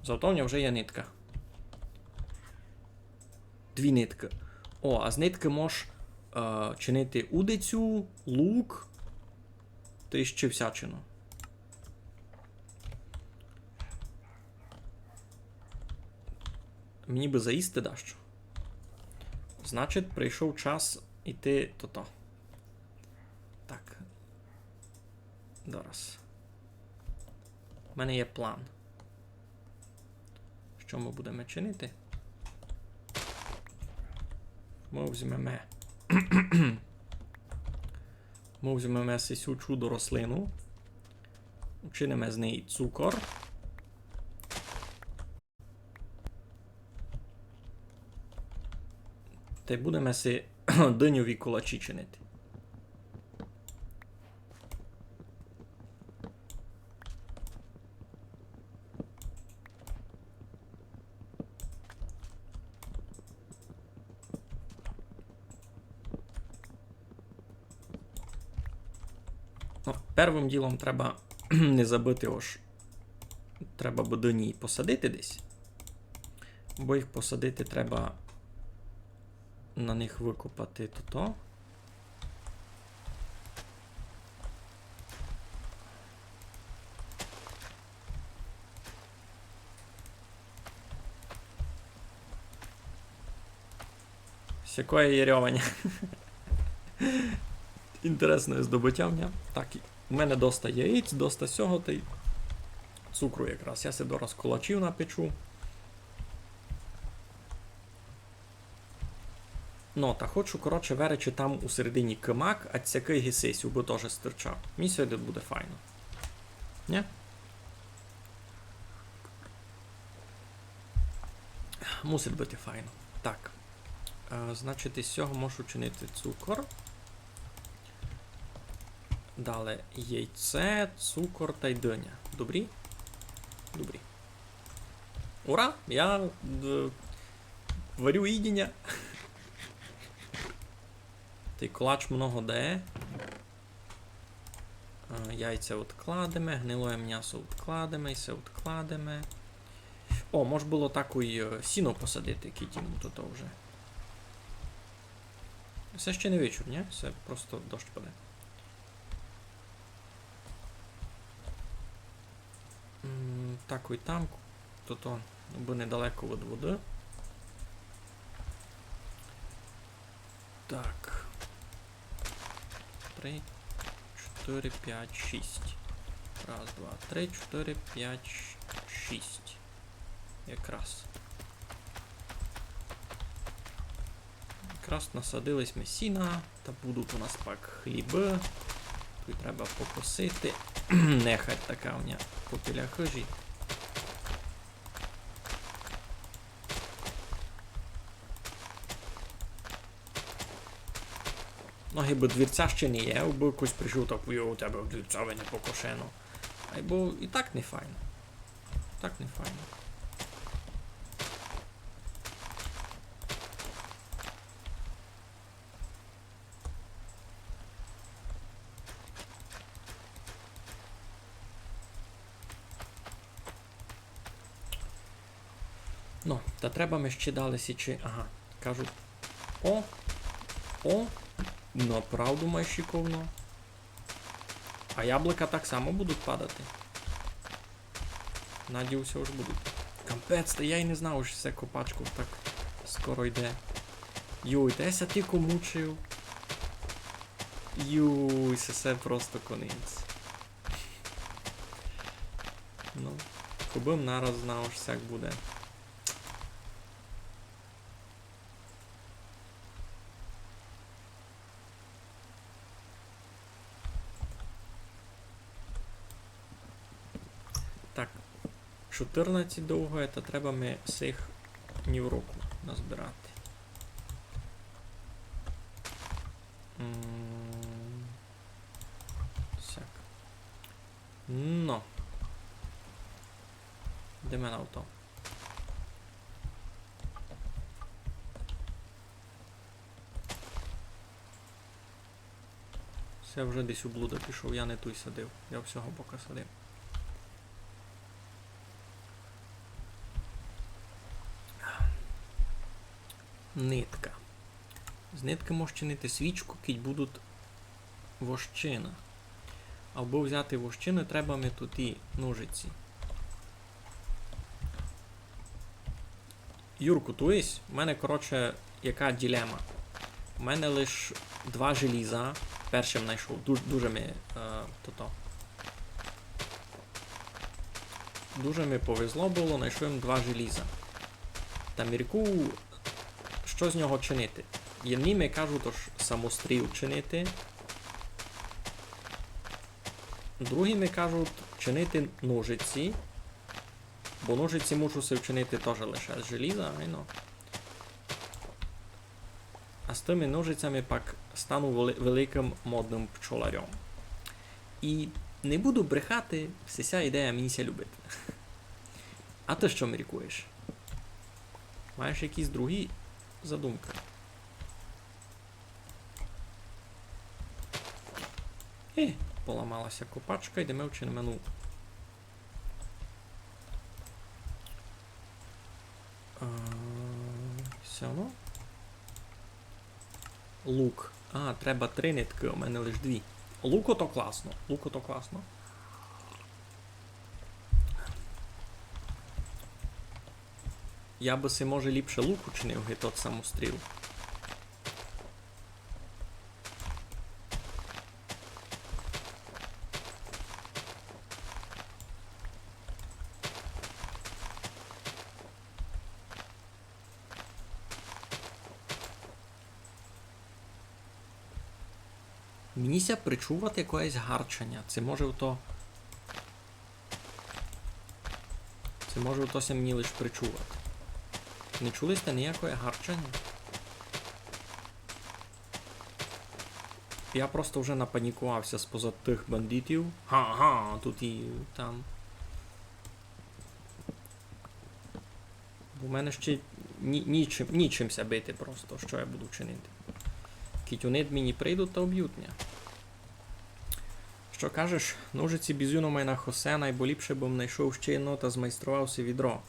Зато в нього вже є нитка. Дві ниткы. О, а з ниткы мож, е, чинити удицю, лук та іщи всячину. Мені бы заїсти дашто. Значить, прийшов час іти тото. Так. Зараз. У мене є план. Што мы будеме чинити? Мы возьмеме. Мы возьмеме сисю чудо рослину. Учиниме з неї цукор. Тай будеме си дыньові колачі чинити. Ну, первым ділом треба не забыти, ож треба бы дыні посадити десь. Бо їх посадити треба, на них выкопати тото. Сякоє єрьованя. Інтересне здобытя в мене. Так, у мене доста яєць, доста сього, тай цукру якраз. Я се дораз колачів напечу. Ну, та хочу, коротше, веречи там у середині кымак, а сякый ги сись, убы тоже стирчав. Мені ся видить, буде файно. Нє? Мусить быти файно. Так. Е, значить, із сього можу чинити цукор. Далі яйце, цукор тай диня. Добрі? Добрі. Ура! Я, е, варю їдіня. Тай колач много дає. Е, яйця одкладеме, гнилоє мнясо одкладеме, і се одкладеме. О, мож было такой, е, сіно посадити, кідь йому то, то вже. Се ще не вечур, нє? Се просто дощ паде. М, такой там, то, то, бо недалеко од воды. Так. Три, чотыри, пять, шість. Раз, два, три, чотыри, пять, шість. Якраз. Якраз насадили сьме сіна, та будуть у нас пак хлібы. Туй треба покосити. Нехай така у мене попіля хыжі. Ну, гибы двірця ще не є, убы хтось прийшов так: «Йо, у тебе в двірця не покошено». Айбо і так не файно. Так не файно. Ну, та треба ми ще далі січи. Ага, кажу. О! О! Направду май шиковно. А яблука так само будуть падати. Надію ся, уж будуть. Капець, та я й не знав, што се копачка так скоро йде. Йой, та я ся тілько мучив. Йой, се, се просто конець. Ну, кобы м нараз знав, што сяк буде. Так, чотырнадцять довгоє, та треба ми сих нівроку назбирати. М, сяк. Но. Де мене авто? Се вже десь у блуда пішов, я не туй садив. Я всього бока садив. Нитка. З ниткы мож чинити свічку, кідь будуть вощины. Або взяти вощины, треба ми туй і ножиці. Юрку, туйсь, у мене, коротше, яка дилема. У мене лиш два желіза. Перше м найшов. Ду-, дуже ми, е, тото. Дуже ми повезло было, найшов им два желіза. Та міркую, што з нього чинити. Єдні ми кажуть, ож самостріл чинити. Другі ми кажуть чинити ножиці. Бо ножиці мушу си вчинити тоже лише з желіза, айно. А з тыми ножицями пак стану вели-, великым модным пчоларьом. І не буду брехати, вся ся ідея мені ся любить. А ты што міркуєш? Маєш якісь другі задумкы? Е, поламала ся копачка, йдеме вчиниме нову. А, всьо, ну. Лук. А, треба три ниткы, у мене лиш дві. Луко то класно, луко то класно. Я бы си, може, ліпше лук учинив, ги тот самостріл. Мені ся причувать якоєсь гарчаня. Ци може то. Ци може то ся мені лиш причувать. Не чули сьте ніякоє гарчаня? Я просто вже напанікував ся спозад тых бандитів. Га-га, тут і там. Бо в мене ще ні-, нічим, нічим ся бити просто, што я буду чинити. Кідь они д мені прийдуть та убють ня. Што кажеш? Ножиці бізуно май на хосена, айбо ліпше бы м найшов ще єдно та змайстрував си відро.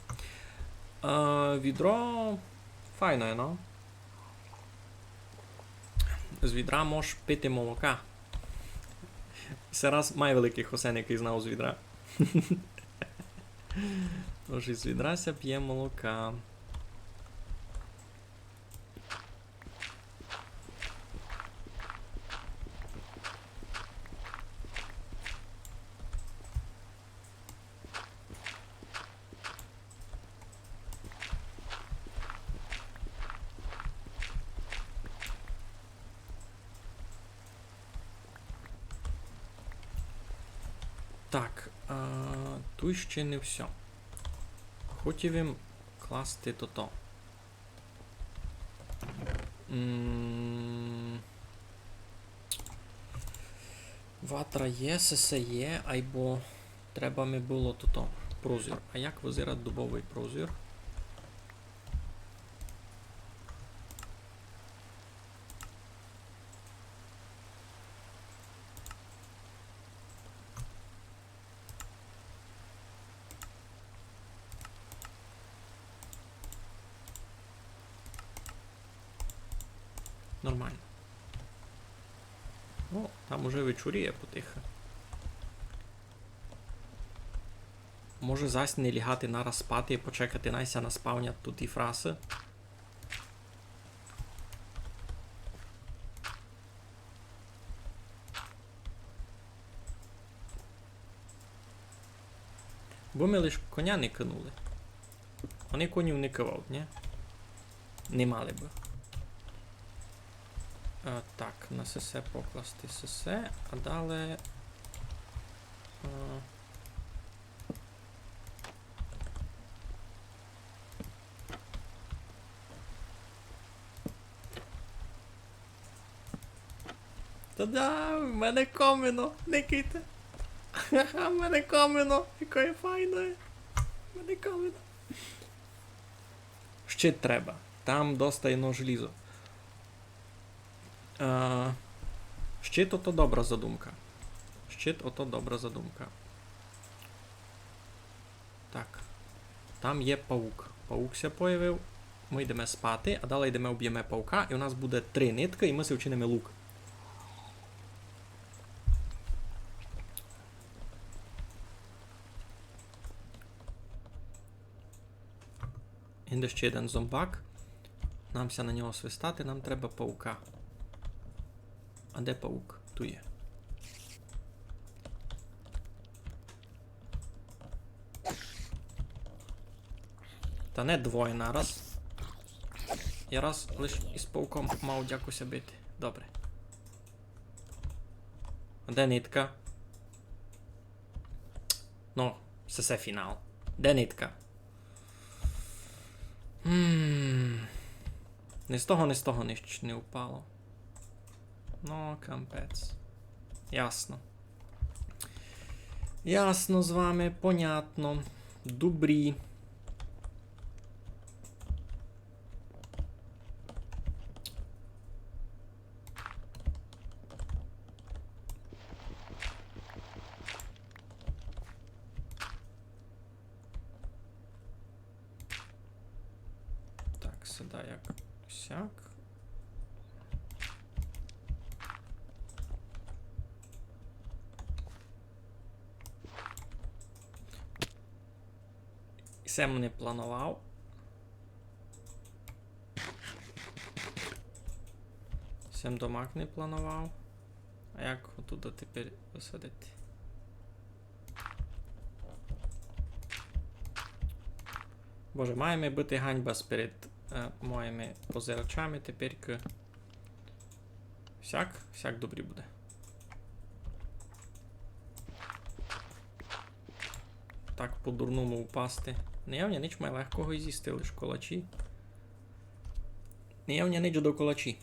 Е, відро файно є, но. З відра мож пити молока. Се раз май великый хосен, якый знав з відра. Тож із відра ся пє молока. Так, а, туй ще не всьо. Хотів им класти тото. М, ватра є, сесе є, айбо треба ми было тото. Прозір. А як визирать дубовый прозір? Нормално. О, там уже вечоріє потихы. Може зась не лягати нараз спати і почекати, най ся наспавнять туй і фрасы. Бо ми лиш коня не кинули. Они конів не кывають, нї? Не мали бы. А, так, на сесе покласти сесе, а дале, а, Та-да, в мене комино, никайте. Ха-ха, в мене комино, якоє файноє. В мене комино. Щит треба. Там доста єдно желізо. А, щит, ото добра задумка. Щит, ото добра задумка. Так. Там є паук. Паук ся появив. Мы йдеме спати, а дале йдеме убєме паука, і у нас буде три ниткы, і мы си вчиниме лук. Інде ще єден зомбак. Нам ся на нього свистати, нам треба паука. А де паук? Туй є. Та не двоє нараз. Я раз лиш із пауком мав дяку ся бити. Добре. А де нитка? Ну, се, се фінал. Де нитка? М. Ни з того, ни з того нич не упало. Ну, капець. Ясно. Ясно з вами, понятно. Добрі. Так, сюды як сяк. І сем не планував. Сем домак не планував. А як отут тепер высадити? Боже, має ми быти ганьба перед, е, моїми позирачами тепер. Сяк, сяк добрі буде. так по-дурному упасти. Не є в ня нич май легкого зїсти, лиш колачі. Не є в ня нич до колачі.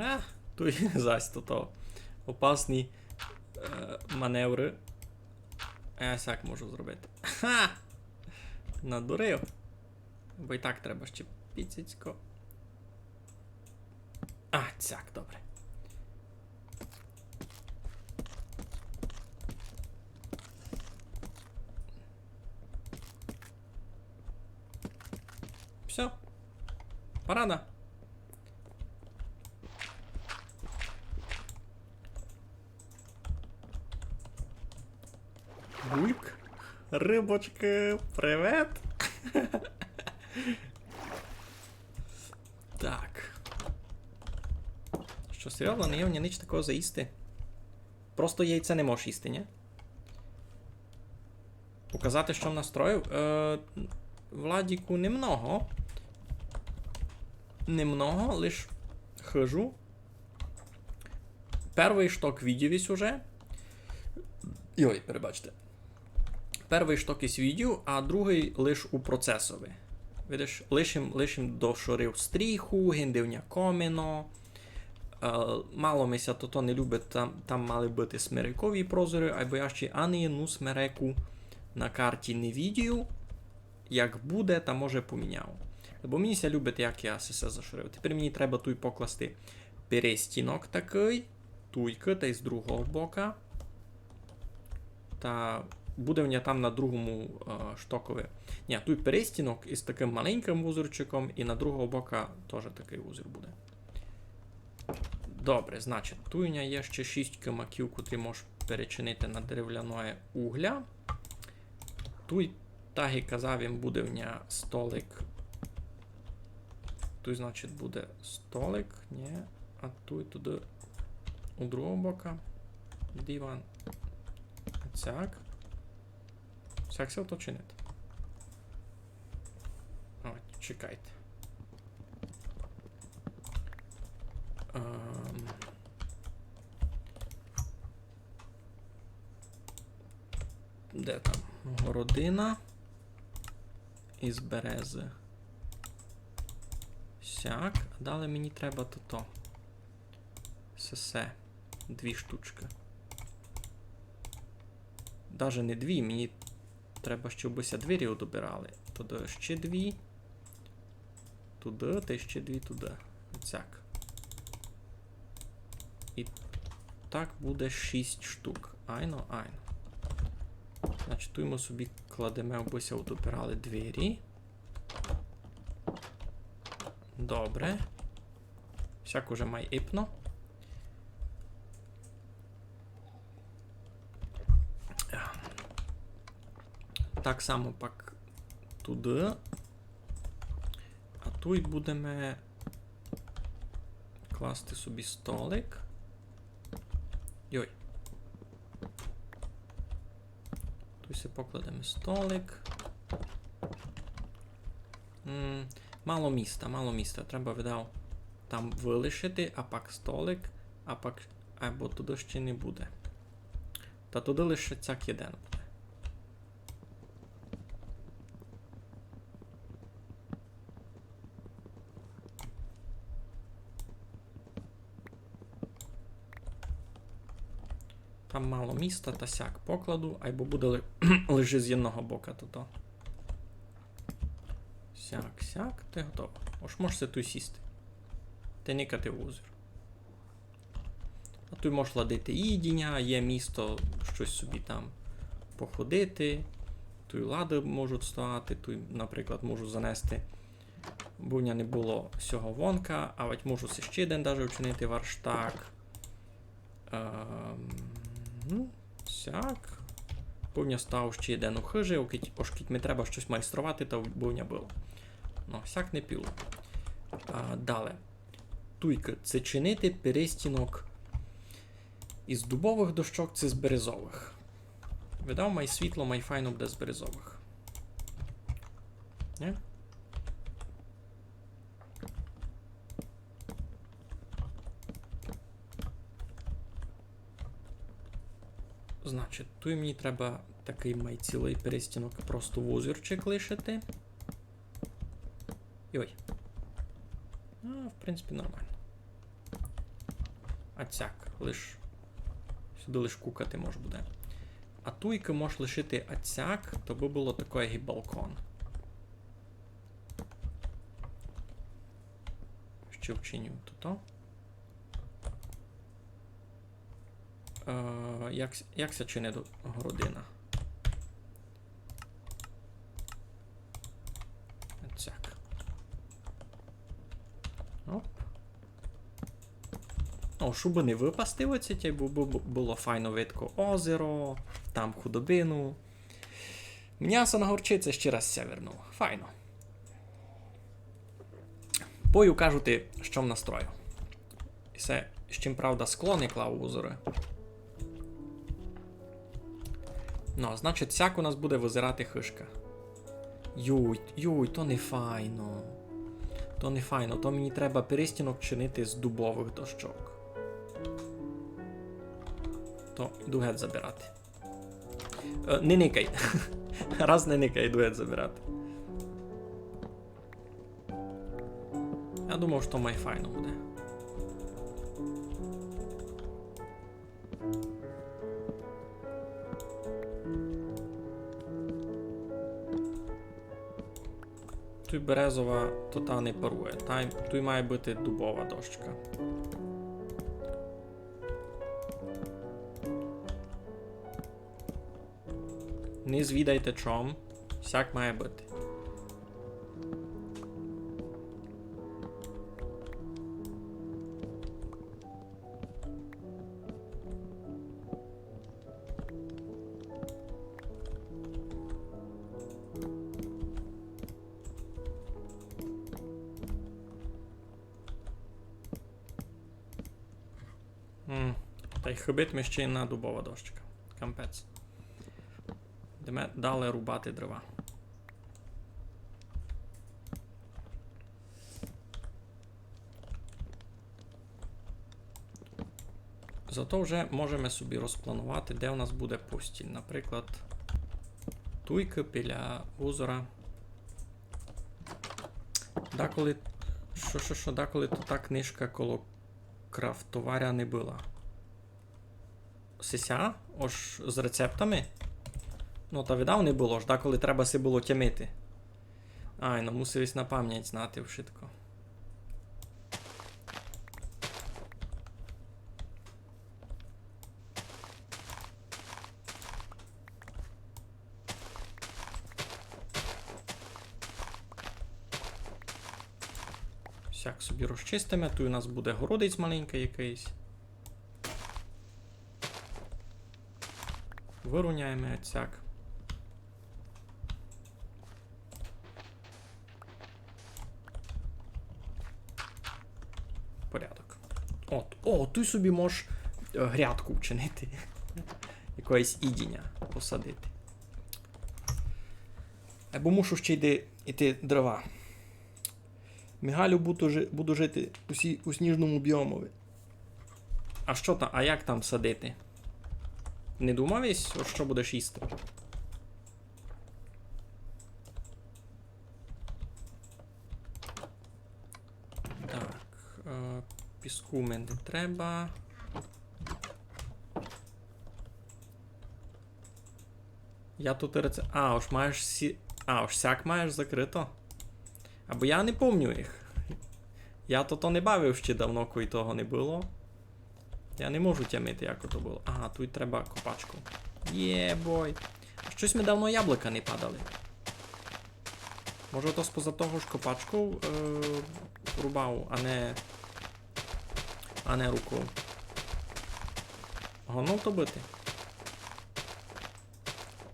А, туй зась то, то опасні е, маневры. А я сяк можу зробити. Ха! Надурив. Бо й так треба ще піцицько. А, цяк, добре. Всьо. Парада. Бульк. Рыбочкы, привет. Так. Што, серйозно, не є в ня нич такого заїсти? Просто яйце не можеш їсти, ні? Показати, што м настроїв? Е, Владіку, немного. Немного, лиш хыжу. Первый шток видів єсь уже. Йой, перебачте. Первый шток єсь видів, а другый лиш у процесови. Видиш, лиш им, лиш им дошорив стріху, гинде в ня комино. Е, мало ми ся тото не любить, там, там мали быти смерекові прозоры, айбо я ще ани єдну смереку на карті не видів. Як буде, та може поміняв. Бо мені ся любить, як я се всьо зашорив. Тепер мені треба туй покласти перестінок такый. Туйкы, тай з другого бока. Та буде в ня там на другому, е, штокови. Ні, туй перестінок із такым маленькым вузорчиком, і на другого бока тоже такый вузор буде. Добре, значить, туй у ня є ще шість кимаків, котрі можеш перечинити на деревляноє угля. Туй, так і казав, им буде в ня столик. Туй, значить, буде столик, ні. А туй туды у другого бока. Диван. Цяк. Цяк ся то чинить. О, чекайте. Ем. Де там? Городина. Із березы. Сяк. А далі мені треба тото. Сесе. Дві штучкы. Даже не дві, мені треба, щоб ся двері одобирали. Туды ще дві. Туды, та ще дві туды. Оцяк. І так буде шість штук. Айно, айно. Значить, туй мы собі кладеме, абы ся одобирали двері. Добре. Сяк уже май ипно. Так само пак туды. А туй будеме класти собі столик. Йой. Туй си покладеме столик. М, мало міста, мало міста. Треба, видав, там вылишити, а пак столик, а пак, айбо туды ще не буде. Та туды лише цяк єден буде. Там мало міста, та сяк покладу, айбо буде ли-, лише з єдного бока тото. Сяк, сяк, та готово. Ож можеш туй сісти. Та никати в узор. А туй можеш ладити їдіня, є місто штось собі там походити. Туй лады можуть стояти, туй, наприклад, можу занести, бо в мене не было сього вонка, а вадь можу си ще єден даже учинити варштак. Ем, ну, сяк. Быв ня став ще єден у хыжі, окіть, ож кіть ми треба штось майструвати, та быв ня было. Ну, сяк не піло. А, дале. Туйкы, ци чинити перестінок із дубовых дощок, ци з березовых. Видав, май світло, май файно буде з березовых. Нє? Значить, туй мені треба такый май цілый перестінок, просто вузорчик лишити. Йой. А, в принципі, нормално. Ацяк, лиш сюды лиш кукати мож буде. А туйкы мож лишити ацяк, то бы было такоє ги балкон. Ще вчиню туто. Е, як, с- як ся чинить городина? Цяк. Оп. О, шубы не выпасти оці, тя бу- бу- бу- было файно видко озеро, там худобину. Мнясо на горчиці ще раз ся вернув. Файно. Пой укажу ти, што м настрою. І се, з чим, правда, скло не клав у узоры. Ну, значить, сяк у нас буде визирати хыжка. Юй, юй, то не файно. То не файно, то мені треба перестінок чинити з дубовых дощок. То йду геть забирати. Е, не никай. Раз не никай, йду геть забирати. Я думав, што май файно буде. Туй березова, то та не парує. Та, туй має быти дубова дощка. Не звідайте чом. Сяк має быти. М, та й хыбить ми ще й на дубова дощка. Кампець. Йдеме далі рубати дрова. Зато вже можеме собі розпланувати, де у нас буде постіль. Наприклад, туйкы біля озера. Деколи, што, што, што, деколи то та книжка коло крафтоваря не была. Сися? Ож з рецептами? Ну, та видав не было, ож деколи треба си было тямити. Ай, ну мусив єсь на память знати вшытко. Сяк собі розчистиме. Туй у нас буде городець маленькый якыйсь. Вырівняєме сяк. Порядок. От, о, туй собі мож, е, грядку вчинити. Якоєсь їдіня посадити. Або мушу ще йти, йти дрова. Мігалю, буду жи-, буду жити у сі-, у сніжному біомови. А што там, а як там садити? Не думав єсь, от што будеш їсти? Так, е, піску ми не треба. Я тут реце-, а, ож маєш сі-, а, ож сяк маєш закрыто? Або я не помню їх. Я то, то не бавив ще давно, коли того не было. Я не можу тямити, як ото было. Ага, туй треба копачку. Є, бой. Штось ми давно яблука не падали. Може, то споза того, ож копачков, е, рубав, а не, а не руков. Годно то быти.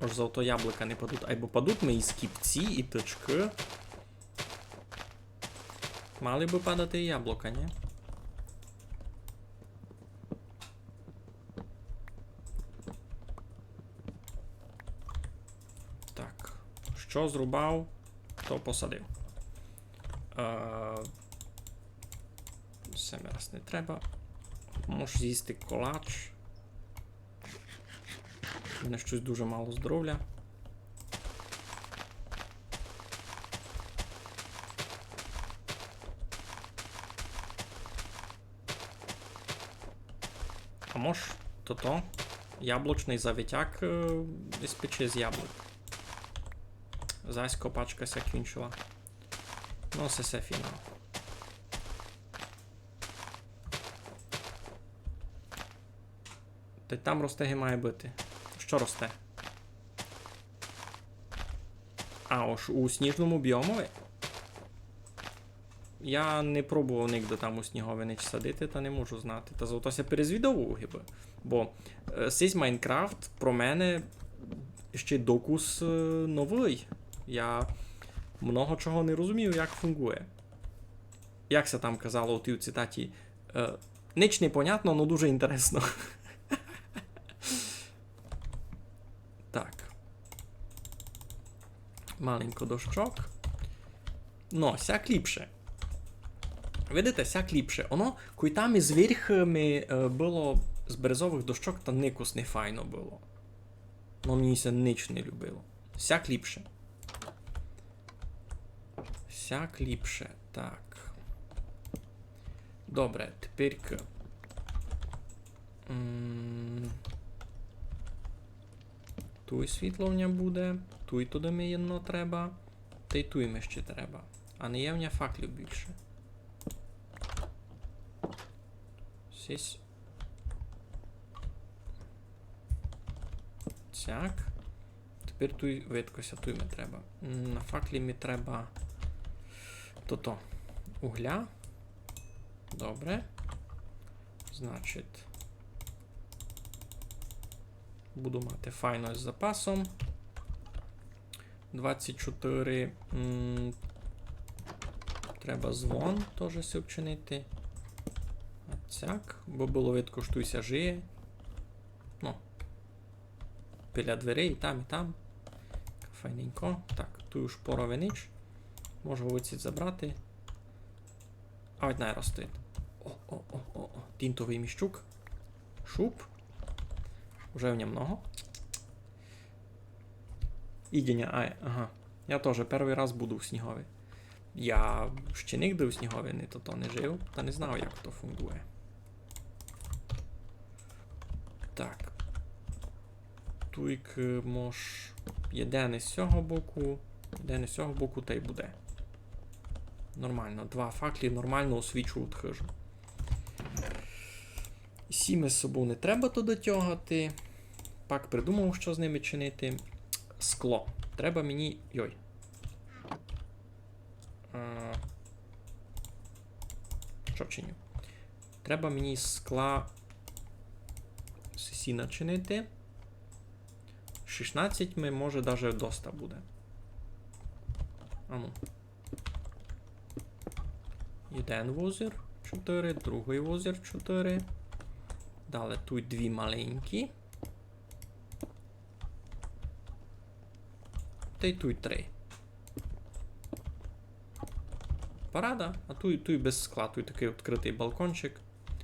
Може, зато яблука не падуть. Айбо падуть ми і скіпці, і тычкы. Мали бы падати і яблука, ні? Так. Што зрубав, то посадив. Е, Се ми раз не треба. Можеш з'їсти колач. У мене штось дуже мало здоровля. А мож тото? Яблучный завитяк, е, испечи з яблук. Зась копачка ся кінчила. Ну, се, се фінал. Та й там росте ги має быти. Што росте? А, ож у сніжному біомови? Я не пробовав нигде там у снігови нич садити, та не можу знати. Та зато ся перезвідовую гибы. Бо, е, сись Майнкрафт про мене ще докус, е, новый. Я много чого не розумію, як фунґує. Як ся там казало у тій цитаті, е, нич не понятно, но дуже інтересно. Так. Маленько дощок. Но, сяк ліпше. Видите, сяк ліпше. Оно, кой там из верьх ми, е, было з березовых дощок, та никус не файно было. Но, мені ся нич не любило. Сяк ліпше. Сяк ліпше. Так. Добре, тепер к-, м, туй світло в ня буде, туй туды ми єдно треба, та й туй ми ще треба. А не є в ня факлів більше. Сись. Так. Тепер туй видко ся, туй ми треба. М, на факлі ми треба тото. Угля. Добре. Значить, буду мати файно з запасом. Двадцять чотири. М, треба звон тоже си вчинити. Отсяк. Бо было видко, што туй ся жиє. Ну. Біля дверей, і там, і там. Файненько. Так, туй уж поровинич. Можу оцить забрати. А от най ростить. О, о, о, о, о. Тінтовый міщук. Шуп. Уже в ньому много. Їдіня, ай, ага. Я тоже первый раз буду в снігови. Я ще нигде в снігови не, тото не жив, та не знав, як то фунґує. Так. Туйк, е, мож єден из сього боку, єден из сього боку та й буде. Нормално, два факлі нормално освічують хыжу. Сі ми з собов не треба туды тягати. Пак придумав, што з ними чинити. Скло. Треба мені, йой. Е, што чиню? Треба мені з скла сі начинити. Шістнадцять ми, може, даже доста буде. Ану. Єден вузір, чотири, другый вузір, чотири. Дале туй дві маленькі. Та й туй три. Парада, а туй, туй без скла, туй такый відкрытый балкончик.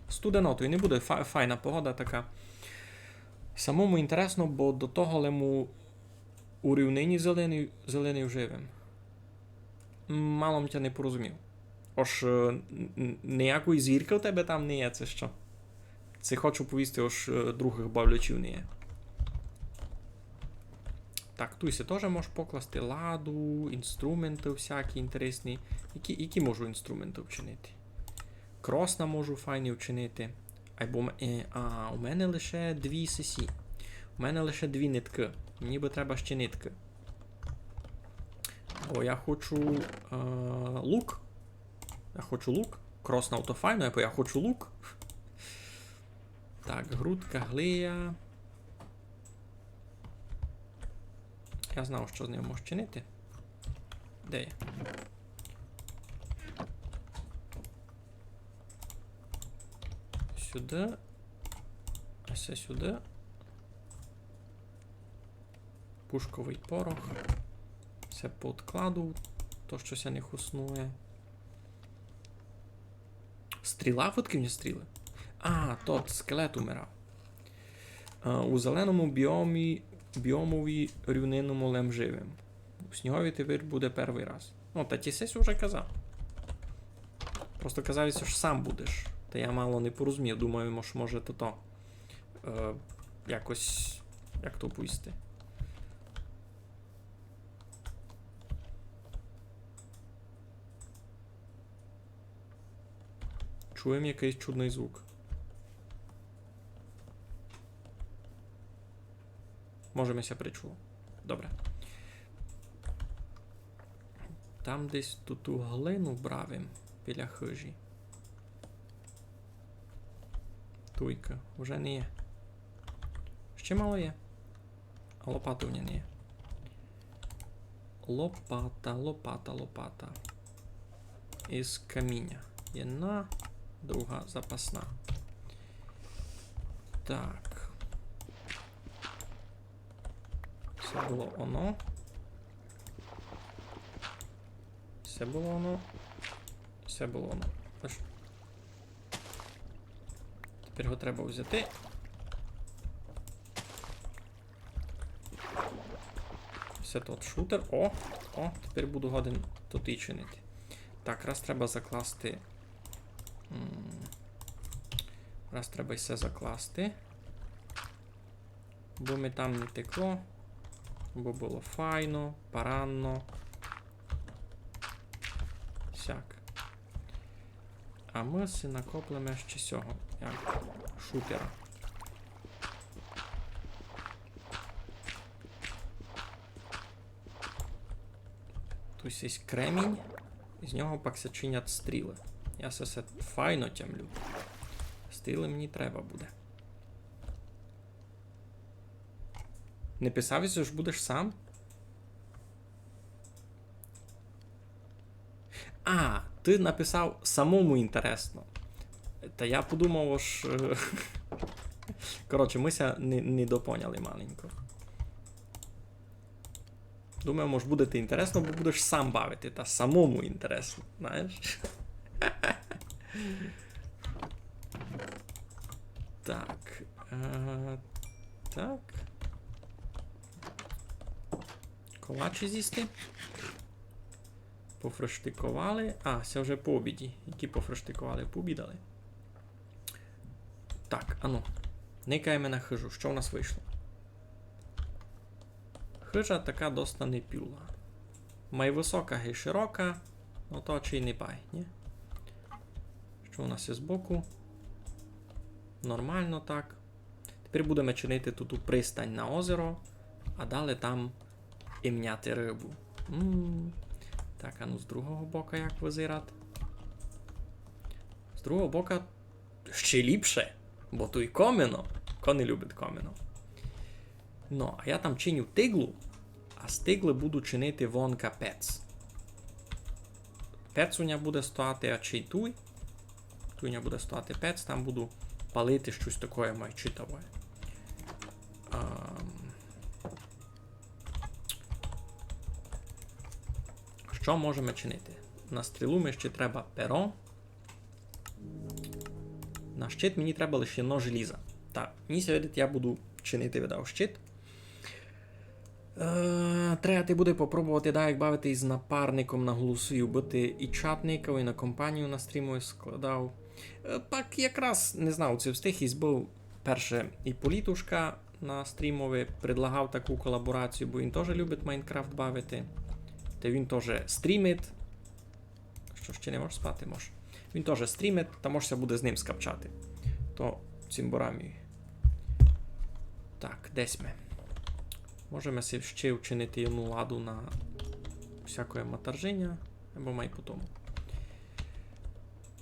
Студено, туй не буде, фа-, файна погода така. Самому інтересно, бо до того лем у рівнині зеленый, зеленый вжив им. Мало м тя не порозумів. Ож, е, н-, н-, ниякої звіркы у тебе там не є, ци што? Ци хочу повісти, ож, е, другых бавлячів не є. Так, туй ся тоже можеш покласти ладу, інструменты всякі інтересні. Які, які можу інструменты вчинити? Кросна можу файні вчинити. Айбо м-, е, а, у мене лише дві сесі. У мене лише дві ниткы. Мені бы треба ще ниткы. Бо я хочу, е, лук. Я хочу лук. Кросна то файно, айбо я хочу лук. Так, грудка, глия. Я знав, што з ним мож чинити. Де є? Сюды. А се сюды. Пушковый порох. Се пооткладу, то, што ся не хоснує. Стріла, фотки в нього стріли. А, тот скелет умирав. Е, у зеленому біомі, біомові рівнинному лем живим. У снігові тепер буде первый раз. Ну, та ти сесь уже казав. Просто казав, што ж сам будеш. Та я мало не порозумів, думаю, мож, може, то, то, е, якось, як то повісти. Чуєм якыйсь чудный звук. Може, ми ся причуло. Добре. Там десь ту, ту глину брав им біля хыжі. Туйка. Уже не є. Ще мало є. А лопаты в мене не є. Лопата, лопата, лопата. Із каміня. Єдна, друга запасна. Так. Се было оно. Се было оно. Се было оно. Аж. Тепер його треба взяти. Се тот шутер. О, о, тепер буду годен тот і чинити. Так, раз треба закласти. М, раз треба і се закласти. Бо ми там не текло. Бо было файно, паранно. Сяк. А мы си накоплеме ще сього, як шутера. Туй сись кремінь, з нього пак ся чинять стрілы. Я се, се файно тямлю. Стрілы мені треба буде. Не писав єси, ож будеш сам? А, ты написав: самому інтересно. Та я подумав, ож, е, коротше, мы ся не, не допоняли маленько. Думав, мож, буде ти інтересно, бо будеш сам бавити, та самому інтересно, знаєш? Так. Е, так. Колачі зїсти. Пофрештиковали. А, се вже по обіді. Які пофрештиковали, пообідали. Так, ану. Никаєме на хыжу. Што в нас вышло? Хыжа така доста непюла. Май высока, гей широка, но то чи не пай, ні? Што у нас є збоку? Нормално так. Тепер будеме чинити туту пристань на озеро, а далі там і мняти рыбу. М. Так, ану з другого бока як вызирать? З другого бока ще ліпше, бо туй комино. Ко не любить комино? Но, а я там чиню тиглу, а з тиглы буду чинити вонка пец. Пец у ня буде стояти, а чи туй. Туй у ня буде стояти пец, там буду палити штось такоє май читавоє. Ам. Што можеме чинити? На стрілу ми ще треба перо. На щит мені треба лише єдно желіза. Та, мені ся видить, я буду чинити, видав, щит. Е, треба ти буде попробовати, да, як бавити із напарником на голосу, быти і чатником, і на компанію на стрімови складав. Е, пак якраз, не знав, ци встиг ись быв перше і Політушка на стрімови предлагав таку колаборацію, бо він тоже любить Майнкрафт бавити. Та він тоже стрімить. Што, ще не можеш спати? Мож. Він тоже стрімить, та мож ся буде з ним скапчати. То цімборамі. Так, десь ми. Можеме си ще вчинити єдну ладу на всякоє матаржиня, або май по тому.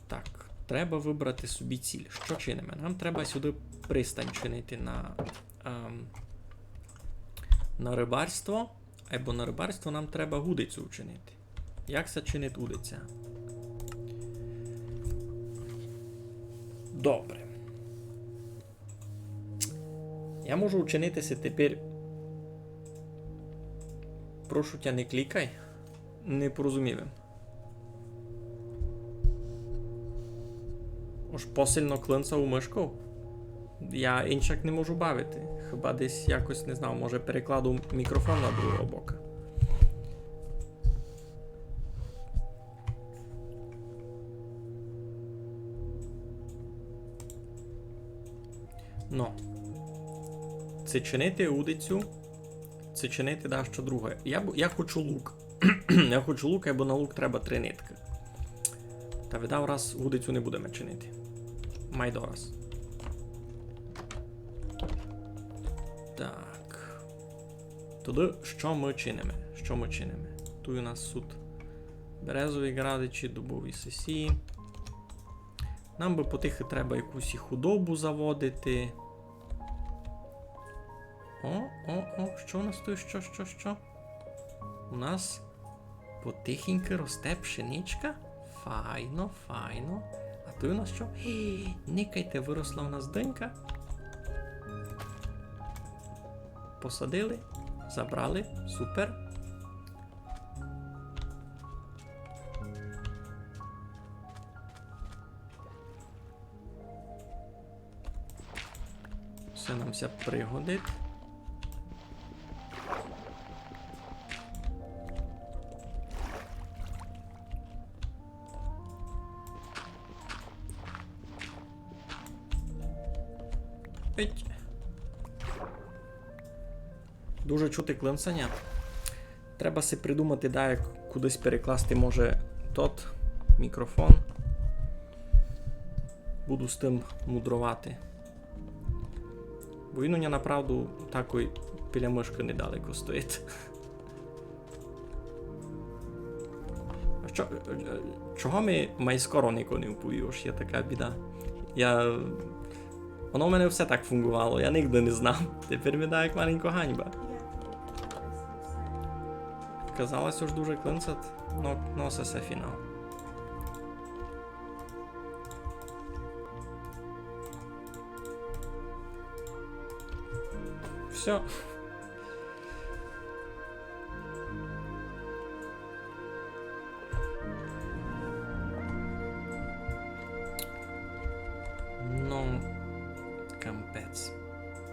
Так, треба выбрати собі ціль. Што чиниме? Нам треба сюды пристань чинити на, ем, на рыбарство. Айбо на рыбарство нам треба удицю вчинити. Як ся чинить удиця? Добре. Я можу вчинити си тепер. Прошу тя, не клікай. Не порозумів им. Ож посильно клинцав у мышку. Я инчак не можу бавити. Хіба десь якось, не знаю, може, перекладу мікрофон на другого бока. Но. Ци чинити удицю, ци чинити дашто друге. Я б-, я хочу лук. Я хочу лук, бо на лук треба три ниткы. Та видав раз удицю не будеме чинити. Май дораз. Так. Тогды што мы чиниме? Што мы чиниме? Туй у нас сут березові ґрадичі, дубові сесі. Нам бы потихы треба якусь і худобу заводити. О, о, о, што у нас туй? Што, што, што? У нас потихеньку росте пшеничка. Файно, файно. А туй у нас што? Гі, никайте, выросла у нас дынька. Посадили, забрали, супер. Всьо нам ся пригодить. Ить. Дуже чути клинцаня. Треба си придумати, да, як кудись перекласти, може, тот мікрофон. Буду з тым мудровати. Бо він у ня направду такой біля мышкы недалеко стоїть. А што, е, е, чого ми май скоро нико не вповів, ож є така біда? Я, воно в мене всьо так фунґовало, я нигде не знав. Тепер ми да як маленько ганьба. Казалось, ож дуже клинцать, но, но, се, се фінал. Всьо. Ну, капець.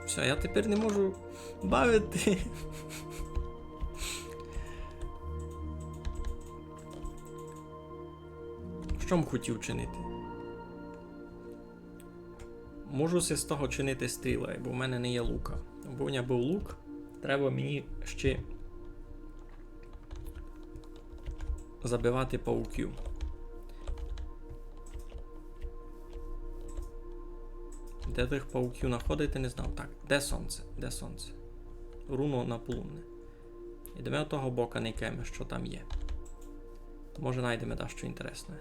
Всьо, я тепер не можу бавити. Што м хотів чинити? Можу си з того чинити стрілы, бо в мене не є лука. Бо в мене быв лук, треба мені ще забивати пауків. Де тых пауків находити, не знав. Так, де сонце? Де сонце? Руно на полудне. Ідеме од того бока, никаєме, што там є. Може, найдеме дашто інтересне.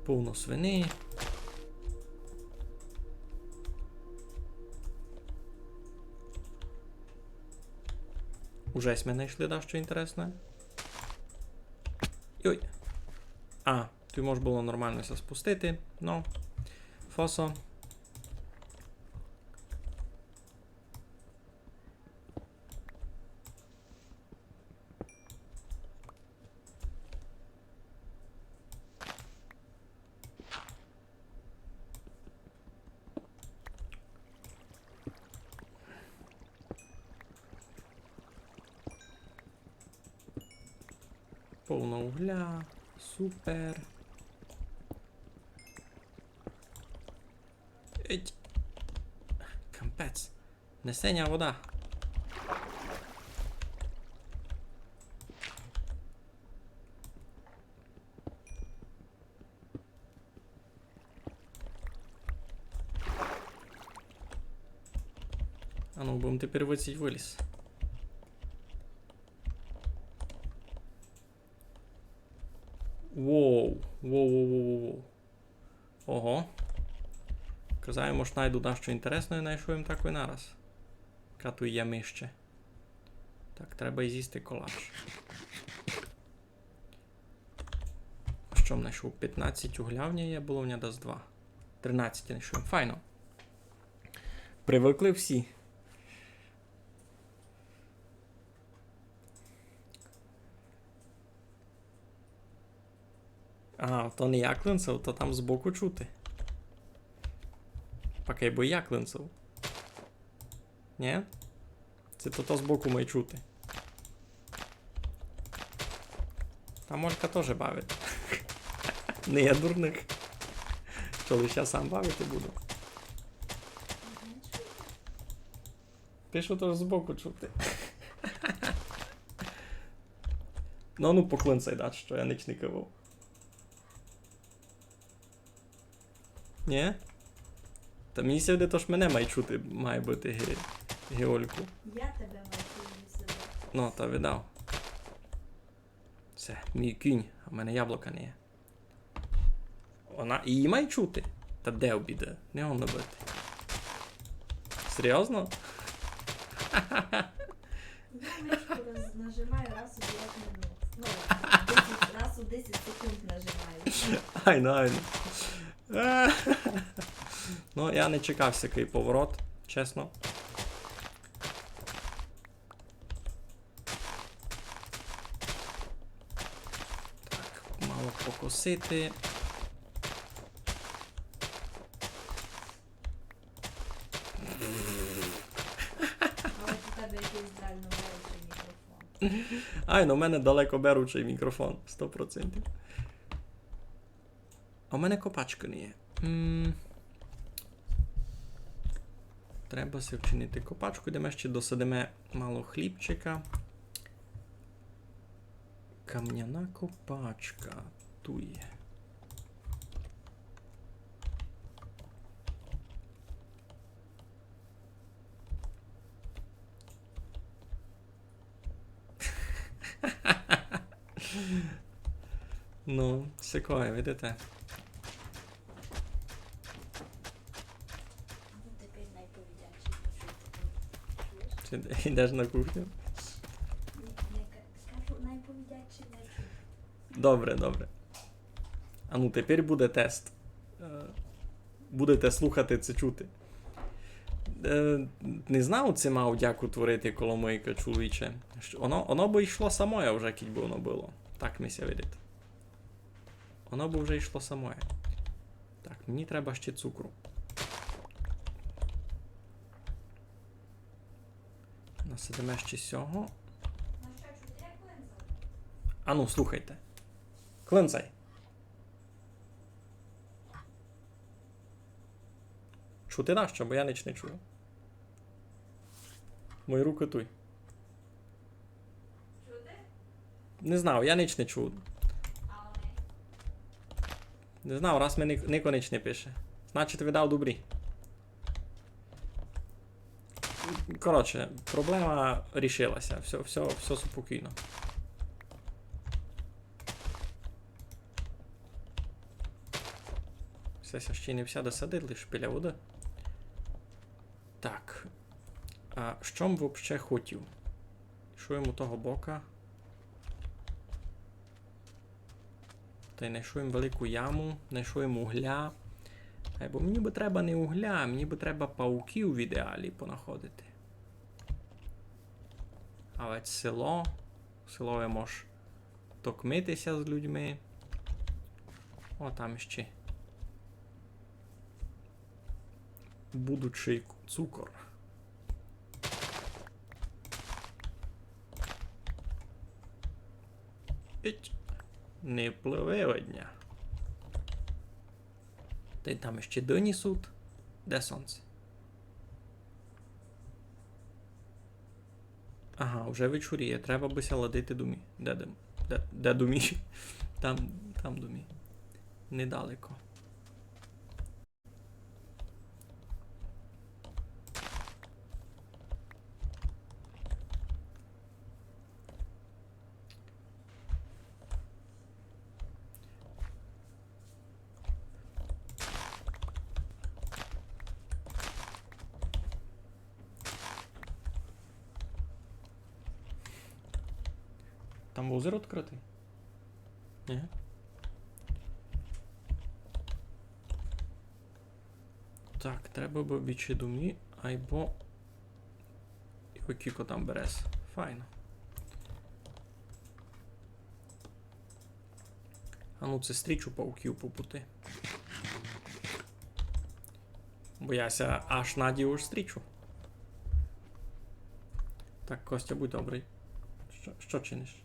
Повно свиней. Уже сьме найшли дашто інтересне. Йой. А, туй мож было нормално ся спустити. Но. Фосо. Повно угля. Супер. Еть. Капець. Несе ня вода. А ну, будем тепер выціть выліз. Воу, воу, воу, воу, воу, воу. Ого. Казав им, ож найду дашто інтересне, найшов им такой нараз. Яка туй ямище. Так, треба й зїсти колач. А што м найшов? Пятнадцять угля в ня є, было в ня дас два. Тринадцять я найшов. Файно. Привыкли всі. А, то не я клинцав, то там збоку чути. Пак айбо я клинцав. Нє? Се то, то збоку май чути. Та Молька тоже бавить. Не є дурник. Што, лиш я сам бавити буду? Пишу, то ж збоку чути. Ну, ну, поклинцай, да, што я нич не кивав. Нє? Та мені ся видить, то ж мене май чути, має быти ги-, ги Ольку. Я тебе маю чути сюди. Ну, та видав. Всьо, мій кінь, а в мене яблука не є. Она її май чути? Та де обіда? Не годно быти. Серйозно? Я мишку роз-, нажимаю раз у пять минут. Ну, десять, раз у десять секунд нажимаю. Айно, айно. Ну, я не чекав сякый поворот, чесно. Так, мало покосити. Але у тебе якийсь дальноберучий мікрофон. Ай, ну, в мене далекоберучий мікрофон, сто процентів. А в мене копачкы не є. М. Треба си вчинити копачку, йдеме ще досадиме мало хлібчика. Камняна копачка. Туй є. Ну, сякоє, видите? Ну, тепер найповідячий, чуєш? Чи йдеш на кухню? Ні, не ка-, кажу, найповідячий, найповідячий. Добре, добре. А ну, тепер буде тест. Е, будете слухати, се чути. Е, не знав, ци мав дяку творити коломыйка, чоловіче. Што, оно, оно бы йшло самоє вже, кідь бы оно было. Так ми ся видить. Оно бы вже йшло самоє. Так, мені треба ще цукру. Насадиме ще сього. А ну, слухайте. Клинцай. Чути нащо, бо я нич не чую. Мої рукы туй. Чути? Не знав, я нич не чую. А вони? Не знав, раз ми ник-, нико нич не пише. Значить, видав добрі. Коротше, проблема рішила ся. Всьо, всьо, всьо спокійно. Всьо ся ще не вся досадить, лиш біля воды. Так. А што м вообще хотів? Йшов єм у того бока. Тай найшов єм велику яму, найшов єм угля. Е, бо мені бы треба не угля, мені бы треба пауків в ідеалі понаходити. А ведь село, в селови мож токмити ся з людьми. О, там ще будучий цукор. Іть. Не пливе од ня. Тай там ще дині суть. Де сонце? Ага, вже вечоріє. Треба бы ся ладити домі. Де, де, де, де домі? Там, там домі. Недалеко. Там возер відкрытый? Ні? Так, треба бы вічі домі, айбо... І окіко там берез. Файно. А ну, се стрічу пауків по пути. Бо я ся аж надію, ож стрічу. Так, Костя, будь добрый. Што, што чиниш?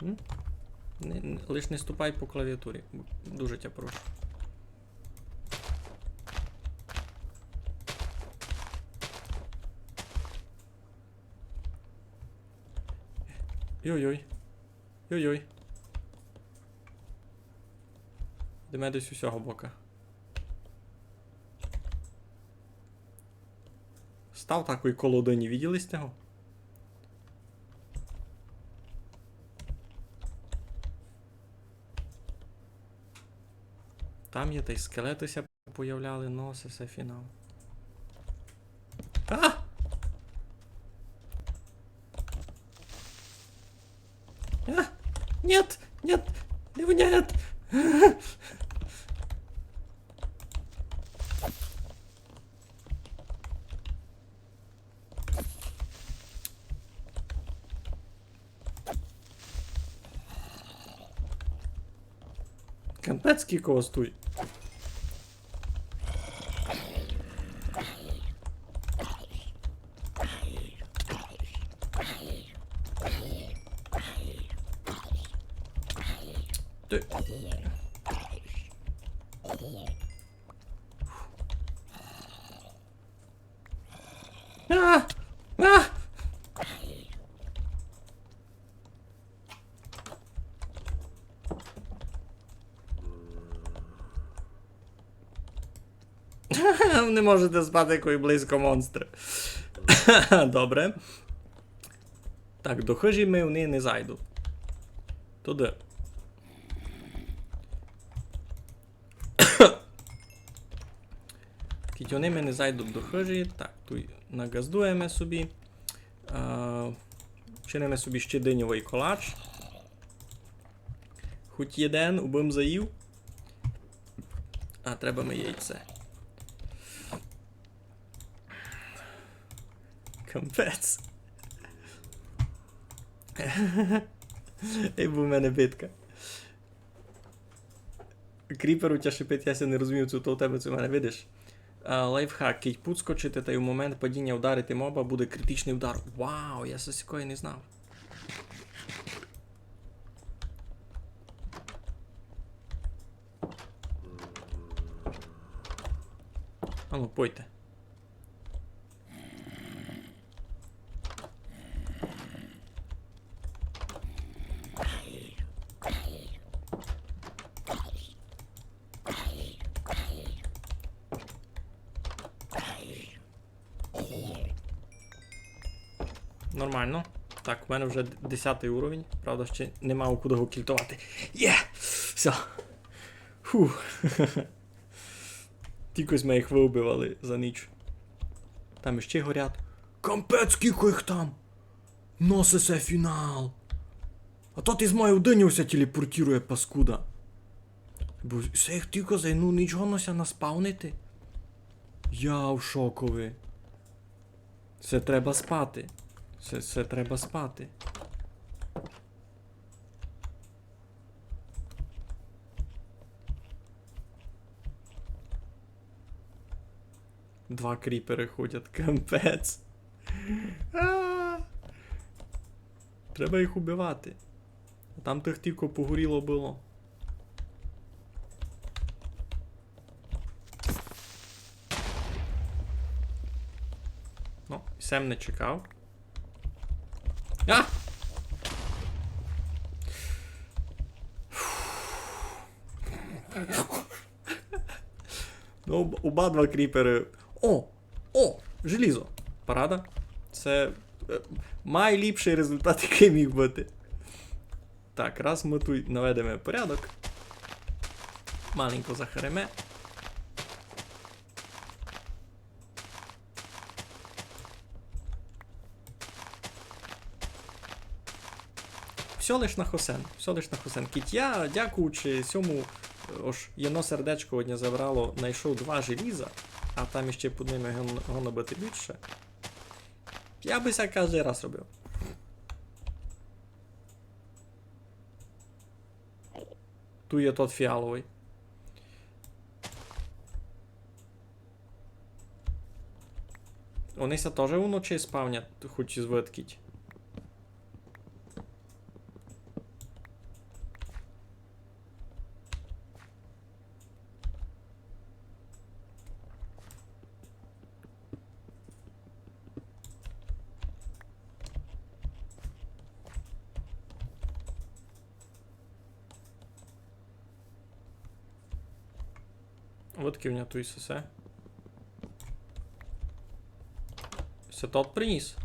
М? Не, не, лиш не ступай по клавіатурі. Дуже тя прошу. Йой-йой. Йой-йой. Йдеме десь у сього бока. Став такой коло дыні, виділи сьте го? Там є тай скелеты ся появляли, но се, се фінал. А! А! Нет! Нет! Не воняет! Капець, кілько вас туй. Ти. А! А! Не можете спати, коли близько монстры. Добре. Так, до хыжі ми вони не зайдуть. Туды. Кідь вони ми не зайдуть до хыжі. Так, туй наґаздуєме собі. Е, вчиниме собі ще диньовый колач. Хоть єден, убым заїв. А, треба ми яйце. Капець. Ей, бо в мене битка. Кріпер у тя шипить, я ся не розумію, ци то у тебе, ци у мене, видиш. А, лайфхак. Кідь пудскочити, тай у момент падіня вдарити моба, буде критичный удар. Вау, я се сякоє не знав. Ану, пойте. Нормално. Так, у мене вже д-, десятый уровень. Правда, ще нема у куды го кільтовати. Є! Всьо. Фу. Тілько сьме їх выбивали за ніч. Там іщи горять. Капець, кілько їх там! Но, се, се фінал! А то ти з мою диню ся телепортирує, паскуда. Бо се їх тілько за єдну ніч годно ся наспавнити. Я в шокови. Се треба спати. Се, се треба спати. Два кріперы ходять, капець. А! Треба їх убивати. А там тых тілько погоріло было. Ну, сем не чекав. А! Ну, об-, оба два кріперы. О! О! Желізо! Парада. Се, е, майліпшый результат, якый міг быти. Так, раз мы туй наведеме порядок. Маленько захареме. Всьо лиш на хосен, всьо лиш на хосен. Кідь я, дякуючи сьому, е, ож єдно сердечко од ня забрало, найшов два желіза, а там іщи під ними гон-, годно быти більше. Я бы ся каждый раз робив. Туй є тот фіаловый. Они ся тоже уночи спавнять, хоч і звыдкіть. От кивня туй сесе. Се тот приніс?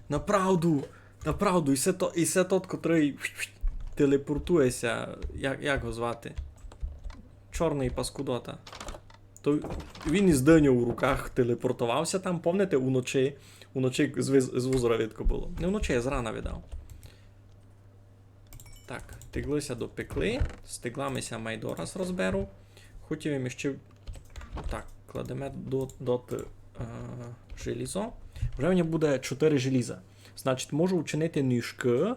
Направду! Направду, і се то, і се тот, котрый телепортує ся, як, як го звати? Чорный паскудота. То він із дыньов у руках телепортовав ся там, помните, уночи, уночи з виз-, з вузора видко было. Не уночи, а зрана видав. Так, тиглы ся допекли, з тиглами ся май дораз розберу. Хотів им іщи, так, кладеме до, доты, е, желізо. Вже в мене буде чотыри желіза. Значить, можу учинити нишкы,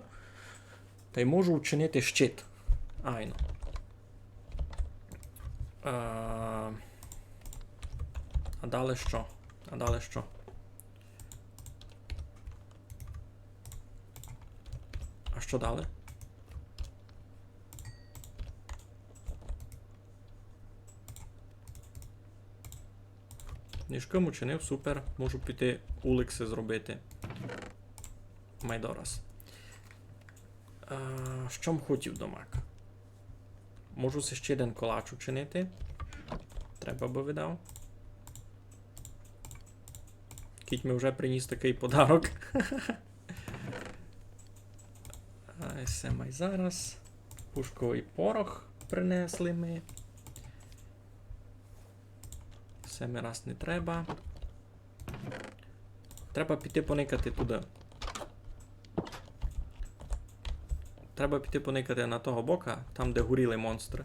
тай можу учинити щит. Айно. Е, а далі што? А далі што? А што далі? Нишкы м учинив, супер. Можу піти уликсы зробити. Май дораз. А, што м хотів домак? Можу си ще єден колач учинити. Треба бы видав. Кідь ми вже приніс такый подарок. Ай, се май зараз. Пушковый порох принесли ми. Се ми раз не треба. Треба піти поникати туды. Треба піти поникати на того бока, там, де горіли монстры.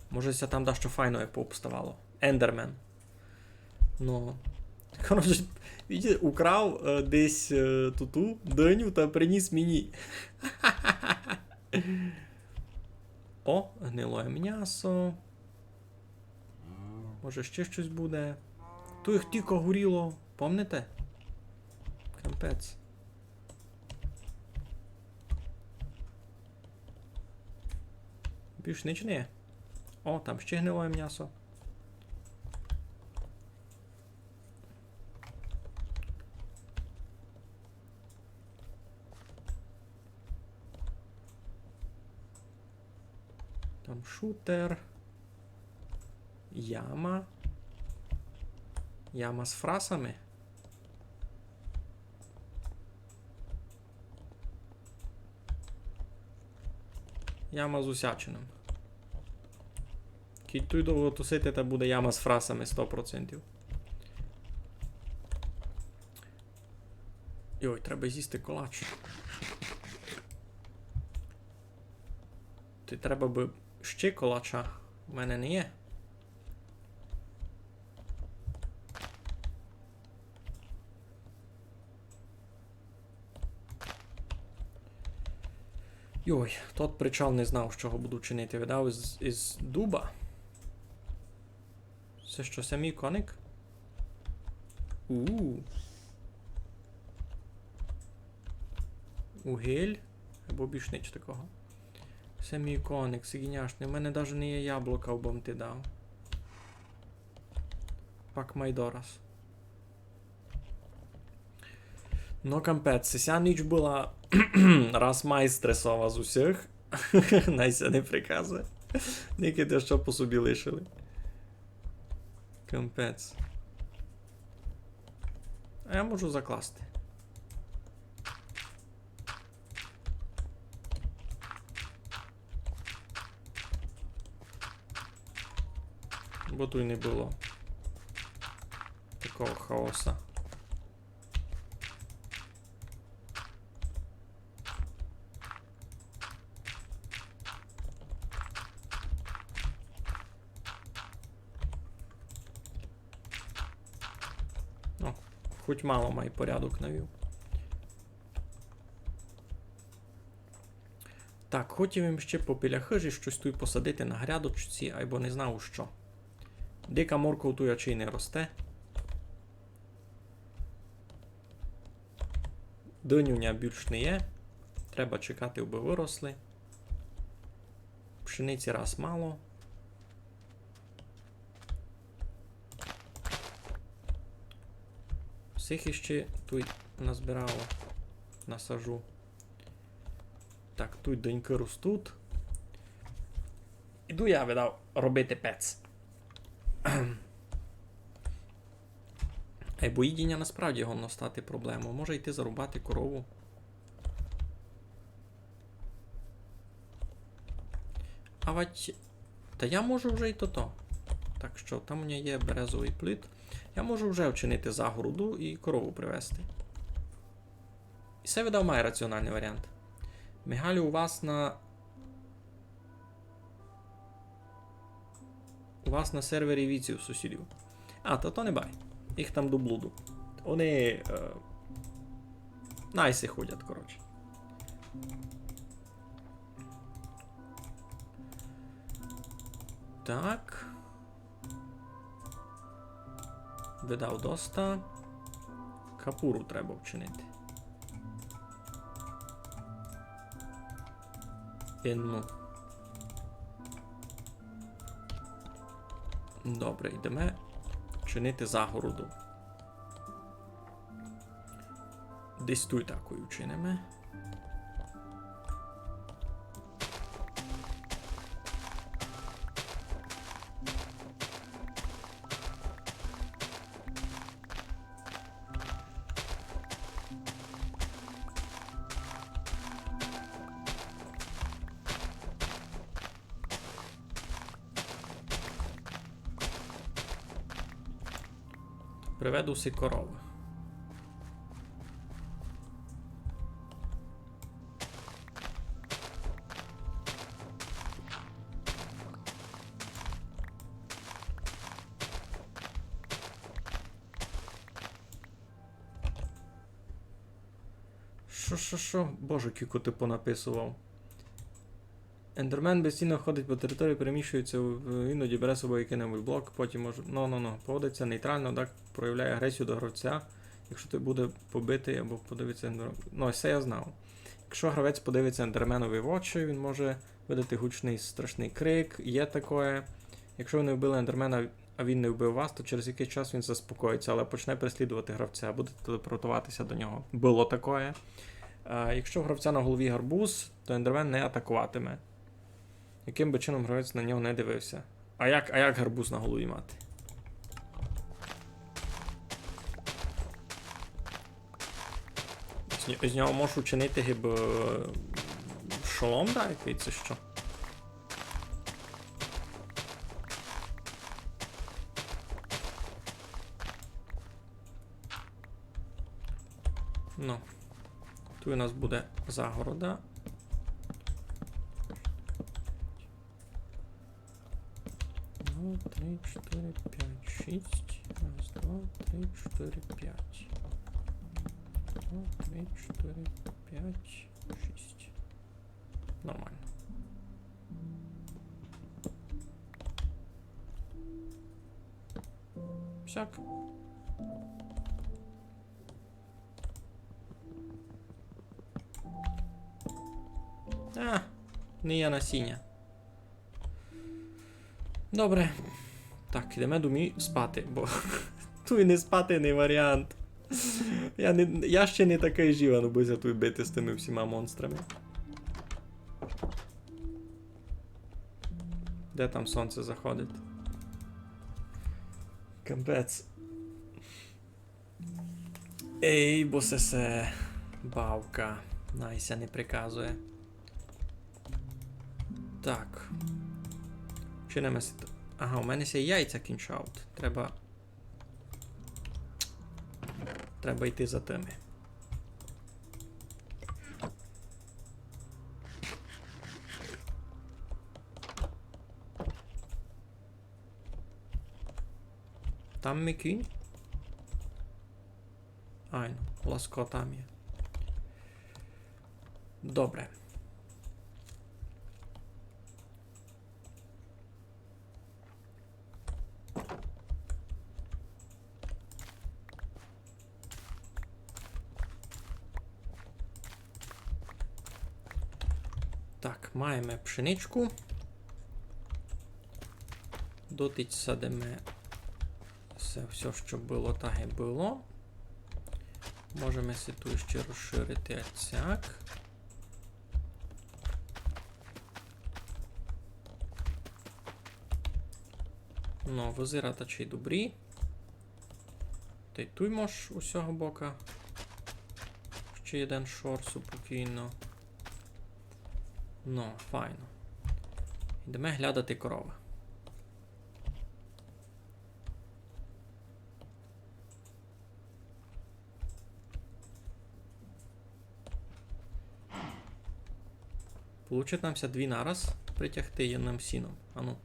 Може, ся там дашто файноє пообставало. Ендермен. Ну. Коротше, видите, украв, е, десь, е, туту дыню та приніс мені. О, гнилоє мнясо. Може, ще штось буде. Туй їх тілько горіло, помните? Капець. Більш нич не є. О, там ще гнилоє мнясо. Там шутер. Яма. Яма з фрасами. Яма з усячином. Кідь туй довго тусити, та буде яма з фрасами сто процентів. Йой, треба з'їсти колач. Ти, треба бы ще колача. У мене не є. Йой, тот причал не знав, з чого буду чинити. Видав із, із дуба. Се што, се мій коник? У. Угіль. Або більш нич такого. Се мій коник, сиґіняшный. У мене даже не є яблука, обы м ти дав. Пак май дораз. Но капець, ся ніч была раз май стресова з усіх. Най ся не приказує. Никайте, што по собі лишили. Капець. А я можу закласти. Бо туй не было такого хаоса. Ну, хоть мало май порядок навів. Так, хотів им ще попіля хыжі штось туй посадити на грядочці, айбо не знав у што. Дика морква туй ачей не росте. Дынь у ня бульш не є. Треба чекати, абы выросли. Пшениці раз мало. Всіх іщи туй назбирало. Насажу. Так, туй дынькы ростуть. Іду я, видав, робити пец. Е, бо їдіня насправді годно стати проблемов. Може йти зарубати корову. Авадь, та я можу вже й тото. Так што там у мене є березовый пліт. Я можу вже вчинити загороду і корову привезти. І се, видав, має раціоналный варіант. Мигалю, у вас на У вас на сервері віці у сусідів. А, та то не бай. Їх там до блуду. Они, е, найси ходять, коротше. Так. Видав доста. Капуру треба вчинити. Єдну. Добре, йдеме чинити загороду. Десь туй такой вчиниме. Приведу си коровы. Шо, шо, шо? Боже, кілько ты понаписував. Ендермен безцільно ходить по території, переміщується, в-, іноді бере з собою який-небудь блок, потім може, ну, ну, ну, поводиться нейтрално, так, проявляє агресію до гравця, якщо той буде побитий або подивиться ендер-, ну, ось це я знав. Якщо гравець подивиться ендерменові в очі, він може видати гучний страшний крик, є таке. Якщо ви не вбили ендермена, а він не вбив вас, то через якийсь час він заспокоїться, але почне переслідувати гравця, буде телепортуватися до нього. Было такое. Е, якщо в гравця на голові гарбуз, то ендермен не атакуватиме. Яким би чином гравець на нього не дивився. А як, а як гарбуз на голові мати? З ня-, з нього можеш учинити гибы шолом, да, якый, ци што? Ну. Туй у нас буде загорода. Два, три, чотири, пять, шість. Раз, два, три, чотири, пять. Два, три, чотири, пять, шість. Нормално. Всяк. А, не є насіня. Добре. Так, ідеме домі спати, бо туй не спати не варіант. Я не, я ще не такый жив, ану бы ся туй бити з тыми всіма монстрами. Де там сонце заходить? Капець. Ей, бо се, се бавка. Най ся не приказує. Так. Чиниме си т-, Ага, у мене ся яйця кінчають. Треба. Треба йти за тыми. Там мій кінь? Айно, Ласко там є. Добре. Так, маєме пшеничку. Дотить садиме всьо, всьо, што было, так і было. Можеме си туй іщи розширити ацяк. Но, визирать ачей добрі. Тай туй мож у сього бока. Іщи єден шор супокійно. Но, файно. Йдеме глядати коровы. Получить нам ся дві нараз притягти єдным сіном. Ану.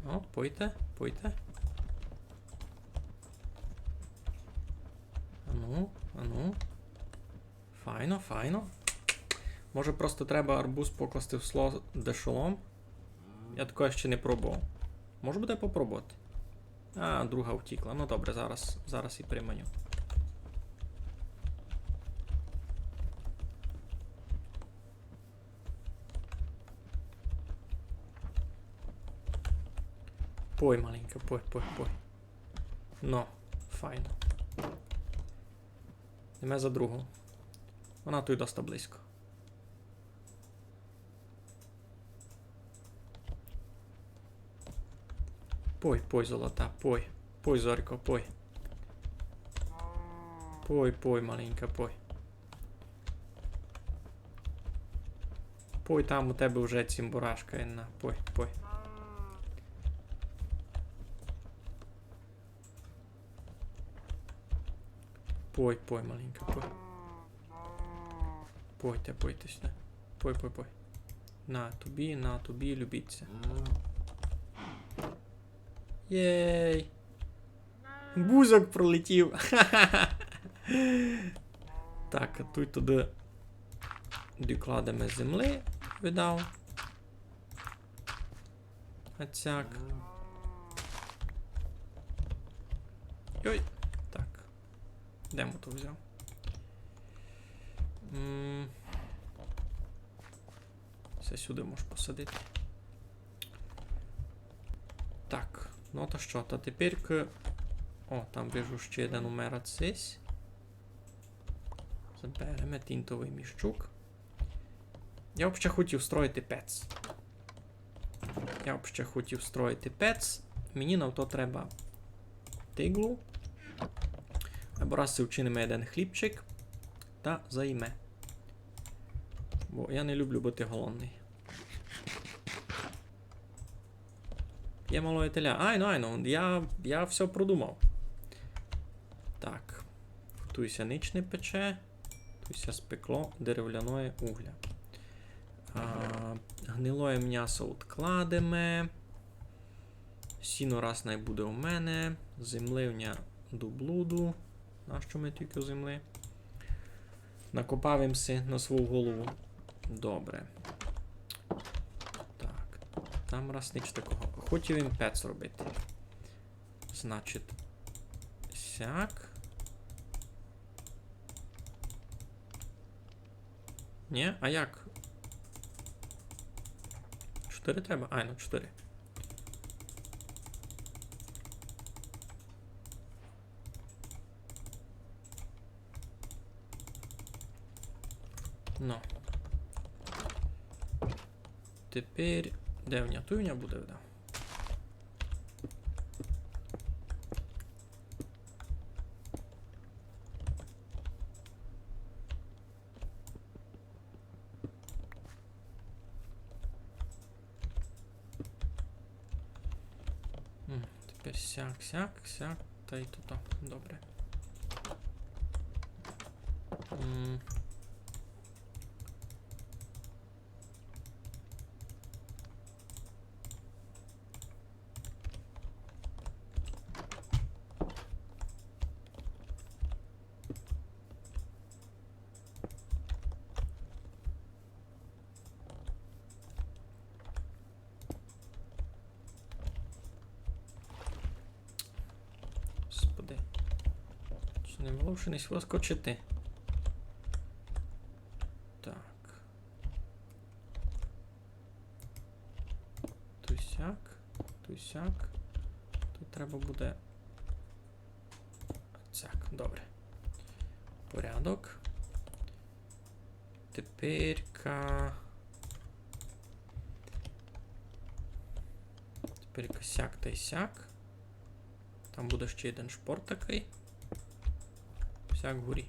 О, пойте, пойте. Ану, ану. Файно, файно. Може, просто треба арбуз покласти в сло дешолом? Я такого ще не пробовав. Може буде попробовати. А, друга втікла. Ну добре, зараз, зараз і приманю. Пой, маленька, пой, пой, пой. Но, файно. Йдеме за другу. Она туй доста близько. Пой, пой, золота, пой. Пой, зорько, пой. Пой, пой, маленька, пой. Пой, там у тебе вже цімборашка єдна. Пой, пой. Пой, пой, маленька, пой. Пойте, пойте сюды. Пой, пой, пой. На тобі, на тобі, любіть ся. Єй! Бузок пролетів. Так, а туй туды докладеме землі, видав. Ацяк. Йой. Так. Де м то взяв? М. Се сюды мож посадити. Так, ну та што, та тепер к-, о, там вижу ще єден умер сись. Забереме тінтовый мішчук. Я вообще хотів строїти пец. Я вообще хотів строїти пец. Мені на то треба тиглу. Або раз си вчиниме єден хлібчик та заїме. Бо я не люблю быти голодный. Є малоє теля. Айно, айно, я, я всьо продумав. Так. Туй ся нич не пече. Туй ся спекло деревляноє угля. А, гнилоє мнясо одкладеме. Сіно раз най буде у мене. Землі в ня до блуду. Нащо ми тілько землі? Накопав им си на свою голову. Добре. Так. Там раз нич такого. Хотів им пец робити. Значить, сяк. Нї? А як? Чотыри треба? Ай, ну чотыри. Ну. Тепер де в ня? Туй в ня буде, да. Тепер сяк, сяк, сяк, тай туй. Добре. М. Господи. Чи не можу ще не сюды скочити? Так. Туй сяк, туй сяк. Туй треба буде. Так, добре. Порядок. Теперька. Теперька сяк тай сяк. Там буде ще єден шпорт такый. Сяк горі.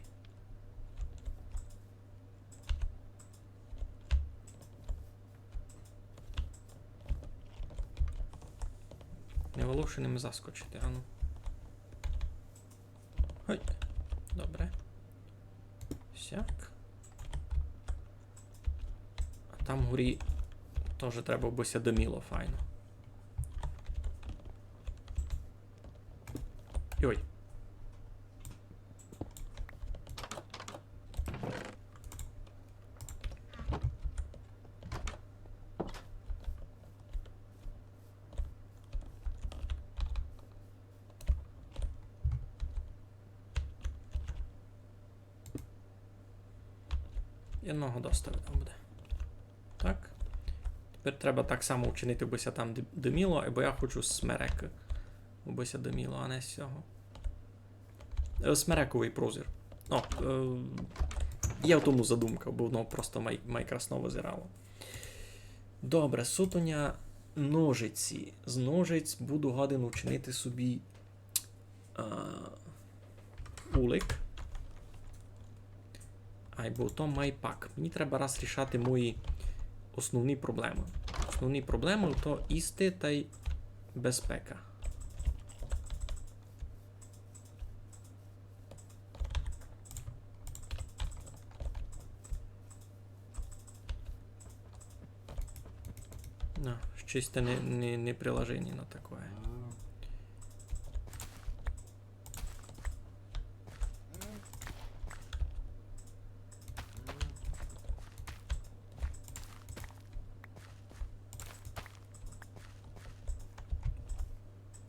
Не волоши ним заскочити, ану. Гой. Добре. Сяк. А там горі тоже треба, бы ся дыміло файно. Йой. Єдного доста буде. Так. Тепер треба так само вчинити, бы ся там ды-, дыміло, бо я хочу смерекы. Бы ся дыміло, а не з сього. Е, смерековый прозір. О, е, є в тому задумка, бо воно просто май-, май красно визирало. Добре, сутоня ножиці. З ножиць буду годен учинити собі, а, улик. Айбо то май пак. Мені треба раз рішати мої основні проблемы. Основні проблемы то їсти тай безпека. Но, щось то не, не, не приложеніє на такоє.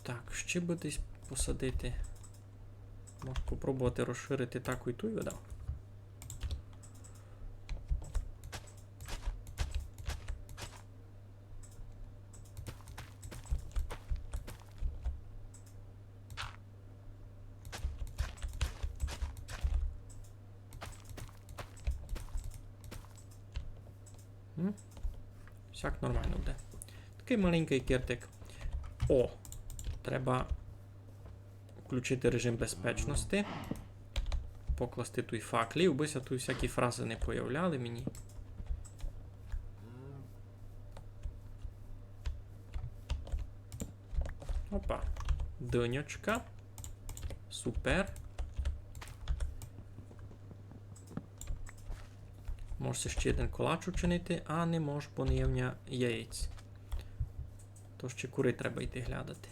Так, ще бы десь посадити. Можу попробовати розширити таку і ту видав. М? Всяк нормално буде. Такый маленькый киртик. О, треба включити режим безпечности. Покласти туй факлі, абы ся туй всякі фразы не появляли мені. Опа. Дыньочка. Супер. Мож ще єден колач учинити, а не мож, бо не є в ня яєць. То ще куры треба йти глядати.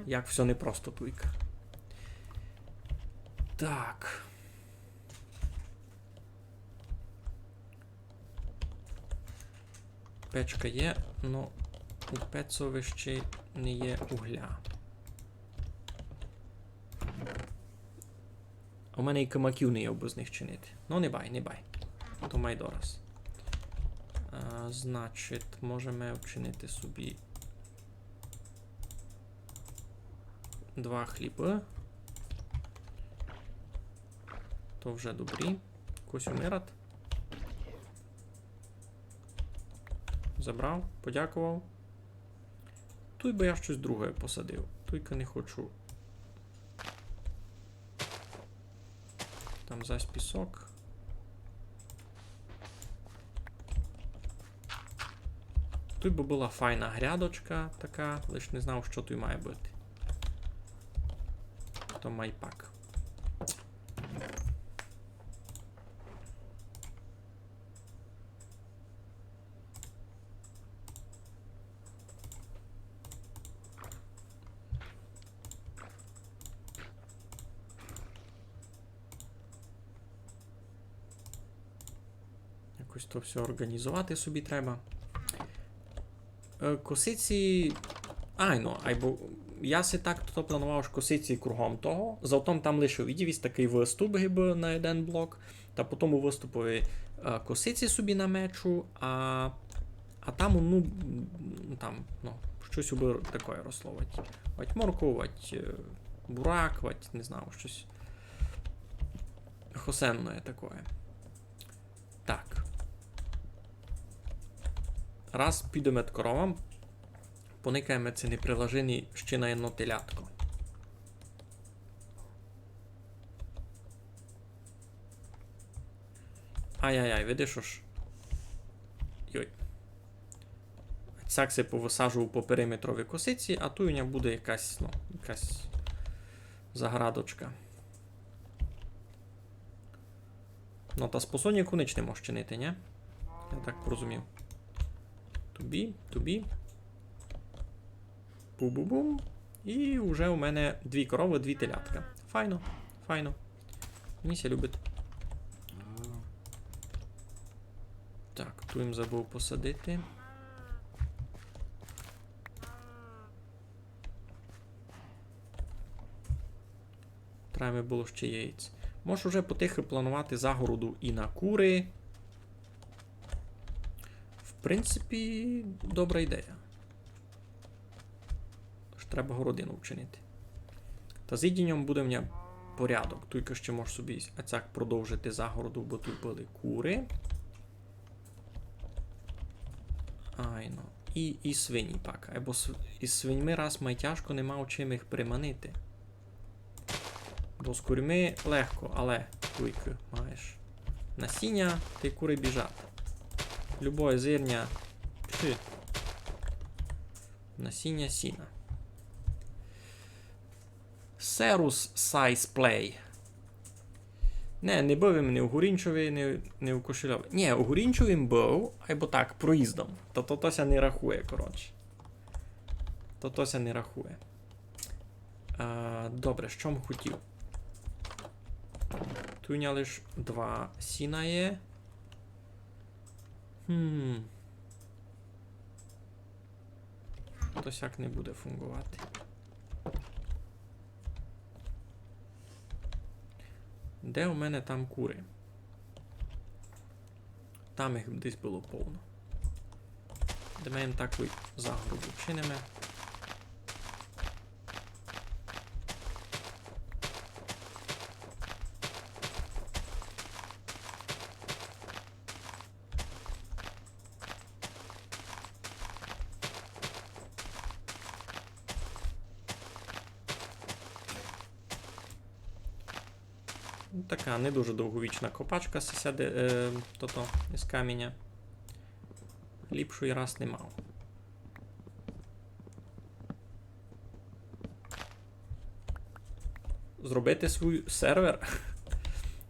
Як всьо непросто туйка. Так. Печка є, но у пецови ще не є угля. У мене і камаків не є, абы з них чинити. Но, не бай, не бай. То май дораз. А, значить, можеме вчинити собі два хлібы. То вже добрі. Кось умират. Забрав, подякував. Туй бы я штось друге посадив. Туйка не хочу. Там зась пісок. Туй бы была файна грядочка така, лиш не знав, што туй має быти. То май пак. Якось то всьо орґанізовати собі треба. Е, косиці. Ай, ну, айбо я си так то планував, што косиці кругом того. Затом там лише видів єсь такый выступ, гибы на єден блок. Та по тому выступови, е, косиці собі намечу, а, а там, ну, м, там, ну, штось убы такоє росло, вать, вать моркву, вать, е, бурак, вать, не знаю, штось хосенноє такоє. Так. Раз підеме д коровам, поникаєме, ци не прилажені ще на єдно телятко. Ай-яй-яй, видиш, ож. Йой. Сяк се повысаджував по периметрови косиці, а туй у ня буде якась, ну, якась заградочка. Ну, та з посонніку нич не можеш чинити, нї? Я так порозумів. Тобі, тобі. Бу-бу-бум. І вже у мене дві коровы, дві телятка. Файно, файно. Мені ся любить. Так, ту им забыв посадити. Треба было ще яєць. Можеш уже потихы планувати загороду і на куры. В принципі, добра ідея. Тож треба городину вчинити. Та з їдінням буде в мене порядок. Туйка ще можеш собі ацяк продовжити загороду, бо туй были куры. Айно. І, і свині пак. Айбо св-, із свиньми раз май тяжко, нема у чим їх приманити. Бо з курьми легко, але туйкы маєш. Насіня, тай куры біжать. Любоє зерня. Пфи. Насіня сіна. Servus, Size Play. Не, не быв им ні у Гурінчові, ні, ні у Кошельові. Ні, у Гурінчові им быв, айбо так, проїздом. То, то, то ся не рахує, коротше. То, то ся не рахує. А, добре, што м хотів? Туй у ня лиш два сіна є. Хм. То сяк не буде фунґовати. Де у мене там куры? Там їх десь было повно. Де ми їм таку загороду чиниме. Така не дуже довговічна копачка, сися де, е, тото, із каміня. Ліпшої раз не мав. Зробити свій сервер?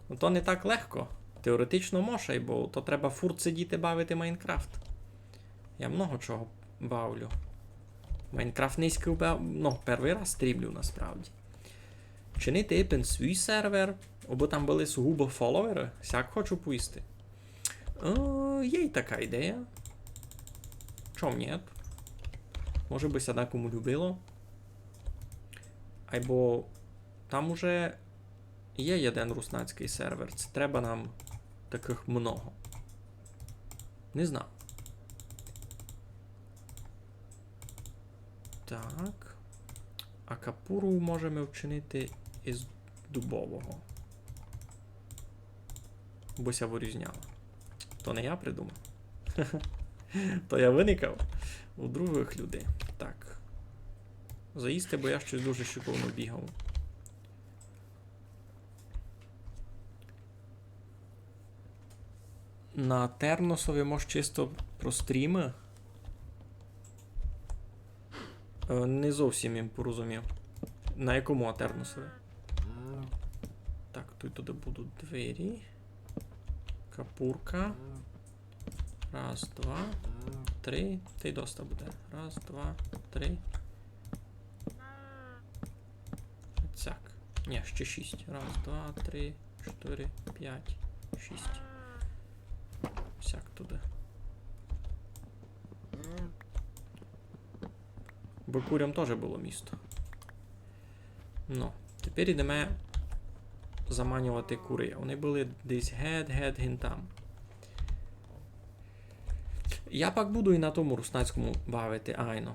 Ну, то не так легко. Теоретично мож, бо то треба фурт сидіти бавити Майнкрафт. Я много чого бавлю. Майнкрафт нынька вбав-, ну, першый раз стрімлю насправді. Чинити епен свій сервер, абы там были сугубо фоловеры, сяк хочу повісти. Е, є й така ідея. Чом нєт? Може бы ся декому любило. Айбо там уже є єден руснацькый сервер. Се треба нам такых много. Не знаю. Так. А капуру можеме вчинити із дубового. Бо ся вирізняла. То не я придумав. То я выникав у другых людей. Так. Заїсти, бо я штось дуже шиковно бігав. На Терносови мож чисто про стрімы? Е, не зовсім їм порозумів. На якому Атерносови? Так, туй туды будуть двері. Капурка. Раз, два, три. Тай доста буде. Раз, два, три. Цяк. Ні, ще шість. Раз, два, три, чотири, пять, шість. Сяк туды. Бо курям тоже было місто. Ну, тепер ідеме заманювати куры. Они были десь гет-гет гин там. Я пак буду і на тому руснацькому бавити, айно.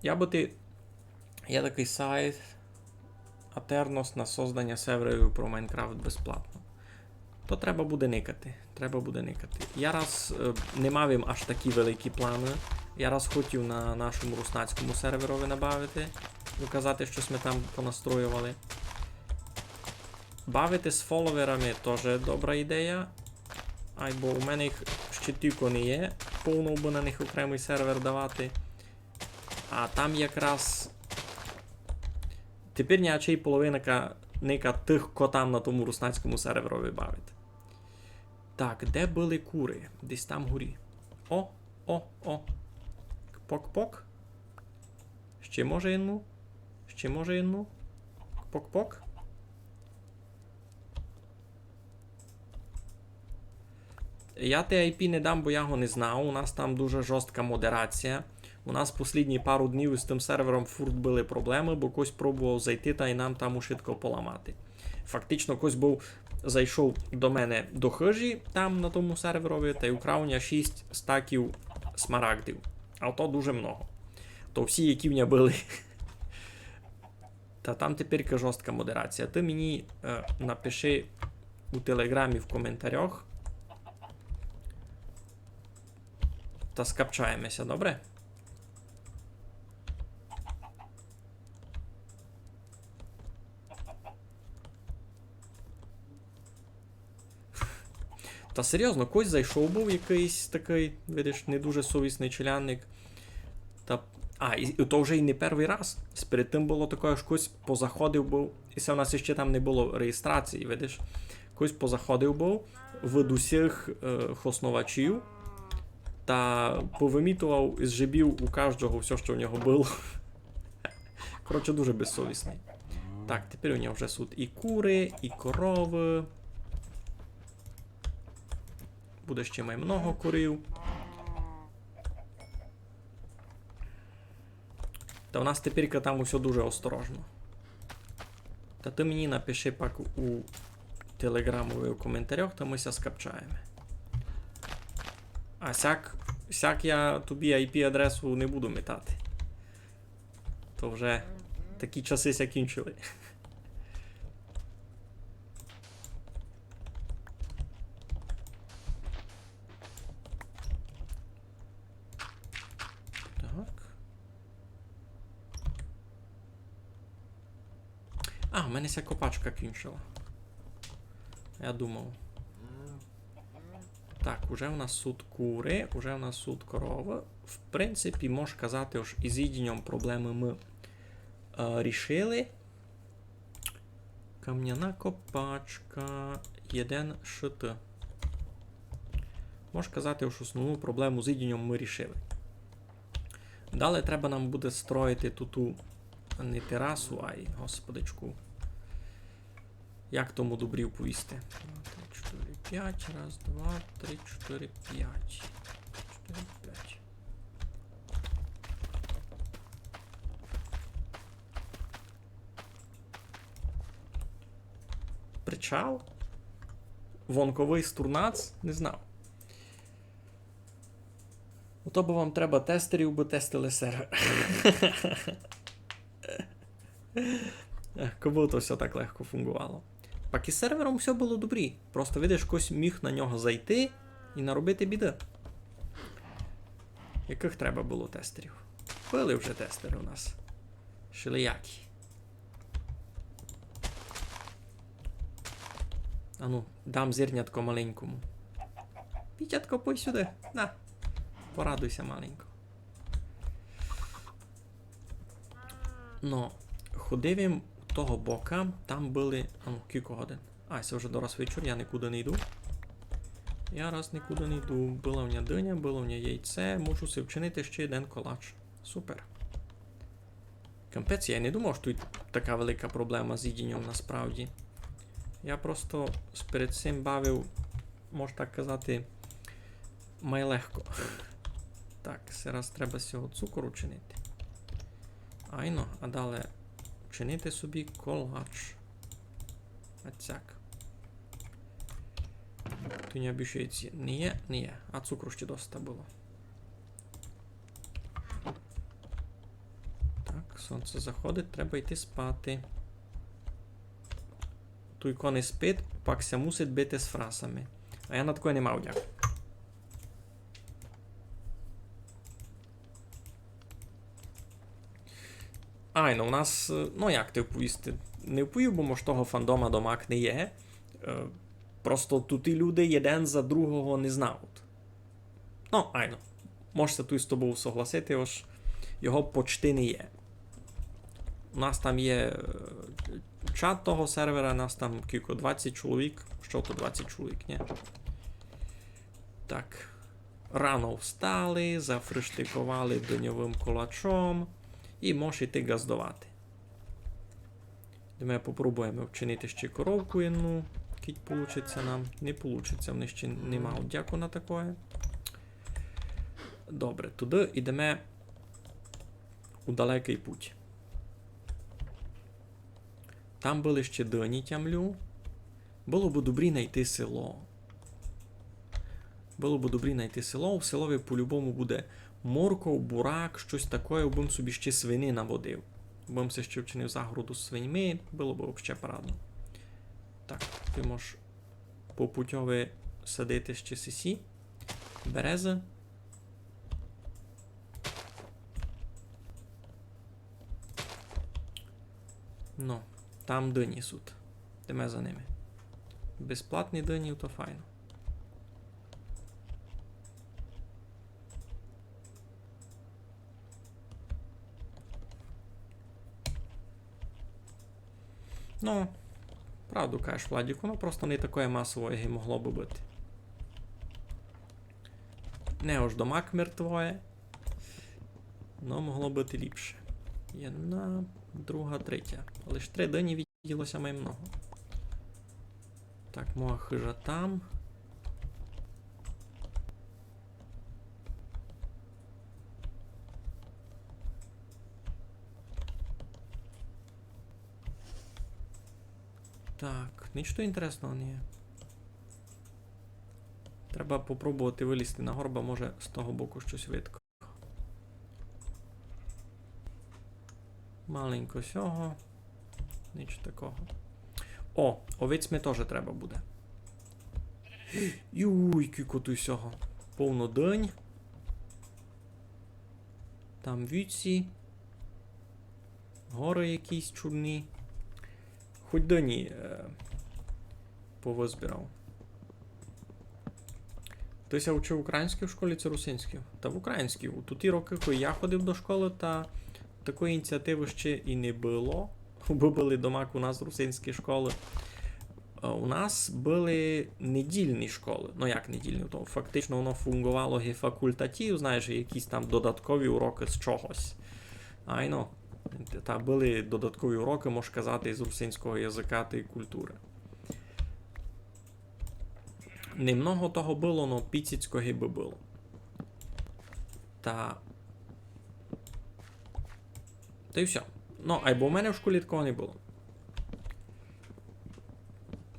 Я бы ти... Є такый сайт Aternos на созданя серверів про Майнкрафт безплатно. То треба буде никати. Треба буде никати. Я раз, е, не мав им аж такі великі планы. Я раз хотів на нашому руснацькому серверови набавити. Указати, што сьме там понастроювали. Бавити з фоловерами тоже добра ідея. Айбо у мене їх ще тілько не є. Повно бы на них окремый сервер давати. А там якраз тепер нягачей половина ка-, ника тых, ко там на тому руснацькому серверови бавить. Так, де были куры? Десь там горі. О, о, о. Пок-пок. Ще може єдну? Ще може єдну? Пок-пок. Я те ай пі не дам, бо я го не знав. У нас там дуже жорстка модерація. У нас послідні пару днів із тым сервером фурт были проблемы, бо хтось пробовав зайти, та й нам там ушытко поламати. Фактично, хтось быв зайшов до мене до хыжі, там на тому серверови, та й украв у ня шість стаків смарагдів. А то дуже много. То всі, які в ня были. Та там тепер жорстка модерація. Ты мені, е, напиши у телеграмі в коментарях. Та скапчаєме ся, добре? Та серйозно, хтось зайшов быв якыйсь такый, видиш, не дуже совісный челядник. Та, а, і, і то вже й не первый раз. Сперед тым было таке, ож хтось позаходив быв, і се в нас іщи там не было реєстрації, видиш. Хтось позаходив быв в усіх, е, хосновачів та повымітовав із жебів у каждого всьо, што в нього было. Коротше, дуже безсовісный. Так, тепер у нього вже сут і куры, і коровы. Буде ще май много курів. Та в нас тепер там усьо дуже осторожно. Та ты мені напиши пак у телеграмови у коментарях, та мы ся скапчаєме. А сяк, сяк я тобі ай пі-адресу не буду метати. То вже такі часы ся кінчили. Так. А, у мене ся копачка кінчила. Я думав. Так, уже в нас сут куры, уже в нас сут коровы. В принципі, мож казати, ож із їдіньом проблемы мы, е, рішили. Камняна копачка, єден шт. Мож казати, ож основну проблему з їдіньом мы рішили. Далі треба нам буде строїти туту не терасу, ай, господичку. Як тому добрі повісти? Два, три, чотири, пять. Раз, два, три, чотири, пять. Чотири, пять. Причал? Вонковый стурнац? Не знав. Ото бы вам треба тестерів, бы тестили сервер. Ех, кобы то всьо так легко фунґовало. Пак із сервером всьо было добрі. Просто, видиш, хтось міг на нього зайти і наробити біды. Якых треба было тестерів? Были вже тестеры у нас. Шелиякі. Ану, дам зернятко маленькому. Пітятко, пой сюды. На. Порадуй ся маленько. Но, ходив им у того бока, там были, а ну, кілько годин. А, се вже дораз вечір, я никуды не йду. Я раз никуды не йду. Была у ня дыня, было у ня яйце, можу си вчинити ще єден колач. Супер. Капець, я не думав, што туй така велика проблема з їдінням насправді. Я просто с-, перед сим бавив, мож так казати, май легко. Так, се раз треба з сього цукру чинити. Айно, а дале чинити собі колач. А цяк. Туй ня більше яйця не є, не є. А цукру ще доста было. Так, сонце заходить, треба йти спати. Туй ко не спить, пак ся мусить бити з фрасами. А я на такоє не мав дяку. Айно, у нас, е, ну як ти вповісти? Не вповів, бо мож того фандома домак не є. Е, просто туй і люди єден за другого не знають. Ну, айно. Мож ся туй з тобов согласити, ож його почти не є. У нас там є, е, чат того сервера, нас там кілько, двадцять чоловік. Што то двадцять чоловік, ні? Так. Рано встали, зафриштиковали дыньовым колачом і мож іти ґаздовати. Йдеме, попробуєме вчинити ще коровку єдну, кідь получить ся нам. Не получить ся, вони ще не мають дяку на такоє. Добре, туды йдеме у далекый путь. Там были ще дыні, тямлю. Было бы добрі найти село. Было бы добрі найти село. У селови по-любому буде морков, бурак, штось такоє, убым собі ще свині наводив. Убым ся ще вчинив загороду з свиньми, было бы вообще парадно. Так, ты можеш по путьови садити ще сесі. Березы. Ну, там дыні суть. Йдеме за ними. Безплатні дыні, то файно. Ну, правду кажеш, Владіку, воно просто не такоє масове, як і могло бы быти. Не ож домак мертвоє. Но могло быти ліпше. Єдна, друга, третя. Лиш три дыні виділо ся май много. Так, моя хыжа там. Так, нічого інтересного не є. Треба попробовати вылізти на горба, може, з того боку штось видко. Маленько сього. Нічого такого. О, овець ми тоже треба буде. Юй, кілько туй сього. Повно дынь. Там вівці. Горы якісь чудні. Хоть дыні, е, повызбирав. Ты ся учив українській школі ци русинській? Та в українській. У туті рокы, коли я ходив до школы, та такої ініціативы ще і не было. Убы были домак у нас русинські школы. Е, у нас были недільні школы. Ну, як недільні, то фактично воно фунґовало ги факультатив, знаєш, якісь там додаткові урокы з чогось. Айно. Та были додаткові урокы, мож казати, з русинського языка та й культуры. Немного того было, но піціцько гибы было. Та, та й всьо. Ну, айбо в мене в школі такого не было.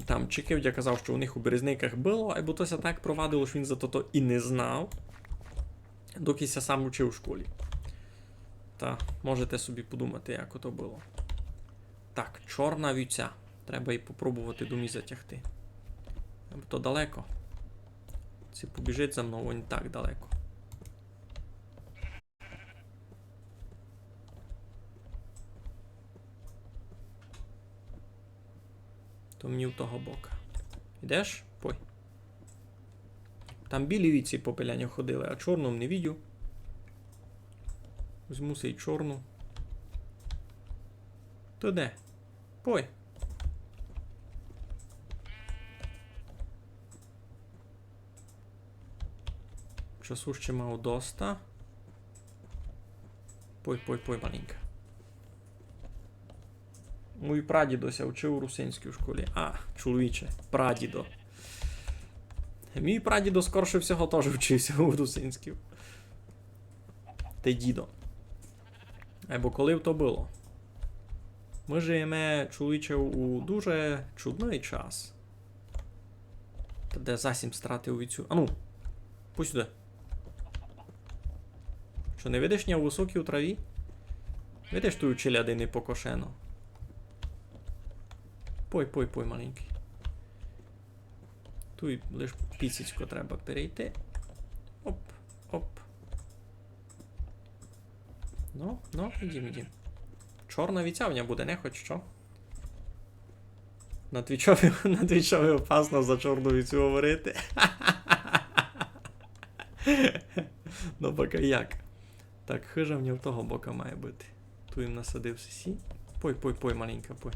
Там Чикивдя казав, што у них у Березниках было, айбо то ся так провадило, што він за тото і не знав, докі ся сам учив у школі. Та можете собі подумати, як ото было. Так, чорна вівця. Треба її попробовати домі затягти. Бо то далеко. Ци побіжить за мнов, он так далеко. То мені в того бока. Ідеш? Пой. Там білі вівці попеля ня ходили, а чорну не видю. Возьму сей чорну. То де? Пой. Часу ще мав доста. Пой, пой, пой, маленька. Мій прадідо ся вчив у русинській школі. А, чоловіче, прадідо. Мій прадідо, скорше всього, теж вчився у русинській. Те дідо. Айбо коли б то было? Мы живеме, чоловіче, у дуже чудный час. Та де засім стратив від цю. Ану, пусть сюды. Што, не видиш ня у высокій траві? Видиш, туй челяди не покошено. Пой, пой, пой, маленькый. Туй лиш піціцько треба перейти. Оп, оп. Ну, ну, ідім, ідім. Чорна віця в ня буде, не хоч што. На твічови, на твічови опасно за чорну віцю говорити. Ну, пока як. Так, хыжа в нього того бока має быти. Туй им насадив сесі. Пой, пой, пой, маленька, пой.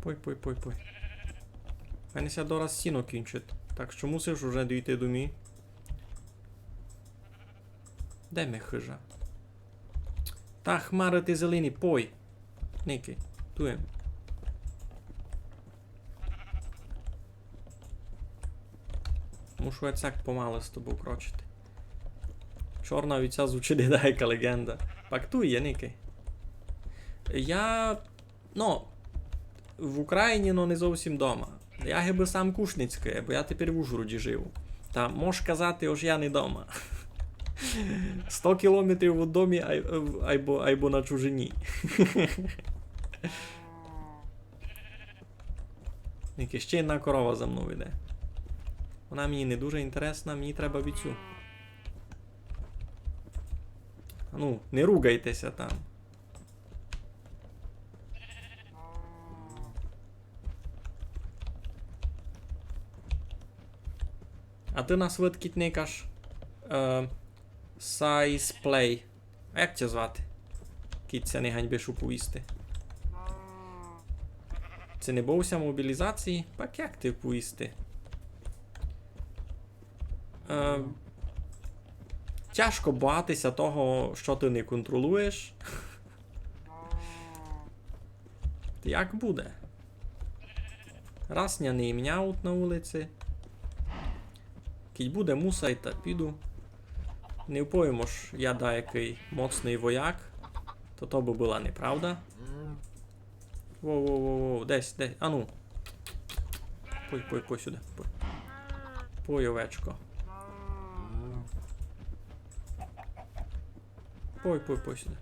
Пой, пой, пой, пой. Мене ся дораз сіно кінчить. Так што мусиш уже дійти до мі. Де ми хыжа? Та хмары ты зелені, пой. Никай, туй им. Мушу я цяк помалы з тобов крочити. Чорна віця звучить як легенда. Пак туй є, никай. Я, ну, в Україні, но не зовсім дома. Я гибы сам Кушницькый, бо я тепер в Ужгороді живу. Та мож казати, ож я не дома. Сто кілометрів у домі, ай-, айбо, айбо на чужині. Ник, ще одна корова за мнов іде. Вона мені не дуже інтересна, мені треба віцю. Ану, не ругайте ся там. А ты нас выткіть никаш, е, Size Play. А як тя звати? Кідь ся не ганьбиш уповісти. Ци не быв ся мобілізації? Пак як ти уповісти? Е, тяжко бояти ся того, што ты не контролуєш. Та як буде? Раз ня не імнявуть на улици. Кідь буде мусай, та піду. Не вповім, ож я даякый моцный вояк. То то бы была неправда. Воу, воу, воу, воу, десь, десь, ану. Пой, пой, пой сюды, пой. Пой, овечко. Пой, пой, пой сюды.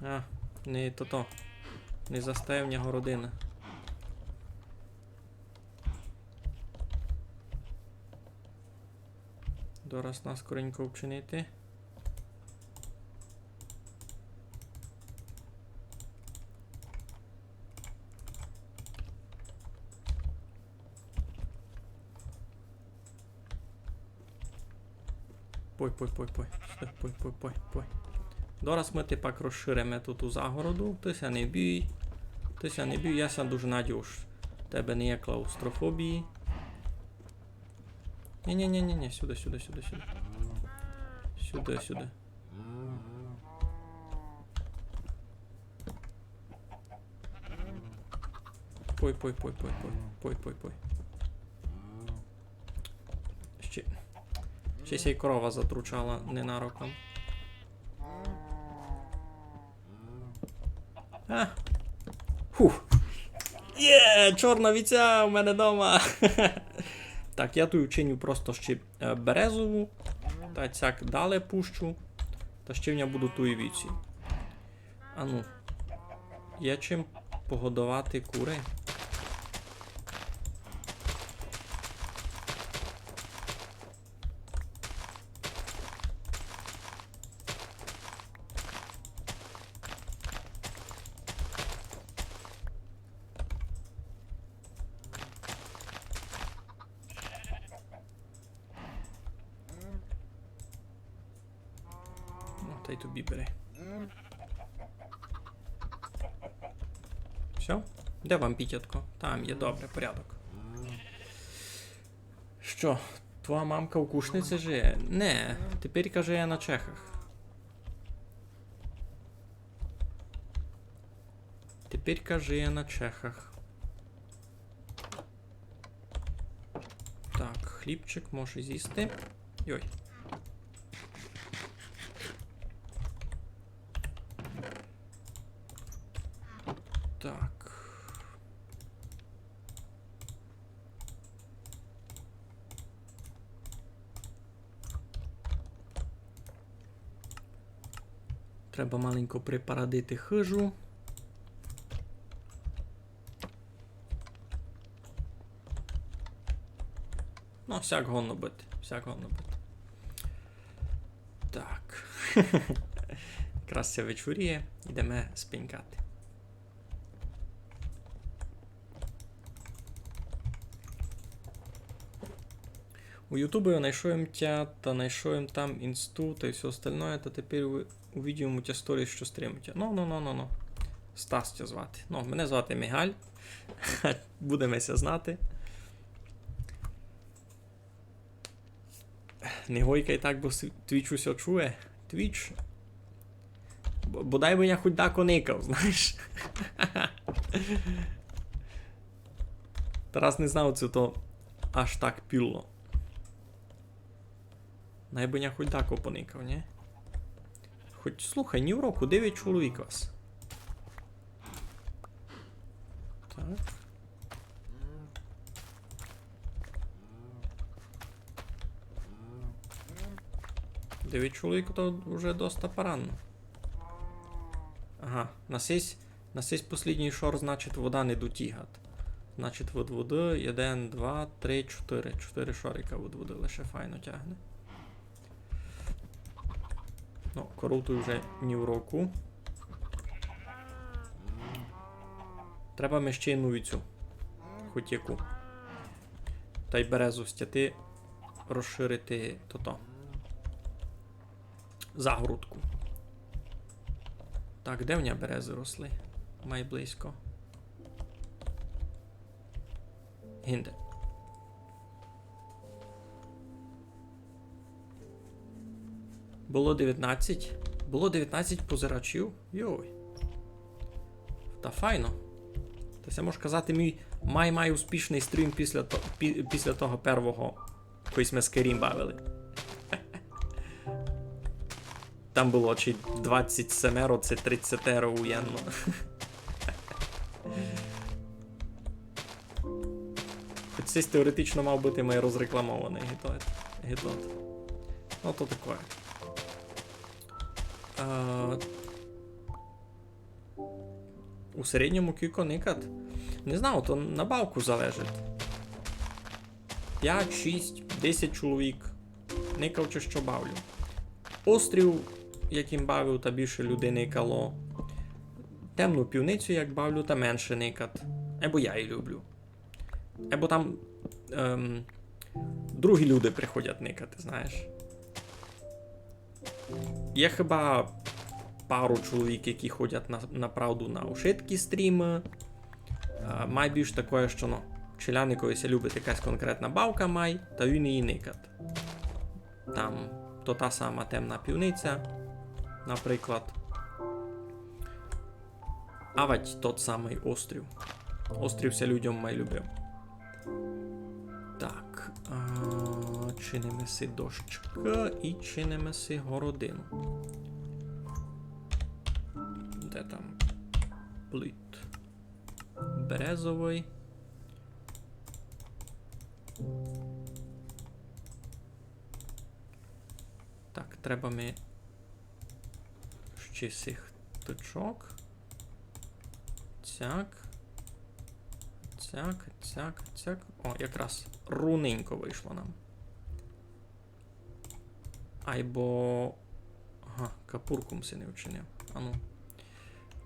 А, не тото. Не застає в нього родина. Дораз наскоренько вчинити. Пой, пой, пой, пой. Сюды, пой, пой, пой, пой. Дораз мы тепак розшыриме туту загороду. Ты ся не бій. Ты ся не бій, я ся дуже надію, ож в тебе не є клаустрофобії. Ні, ні, ні, ні, ні, сюды, сюды, сюды, сюды. Сюды, сюды. Пой, пой, пой, пой, пой. Пой, пой, пой. Ще. Ще ся й корова затручала ненароком. А. Хух. Є, чорна віця у мене дома. Так, я туй вчиню просто ще, е, березову. Та сяк дале пущу. Та ще в ня будуть туй віці. Ану. Є чим погодовати куры? Тобі бери. Всьо? Де вам пітятко? Там є, добре, порядок. Што, твоя мамка у Кушниці жиє? Не, тепер жиє на Чехах. Тепер жиє на Чехах. Так, хлібчик може з'їсти. Йой. Так. Треба маленько припарадити хижу. Ну, всяк годно быти, всяк годно быти. Так. Якраз ся вечоріє, йдеме спенькати. У Ютубі я найшов им тя, та найшов им там інсту, та й всьо остальноє, та тепер у, увидів им у тя сторіс, што стрімив тя. Ну, ну, ну, ну, ну. Стас тя звати. Ну, мене звати Мігаль. Будеме ся знати. Не гойкай так, бо с-, Твіч усьо чує. Твіч. Бо-, бодай бы я хоть дако никав, знаєш. Тарас не знав, ци то аж так піло. Най бы я хоть дако поникав, нї? Хоть, слухай, нівроку, девять чоловік вас. Так. Девять чоловік то вже доста парадно. Ага, на сись, на сись послїднїй шор, значить, вода не дотїгат. Значить, од воды єден, два, три, чотыри. Чотыри шорика од воды лише файно тягне. Ну, коров туй вже нівроку. Треба ми ще єдну віцю. Хоть яку. Тай березу стяти, розширити тото. Загородку. Так, де в ня березы росли? Май близько. Гинде. Было девятнадцять? Было девятнадцять позирачів? Йой. Та файно. Та се, мож казати, мій май-май успішный стрім після то-, пі-, після того первого, коли сьме Skyrim бавили. Там было чи двадцять семеро, чи тридцятеро уєдно. Хоть сись теоретично мав быти май розрекламованый гетот. Гетот. Ну, то такоє. А, у середньому кілько никат? Не знаю, то на бавку залежить. Пять, шість, десять чоловік. Никав, чи што бавлю. Острів, як им бавив, та більше людей никало. Темну пивницю, як бавлю, та менше никат. Айбо я її люблю. Айбо там, ем, другі люди приходять никати, знаєш. Є хіба пару чоловік, які ходять на, направду на ушыткі стрімы. А, май більш такоє, што, ну, челядникови ся любить якась конкретна бавка, май, та він її никат. Там то та сама темна пивниця, наприклад. Авадь тот самый острів. Острів ся людям май любив. Так, а, чиниме си дощкы і чиниме си городину. Де там пліт? Березовый. Так, треба ми ще сих точок. Цяк. Цяк, цяк, цяк. О, якраз руненько вышло нам. Айбо, ага, капурку м си не вчинив. Ану.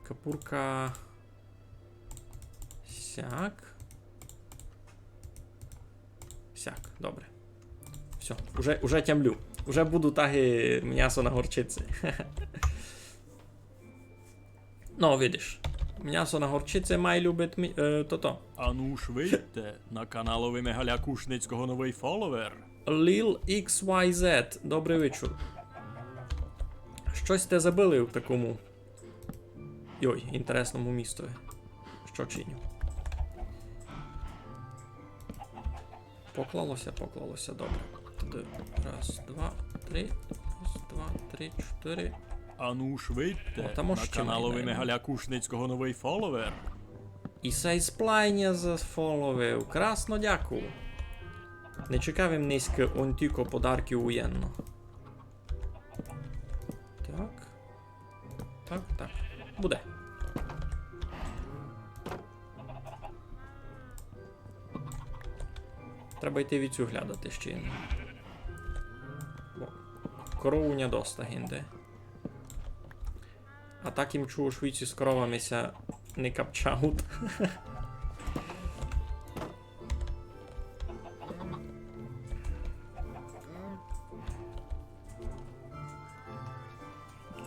Капурка. Сяк. Сяк, добре. Всьо, уже, уже тямлю. Уже буду так і мнясо на горчиці. Ну, видиш. Мнясо на горчиці май любить мі-, е, тото. Ану ж выйдьте, на каналови Мигаля Кушницького новый фоловер. Lil X Y Z, добрый вечур. Штось сьте забыли в такому, йой, інтересному місту. Што чиню? Поклало ся, поклало ся, добре. Туды раз, два, три, раз, два, три, чотыри. Ану ж выйдьте, на каналови Мигаля Кушницького новый фоловер. І сей сплайня зафоловив. Красно дякую. Не чекав им нынька онтілько подарків уєдно. Так. Так, так. Буде. Треба йти віцю глядати ще. Бо коров у ня доста гинде. А так им чув, ож віці з коровами ся не капчають.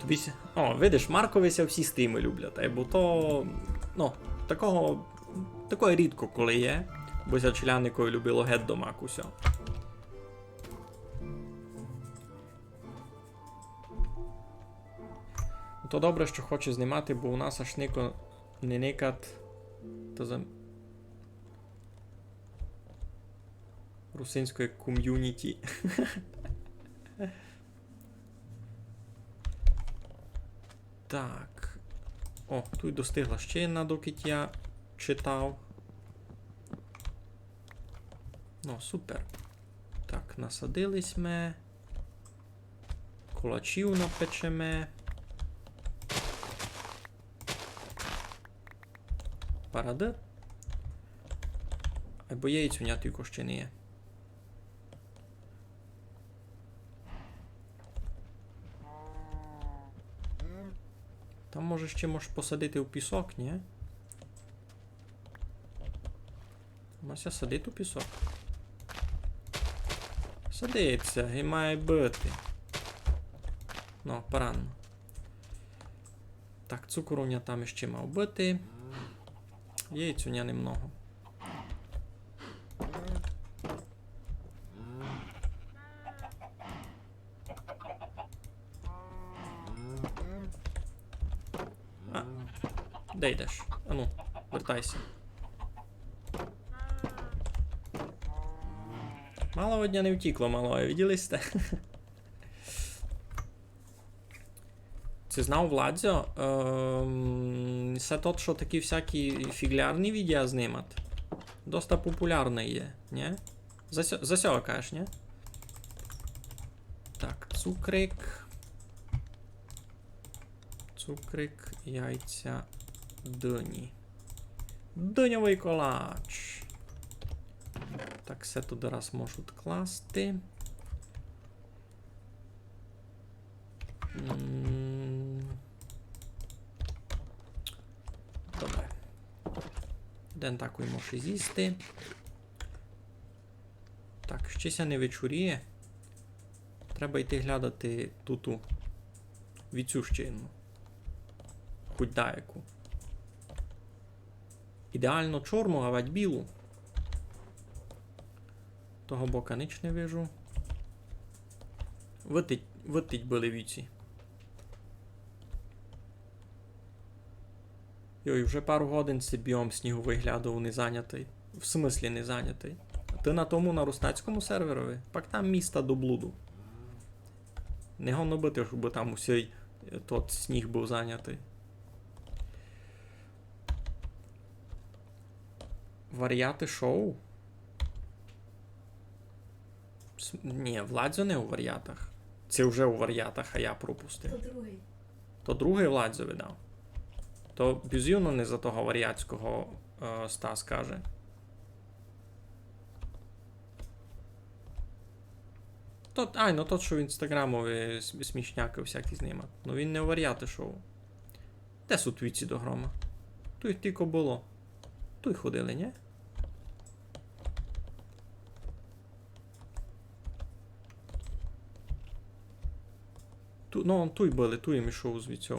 Тобі ся... О, видиш, Маркови ся всі стрімы люблять, ай, бо то, ну, такого, такоє рідко коли є, бо ся челядникови любило геть домак усьо. То добре, што хоче знімати, бо у нас аж нико не никать. То за русинськоє ком'юніті. Так. О, туй достигла ще одна, доки я читав. Ну, супер. Так, насадили сьме. Колачів напечеме. Парады. Айбо яєць у ня тілько ще не є. Там, може, ще можеш посадити у пісок, ні? У нас ся садить у пісок? Садить ся, і має быти. Ну, парадно. Так, цукор у ня там іщи мав быти. Яєць у ня немного. А, де йдеш? Ану, вертай ся. Мало од ня не втікло, мало, виділи сьте? Ци знав, Владзьо? Ем, се тот, што такі всякі фіґлярні відеа знимат. Доста популярный є, нї? За сьо-, за сього кажеш, нї? Так, цукрик. Цукрик, яйця, дыні. Дыньовый колач. Так, се туды раз можу класти. М. Добре. Єден такый може зїсти. Так, ще ся не вечоріє. Треба йти глядати туту віцю ще єдну. Хоть даяку. Ідеално чорну, авадь білу. Того бока нич не вижу. Вытить, вытить были віці. Йой, вже пару годин сей біом сніговый глядав, не занятый. В смыслі не занятый? А ты на тому, на рустацькому серверови? Пак там міста до блуду. Не годно быти, щоб там усьый, е, тот сніг быв занятый. Варіаты шоу? С-, нї, Владзьо не у варіатах. Се вже у варіатах, а я пропустив. То другый. То другый Владзьо видав. То бізувно не за того варіатського, е, Стас каже. Тот, ай, ну тот, што в інстаграмови см-, смішнякы всякі знимат. Ну він не у варіаты шоу. Де суть віці до грома? Туй тілько было. Туй ходили, нї? Ну, туй были, туй им ішов звідси.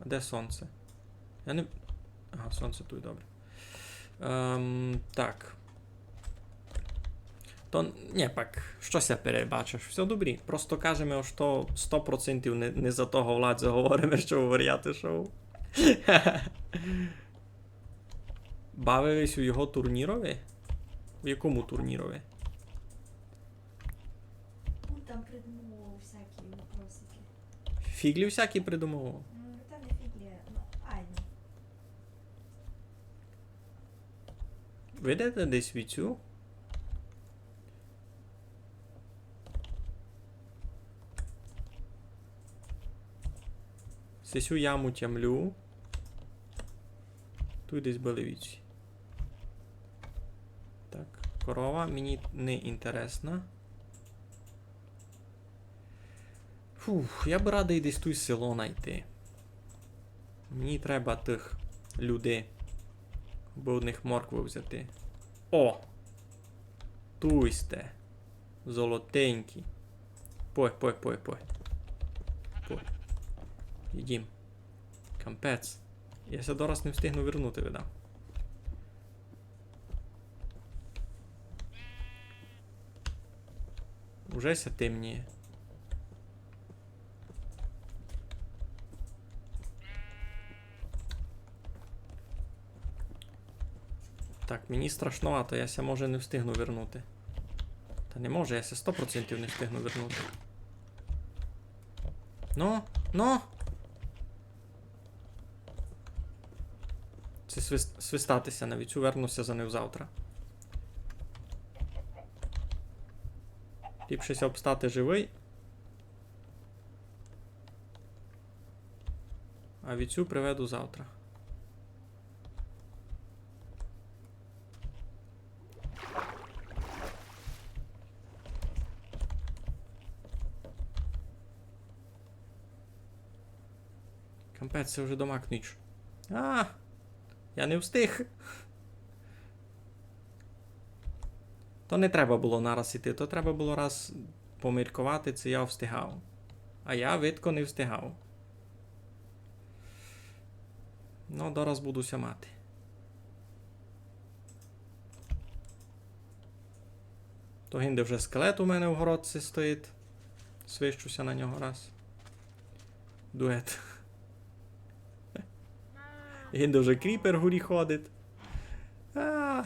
А де сонце? Я не... Ага, сонце туй, добре. Ем, так. То, нє, пак, штось я перебачив. Всьо добрі. Просто кажеме, што сто процентів не, не за того Владзя говориме, што у Варіати шоу. Бавив ись у його турнірови? У якому турнірови? Он там придумував всякі вопросики. Фіґлі всякі придумував? М, та не фіґлі, ну, айно. Видите десь віцю? Сесю яму тямлю. Туй десь были віці. Так, корова мені не інтересна. Фух, я бы радый десь туй село найти. Мені треба тых людей, абы од них морквы взяти. О! Туй сте. Золотенькі. Пой, пой, пой, пой. Пой. Їдім. Капець. Я ся дораз не встигну вернути, видав. Уже ся темніє. Так, мені страшновато, я ся, може, не встигну вернути. Та не може, я ся сто процентів не встигну вернути. Ну, ну! Се свис-, свистати ся на віцю, верну ся за нив завтра. Ліпше ся обстати живый. А віцю приведу завтра. Капець, се вже домак ніч. А, я не встиг. То не треба было нараз іти, то треба было раз помірковати, ци я встигав. А я, видко, не встигав. Ну, дораз буду ся мати. То гинде вже скелет у мене в городці стоїть. Свищу ся на нього раз. Дует. Гинде вже кріпер горі ходить. А.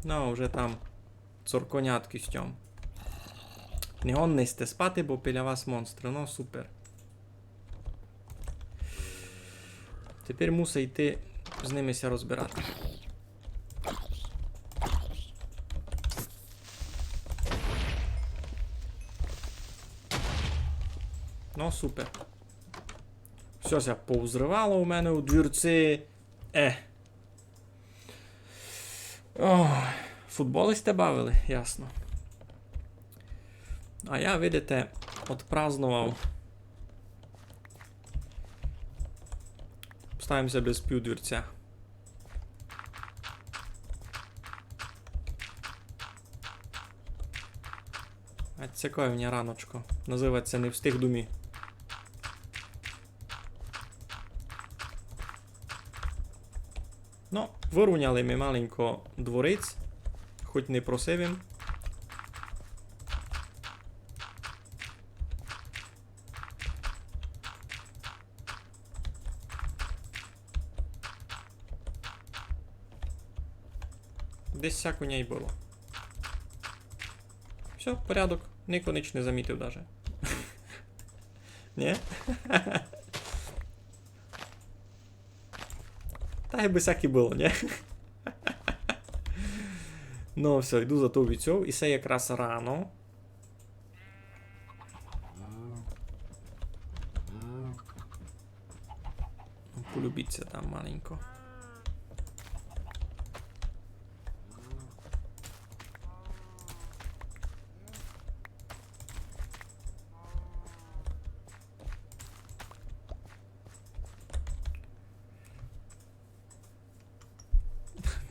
Ну, вже там цорконятки з тьом. Не годні сте спати, бо біля вас монстры. Ну, супер. Тепер мусить йти з ними ся розбирати. Ну, супер. Всьо ся повзривало у мене у двірці. Е. Ой, футбол сте бавили, ясно. А я, видите, отпраздновав. Ставим ся без пів двірця. А цікаве в мене раночко. Называть ся «Не встиг домі». Ну, выровняли ми маленько дворець, хоть не просив им. Десь сяк у ней было. Всьо, порядок. Нико нич не замітив даже. Нї? Та гибы сяк і было, нї? Ну, всьо, йду за ту віцю, і се якраз рано. Полюбіть ся там маленько.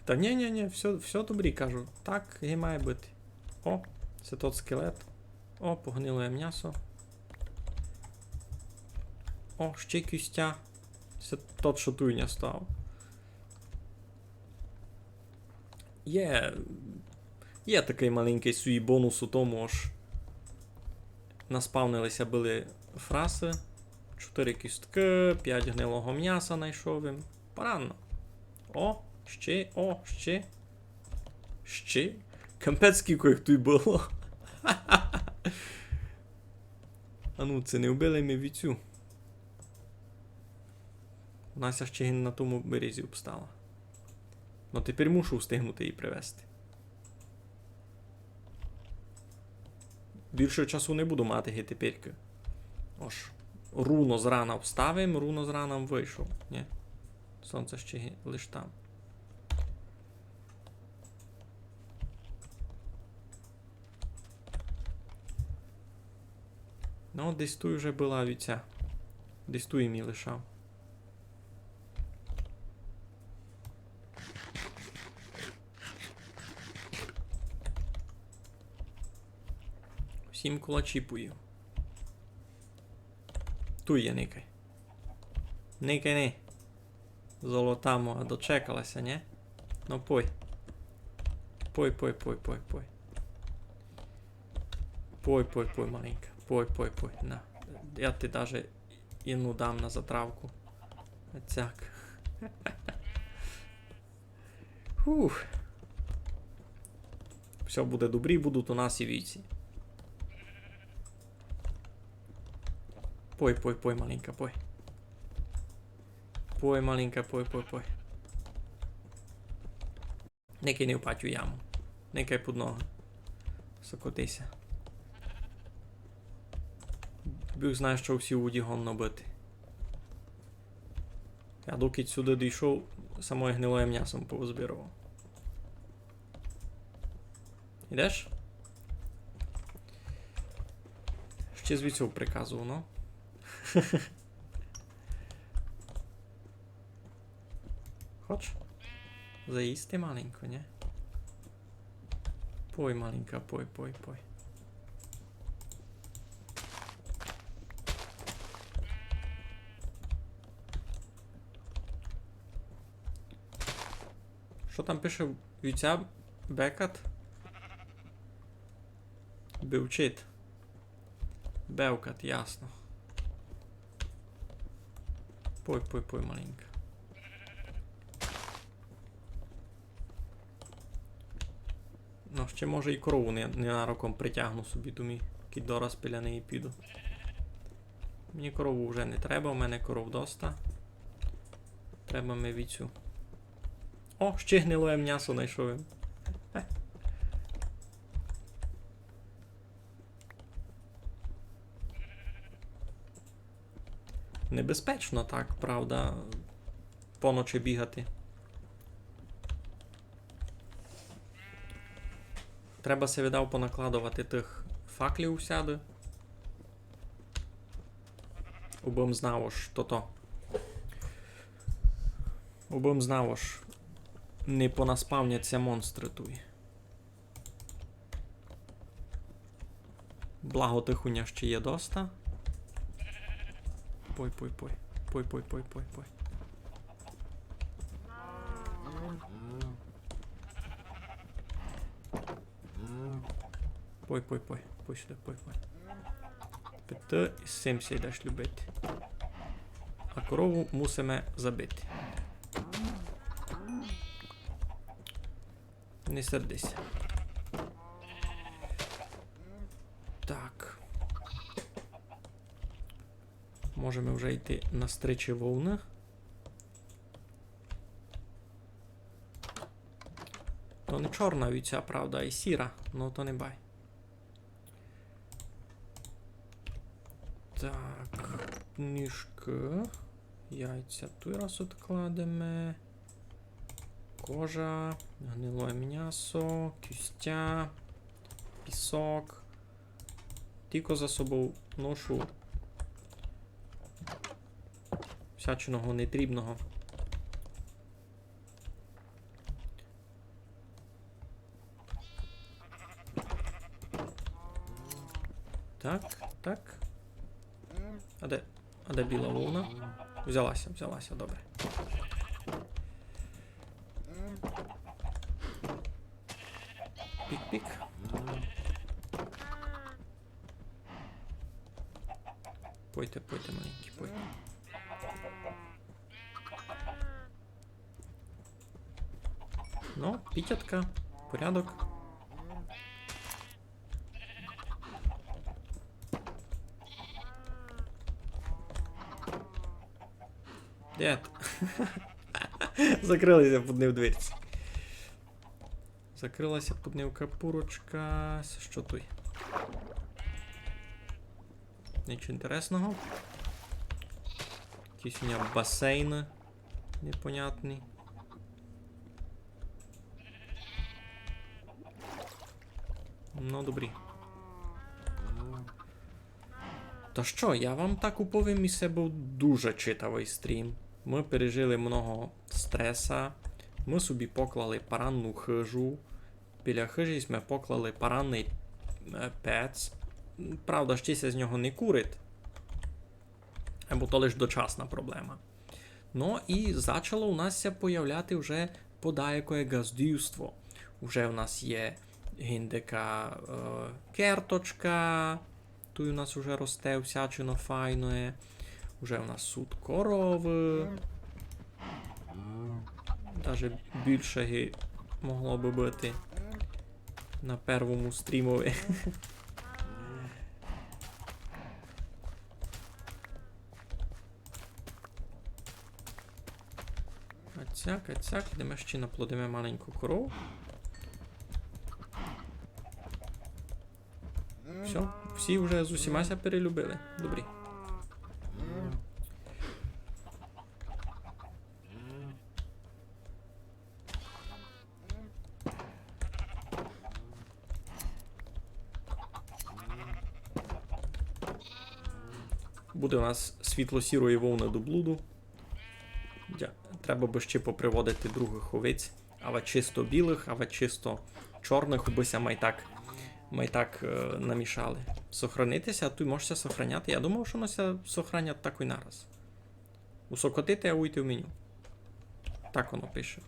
Та нї, нї, нї, всьо, всьо добрі, кажу. Так і має быти. О, Се тот скелет. О, погнилоє мнясо. О, ще кістя. Се тот, што туй ня став. Є, є такый маленькый свій бонус у тому, ож наспавнили ся были фраси. Чотыри кісткы, пять гнилого мняса найшов им. Парадно. О, ще, о, ще. Ще? Капець, скілько їх туй было. А ну, ци не вбили ми вівцю? Вона ся ще на тому березі обстала. Но тепер мушу встигнути її привезти. Більше часу не буду мати ги теперькы. Ож, руно зрана встав им, руно зрана вышов. Нї? Сонце ще ги-, лиш там. Ну, десь туй уже была вівця. Десь туй им її лишав. Всім кулачі пою. Туй є, никай. Никай, ни. Золота моя, дочекала ся, нї? Ну, пой. Пой, пой, пой, пой, пой. Пой, пой, пой, маленька. Пой, пой, пой. На. Я ти даже єдну дам на затравку. Цяк. Фух. Всьо буде добрі, будуть у нас і вівці. Пой, пой, пой, маленька, пой. Пой, маленька, пой, пой, пой. Никай не впадь у яму. Никай під ноги. Сокоти ся. Бог знає, што всі у воді годно быти. Я доки сюды дійшов, самоє гнилоє мнясо позбирав. Ідеш? Ще звідси приказував, ну. Хоч? Заїсти маленько, нї? Пой, маленька, пой, пой, пой. Што там пише? Вівця бекат? Бивчит. Бевкат, ясно. Пой, пой, пой, маленька. Ну, ще, може, і корову не, ненароком притягну собі, думаю, кідь дораз біля неї піду. Мені корову вже не треба, у мене коров доста. Треба ми вівцю. О, ще гнилоє мнясо найшов им. Небезпечно так, правда, поночи бігати. Треба си, видав, понакладовати тых факлів усяды. Убым знав, ож тото. Убым знав, ож не понаспавнять ся монстры туй. Благо тых у ня ще є доста. Пой, пой, пой. Пой, пой, пой, пой, пой. Пой, пой, пой. Пой сюды, пой, пой. Пити і сим ся йдеш любити. А корову мусиме забити. Не сердися. Так. Можеме вже йти на стричі вовны. То не чорна вівця, правда, і сіра, но то не бай. Так, ніжкы. Яйця туй раз одкладеме. Кожа, гнилоє мнясо, кістя, пісок. Тілько за собов ношу всячиного нетрібного. Так, так. А де, а де біла вовна? Взялася, взялася, добре. Пік-пік. Пойте, пойте, маленькі, пойте. Ну, пітятка, порядок. Дед. Закрылася під ним дверця. Закрылася під ним капурочка. Се што туй? Нічого інтересного. Якісь у мене басейны непонятні. Ну, добрі. Та што, я вам так уповім, і се быв дуже читавый стрім. Мы пережили много стреса. Мы собі поклали паранну хыжу. Біля хыжі сьме поклали паранный, е, пец. Правда, ще ся з нього не курить. Бо то лиш дочасна проблема. Ну і зачало у нас ся появляти вже подаякоє ґаздівство. Уже у нас є гинде яка, е, керточка, туй у нас уже росте всячино файноє. Уже у нас сут коровы. Даже більше ги могло бы быти на первому стрімови. А цяк, а цяк, ідеме ще наплодиме маленьку корову. Всьо, всі вже з усіма ся перелюбили. Добрі. Буде у нас світло-сірої вовны до блуду. Дя-, треба бы ще поприводити другых овець. Ава чисто білых, ава чисто чорных, убы ся май так, май так, е, намішали. Сохранити ся, туй можеш ся сохраняти. Я думав, што воно ся сохранять такой нараз. Усокотити, а уйти в меню. Так воно пише.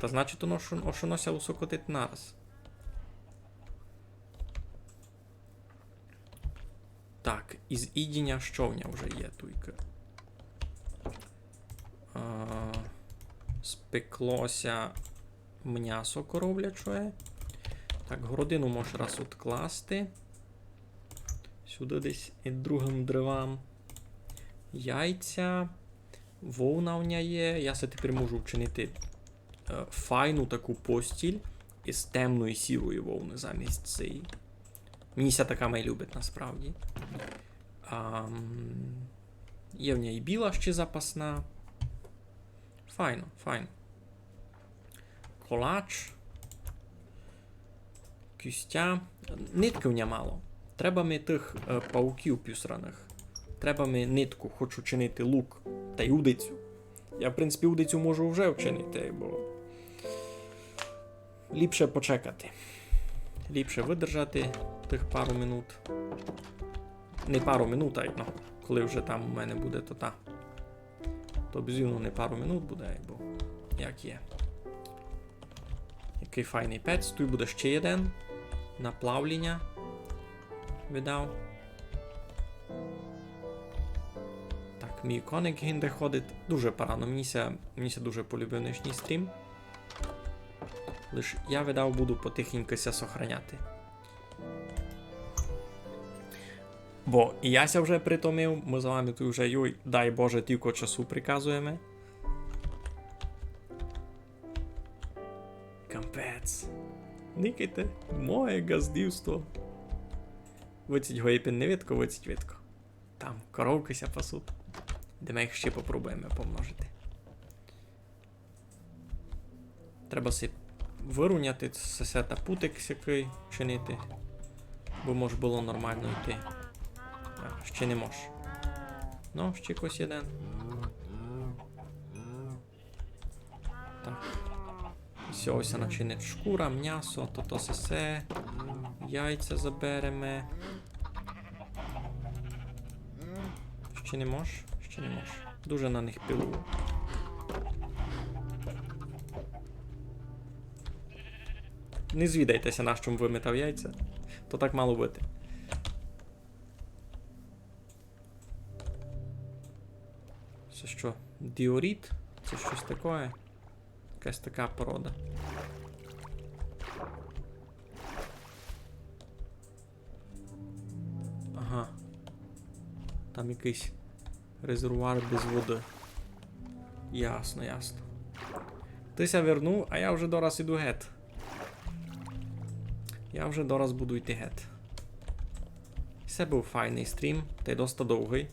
Та значить, воно, што, што воно ся усокотить нараз. Так, із їдіня што в ня вже є туйка? А, спекло ся мнясо коровлячоє. Так, городину можеш раз одкласти. Сюды десь і другым дровам. Яйця. Вовна в ня є. Я се тепер можу вчинити, е, файну таку постіль із темної сірої вовны замість цієї. Мені ся така май любить насправді. Ам, є в ня і біла ще запасна. Файно, файно. Колач. Кістя. Ниткы в ня мало. Треба ми тых, е, пауків пюсраных. Треба ми нитку, хочу чинити лук. Тай удицю. Я, в принципі, удицю можу вже вчинити, бо ліпше почекати. Ліпше выдержати тых пару минут. Не пару минут, а, ну, коли вже там у мене буде то та. То безумовно не пару минут буде, бо як є. Якый файный пец. Туй буде ще єден. На плавліня видав. Так, мій коник гинде ходить. Дуже парадно. Мені ся, мені ся дуже полюбив нынішній стрім. Лиш я видав буду потихеньку ся сохраняти. Бо і я ся вже притомив, мы з вами туй вже, йой, дай Боже, тілько часу приказуєме. Капець. Никайте, моє ґаздівство. Выціть го єпен не видко, выціть видко. Там коровкы ся пасуть. Йдеме їх ще попробуєме помножити. Треба си выруняти се, се та путик сякый чинити, бо мож было нормално йти. А, ще не мож. Ну, ще якось єден. Так. Всьо, ось начинить шкура, мнясо, то, то се, се. Яйця забереме. Ще не мож? Ще не мож. Дуже на них пилую. Не звідайте ся, на што м выметав яйця. То так мало быти. Се што? Діоріт? Се штось такоє? Якась така порода. Ага. Там якыйсь резервуар без воды. Ясно, ясно. Ты ся вернув, а я вже дораз іду гет. Я вже дораз буду йти гет. Се быв файный стрім, тай доста довгый.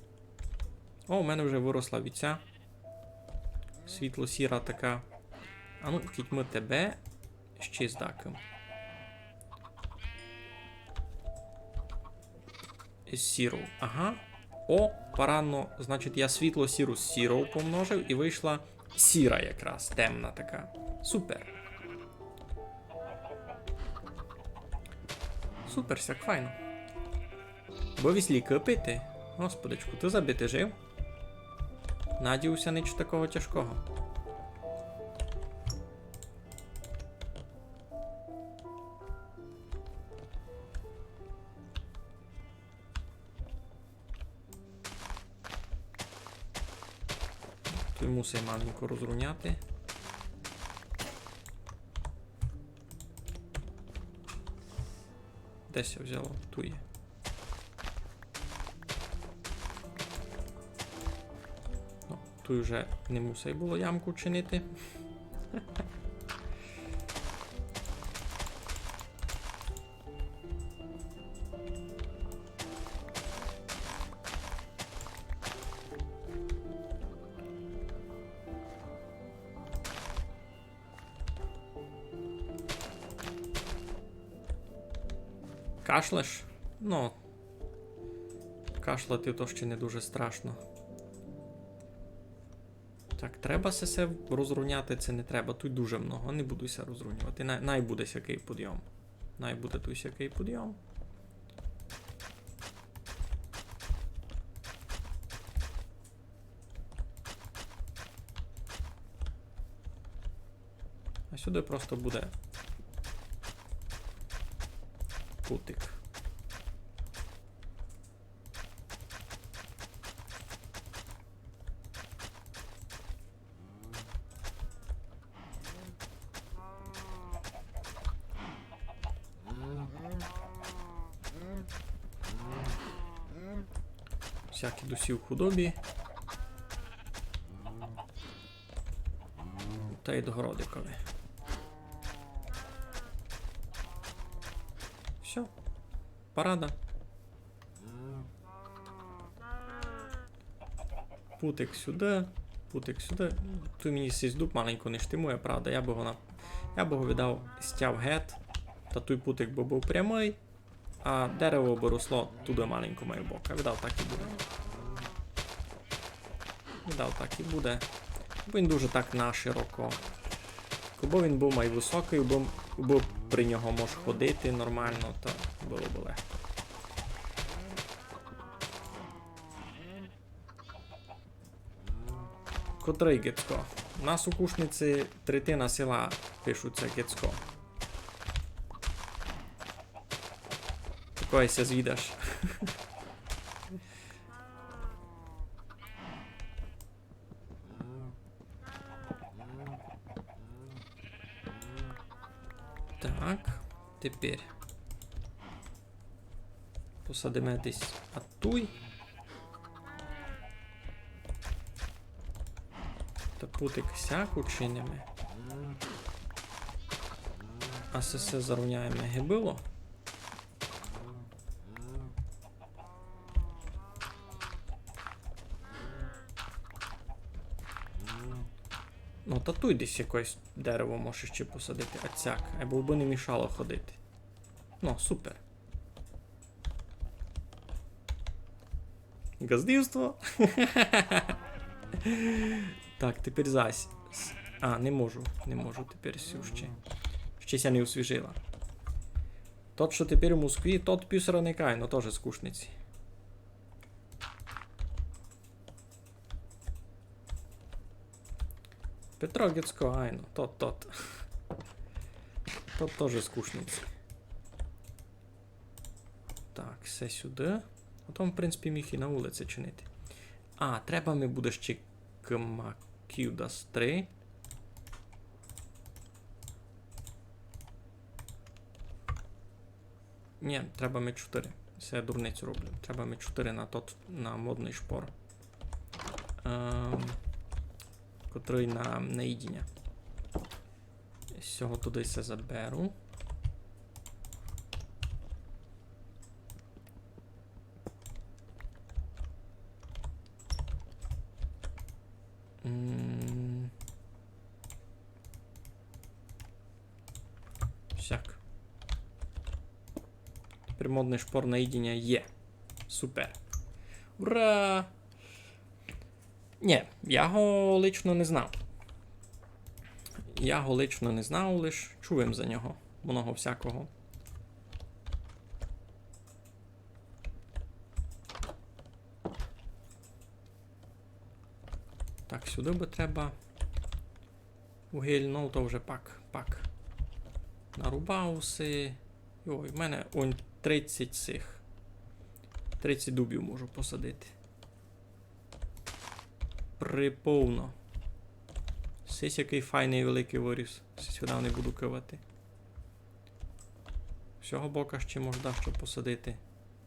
О, у мене вже выросла вівця. Світло-сіра така. А ну, кідь мы тебе ще здакым. Із сіру. Ага. О, парадно. Значить, я світло-сіру з сіров помножив і вышла сіра якраз, темна така. Супер. Супер, сяк файно. Бо вісь лікы пити? Господичку, ты забити жив? Надію ся, нич такого тяжкого. Туй мусить маленько розруняти. Де ся взяло? Туй є. Ну, туй вже не мусить было ямку чинити. Кашляш? Ну, кашляти то ще не дуже страшно. Так, треба се, се розруняти, ци не треба. Туй дуже много, не буду ся розрунювати. Най, най буде сякый подйом. Най буде туй сякый подйом. А сюды просто буде путик. Всякі досів худобі. Та й до городикови. Всьо. Парада. Путик сюды, путик сюды. Туй мені сись дуб маленько не штимує, правда, я бы го на-, я бы го віддав, стяв гет. Та туй путик бы быв прямый, а дерево бы росло туды маленько май в бок. А віддав так і буде. Віддав так і буде. Бо він дуже так нашироко. Кобы він быв май высокый, бо, бо при нього мож ходити нормално, то было бы легко. Котрый Гецько? У нас у Кушниці третина села пишуть ся Гецько. Такоє ся звідаш. Так, тепер посадиме десь атуй. Та путик сяк учиниме. А се, се зарівняєме, ги было. Ну, та туй десь якесь дерево може ще посадити, а сяк, або бы не мішало ходити. Ну, супер. Газдівство. Так, тепер зась. С-, а, не можу, не можу тепер сю ще. Ще ся не освіжила. Тот, што тепер у Москві, тот пюсера не кай, но тоже з Кушниці. Петро Гецько, айно, тот, тот. Тот тоже з Кушниці. Так, всьо сюды. А там, в принципі, міг і на улици чинити. А, треба ми буде ще кмаків дас три. Ні, треба ми чотири. Се я дурницю роблю. Треба ми чотири на тот, на модный шпор. Ем, котрый на, на їдіня. З сього туды се заберу. М. Сяк. Тепер модный шпор на їдіня є. Супер. Ура! Ні, я го лично не знав. Я го лично не знав, лиш чув им за нього много всякого. Так, сюды бы треба. Угіль, ну, то вже пак, пак. Нарубав усе. Йой, в мене он тридцять сих. Тридцять дубів можу посадити. Приповно. Сись якый файный великый выріс. Сись сюды не буду кывати. З сього бока ще мож дашто посадити.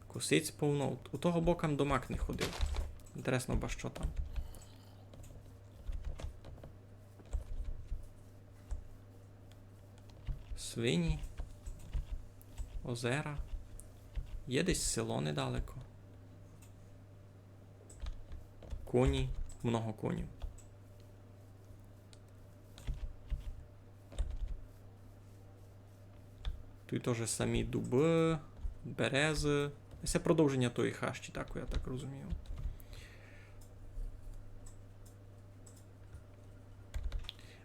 Косиць повно. У того бока м домак не ходив. Інтересно, ба што там. Свині. Озера. Є десь село недалеко. Коні. Много конів. Туй тоже самі дубы, березы. Се продовженя тої хащі, так, я так розумію.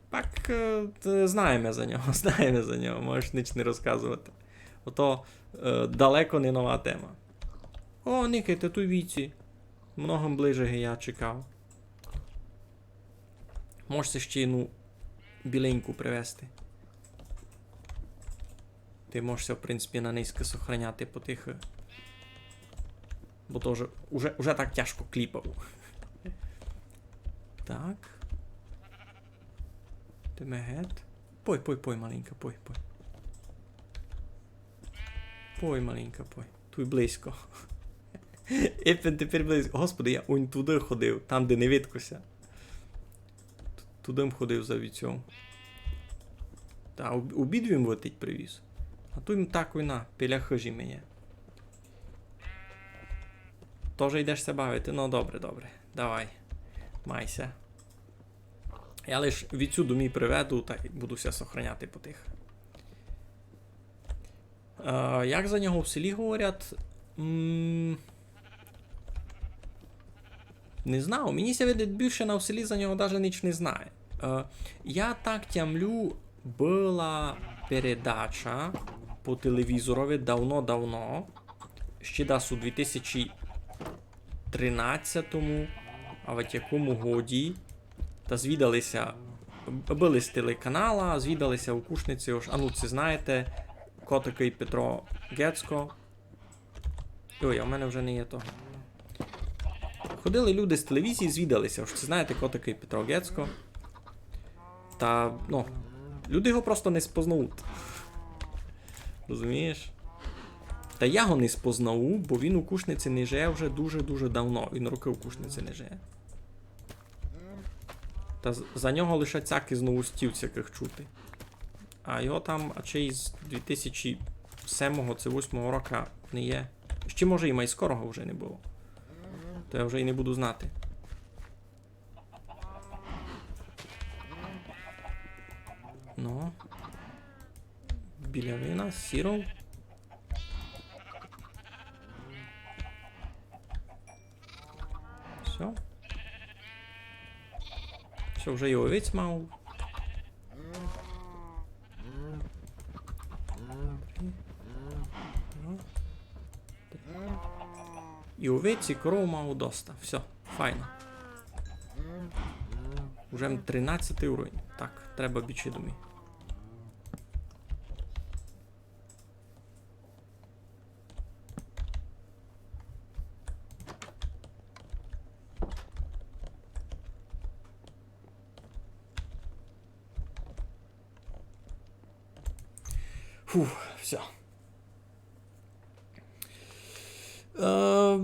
Так, е, т-, знаєме за нього, знаєме за нього, можеш ніч не розказовати. Ото, е, далеко не нова тема. О, никайте, туй вівці. Много ближе, ги я чекав. Мож ся ще єдну біленьку привезти. Ты можеш ся, в принципі, на низько сохраняти потихы. Бо то вже, уже, уже так тяжко кліпав. Так. Йдеме гет. Пой, пой, пой, маленька, пой, пой. Пой, маленька, пой. Туй близько. Епен тепер близько. Господи, я унь туды ходив, там, де не видко ся. Т-, туды м ходив за вівцьом. Та об-, обидві м вытить привіз. А туй м так война, біля хыжі ми є. Тоже йдеш ся бавити? Ну, добре, добре. Давай. Май ся. Я лиш вівцю домі приведу та й буду ся сохраняти потихы. Е, як за нього в селі говорять? М, не знаю, мені ся видить, більшина в селі за нього даже ніч не знає. Е, я так тямлю, была передача по телевізорови давно-давно, ще десь у дві тисячі тринадцятому, а вать якому годі, та звідали ся, б-, были з телеканала, звідали ся у Кушниці, ож, а ну, ци знаєте, ко такый Петро Гецько. Ой, а в мене вже не є того. Ходили люди з телевізії, звідали ся, ож ци знаєте, ко такый Петро Гецько. Та, ну, люди го просто не спознають. Розумієш? Та я го не спознав, бо він у Кушниці не живе вже дуже-дуже давно. Він рокы у Кушниці не живе. Та з-, за нього лише цякі з новостів цякых чути. А його там, а чи із дві тисячі семого ци восьмого рока не є. Ще, може, і май скорого вже не было. То я вже й не буду знати. Ну. Білявина, сіров. Всьо. Всьо, вже і овець мав. І овець, і коров мав доста. Всьо, файно. Уже тринадцятый уровень. Так, треба бічи домі. Фух, всьо. Е,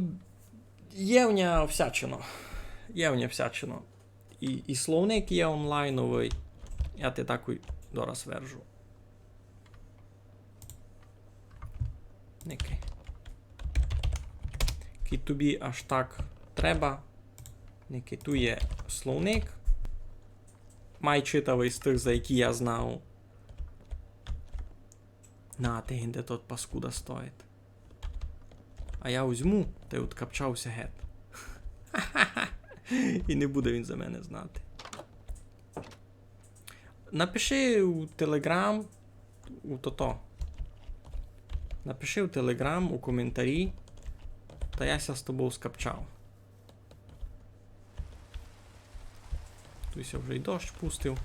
є в ня всячино. Є в ня всячино. І, і словник є онлайновый. Я ти такый дораз вержу. Никай. Кидь тобі аж так треба. Никай, ту є словник. Май читавый з тых, за які я знав. На, ти гинде тот паскуда стоїть. А я возьму тай откапчав ся гет. І не буде він за мене знати. Напиши у Телеграм, у тото. Напиши у Телеграм, у коментарі, та я ся з тобов скапчав. Туй ся вже й дощ пустив.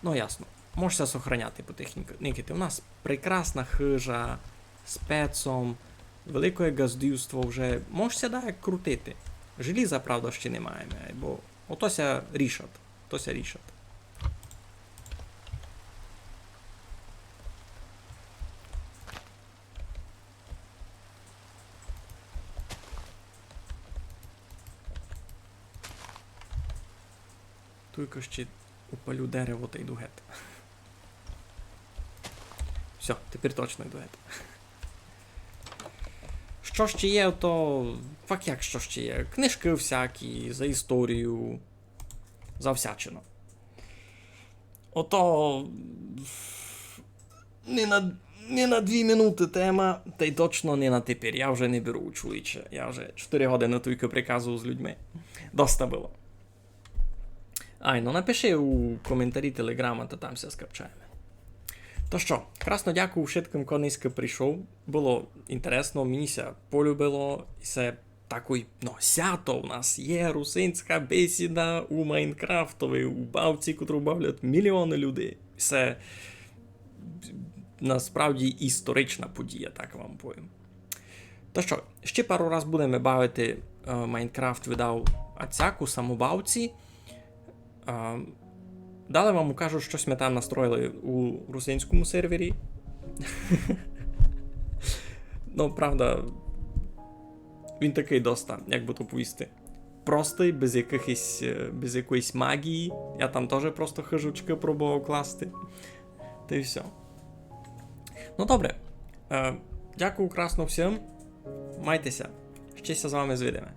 Ну, ясно. Можеш ся сохраняти потихеньку. Никайте, у нас прекрасна хыжа з пецом, великоє ґаздівство вже. Можеш ся даяк крутити. Желіза, правда, ще не маєме, бо ото ся рішать. Ото ся рішать. Туйко ще упалю дерево та йду гет. Всьо, тепер точно йду гет. Што ще є, то, фак як што ще є. Книжкы всякі, за історію, за всячину. Ото не на, не на дві минуты тема, тай точно не на тепер. Я вже не беру, чоловіче. Я вже чотири годины туйко приказував з людьми. Доста было. Айно, напиши у коментарі Телеграма, та там ся скапчаєме. То што, красно дякую вшыткым, ко нынька прийшов. Было інтересно, мені ся полюбило, і се такой, ну, сято у нас є, русинська бесіда у Майнкрафтови, у бавці, котру бавлять мільйоны людей. Се насправді історична подія, так вам повім. Та што, ще пару раз будеме бавити, е, Майнкрафт, видав, ацяк у самобавці. Е, далі вам укажу, што сьме там настроїли у русинському сервері. Ну, правда, він такый доста, як бы то повісти, простый, без якыхось, е, без якоїсь магії. Я там тоже просто хыжочкы пробовав класти. Та й всьо. Ну, добре. Е, дякую красно всім. Майте ся. Ще ся з вами звидиме.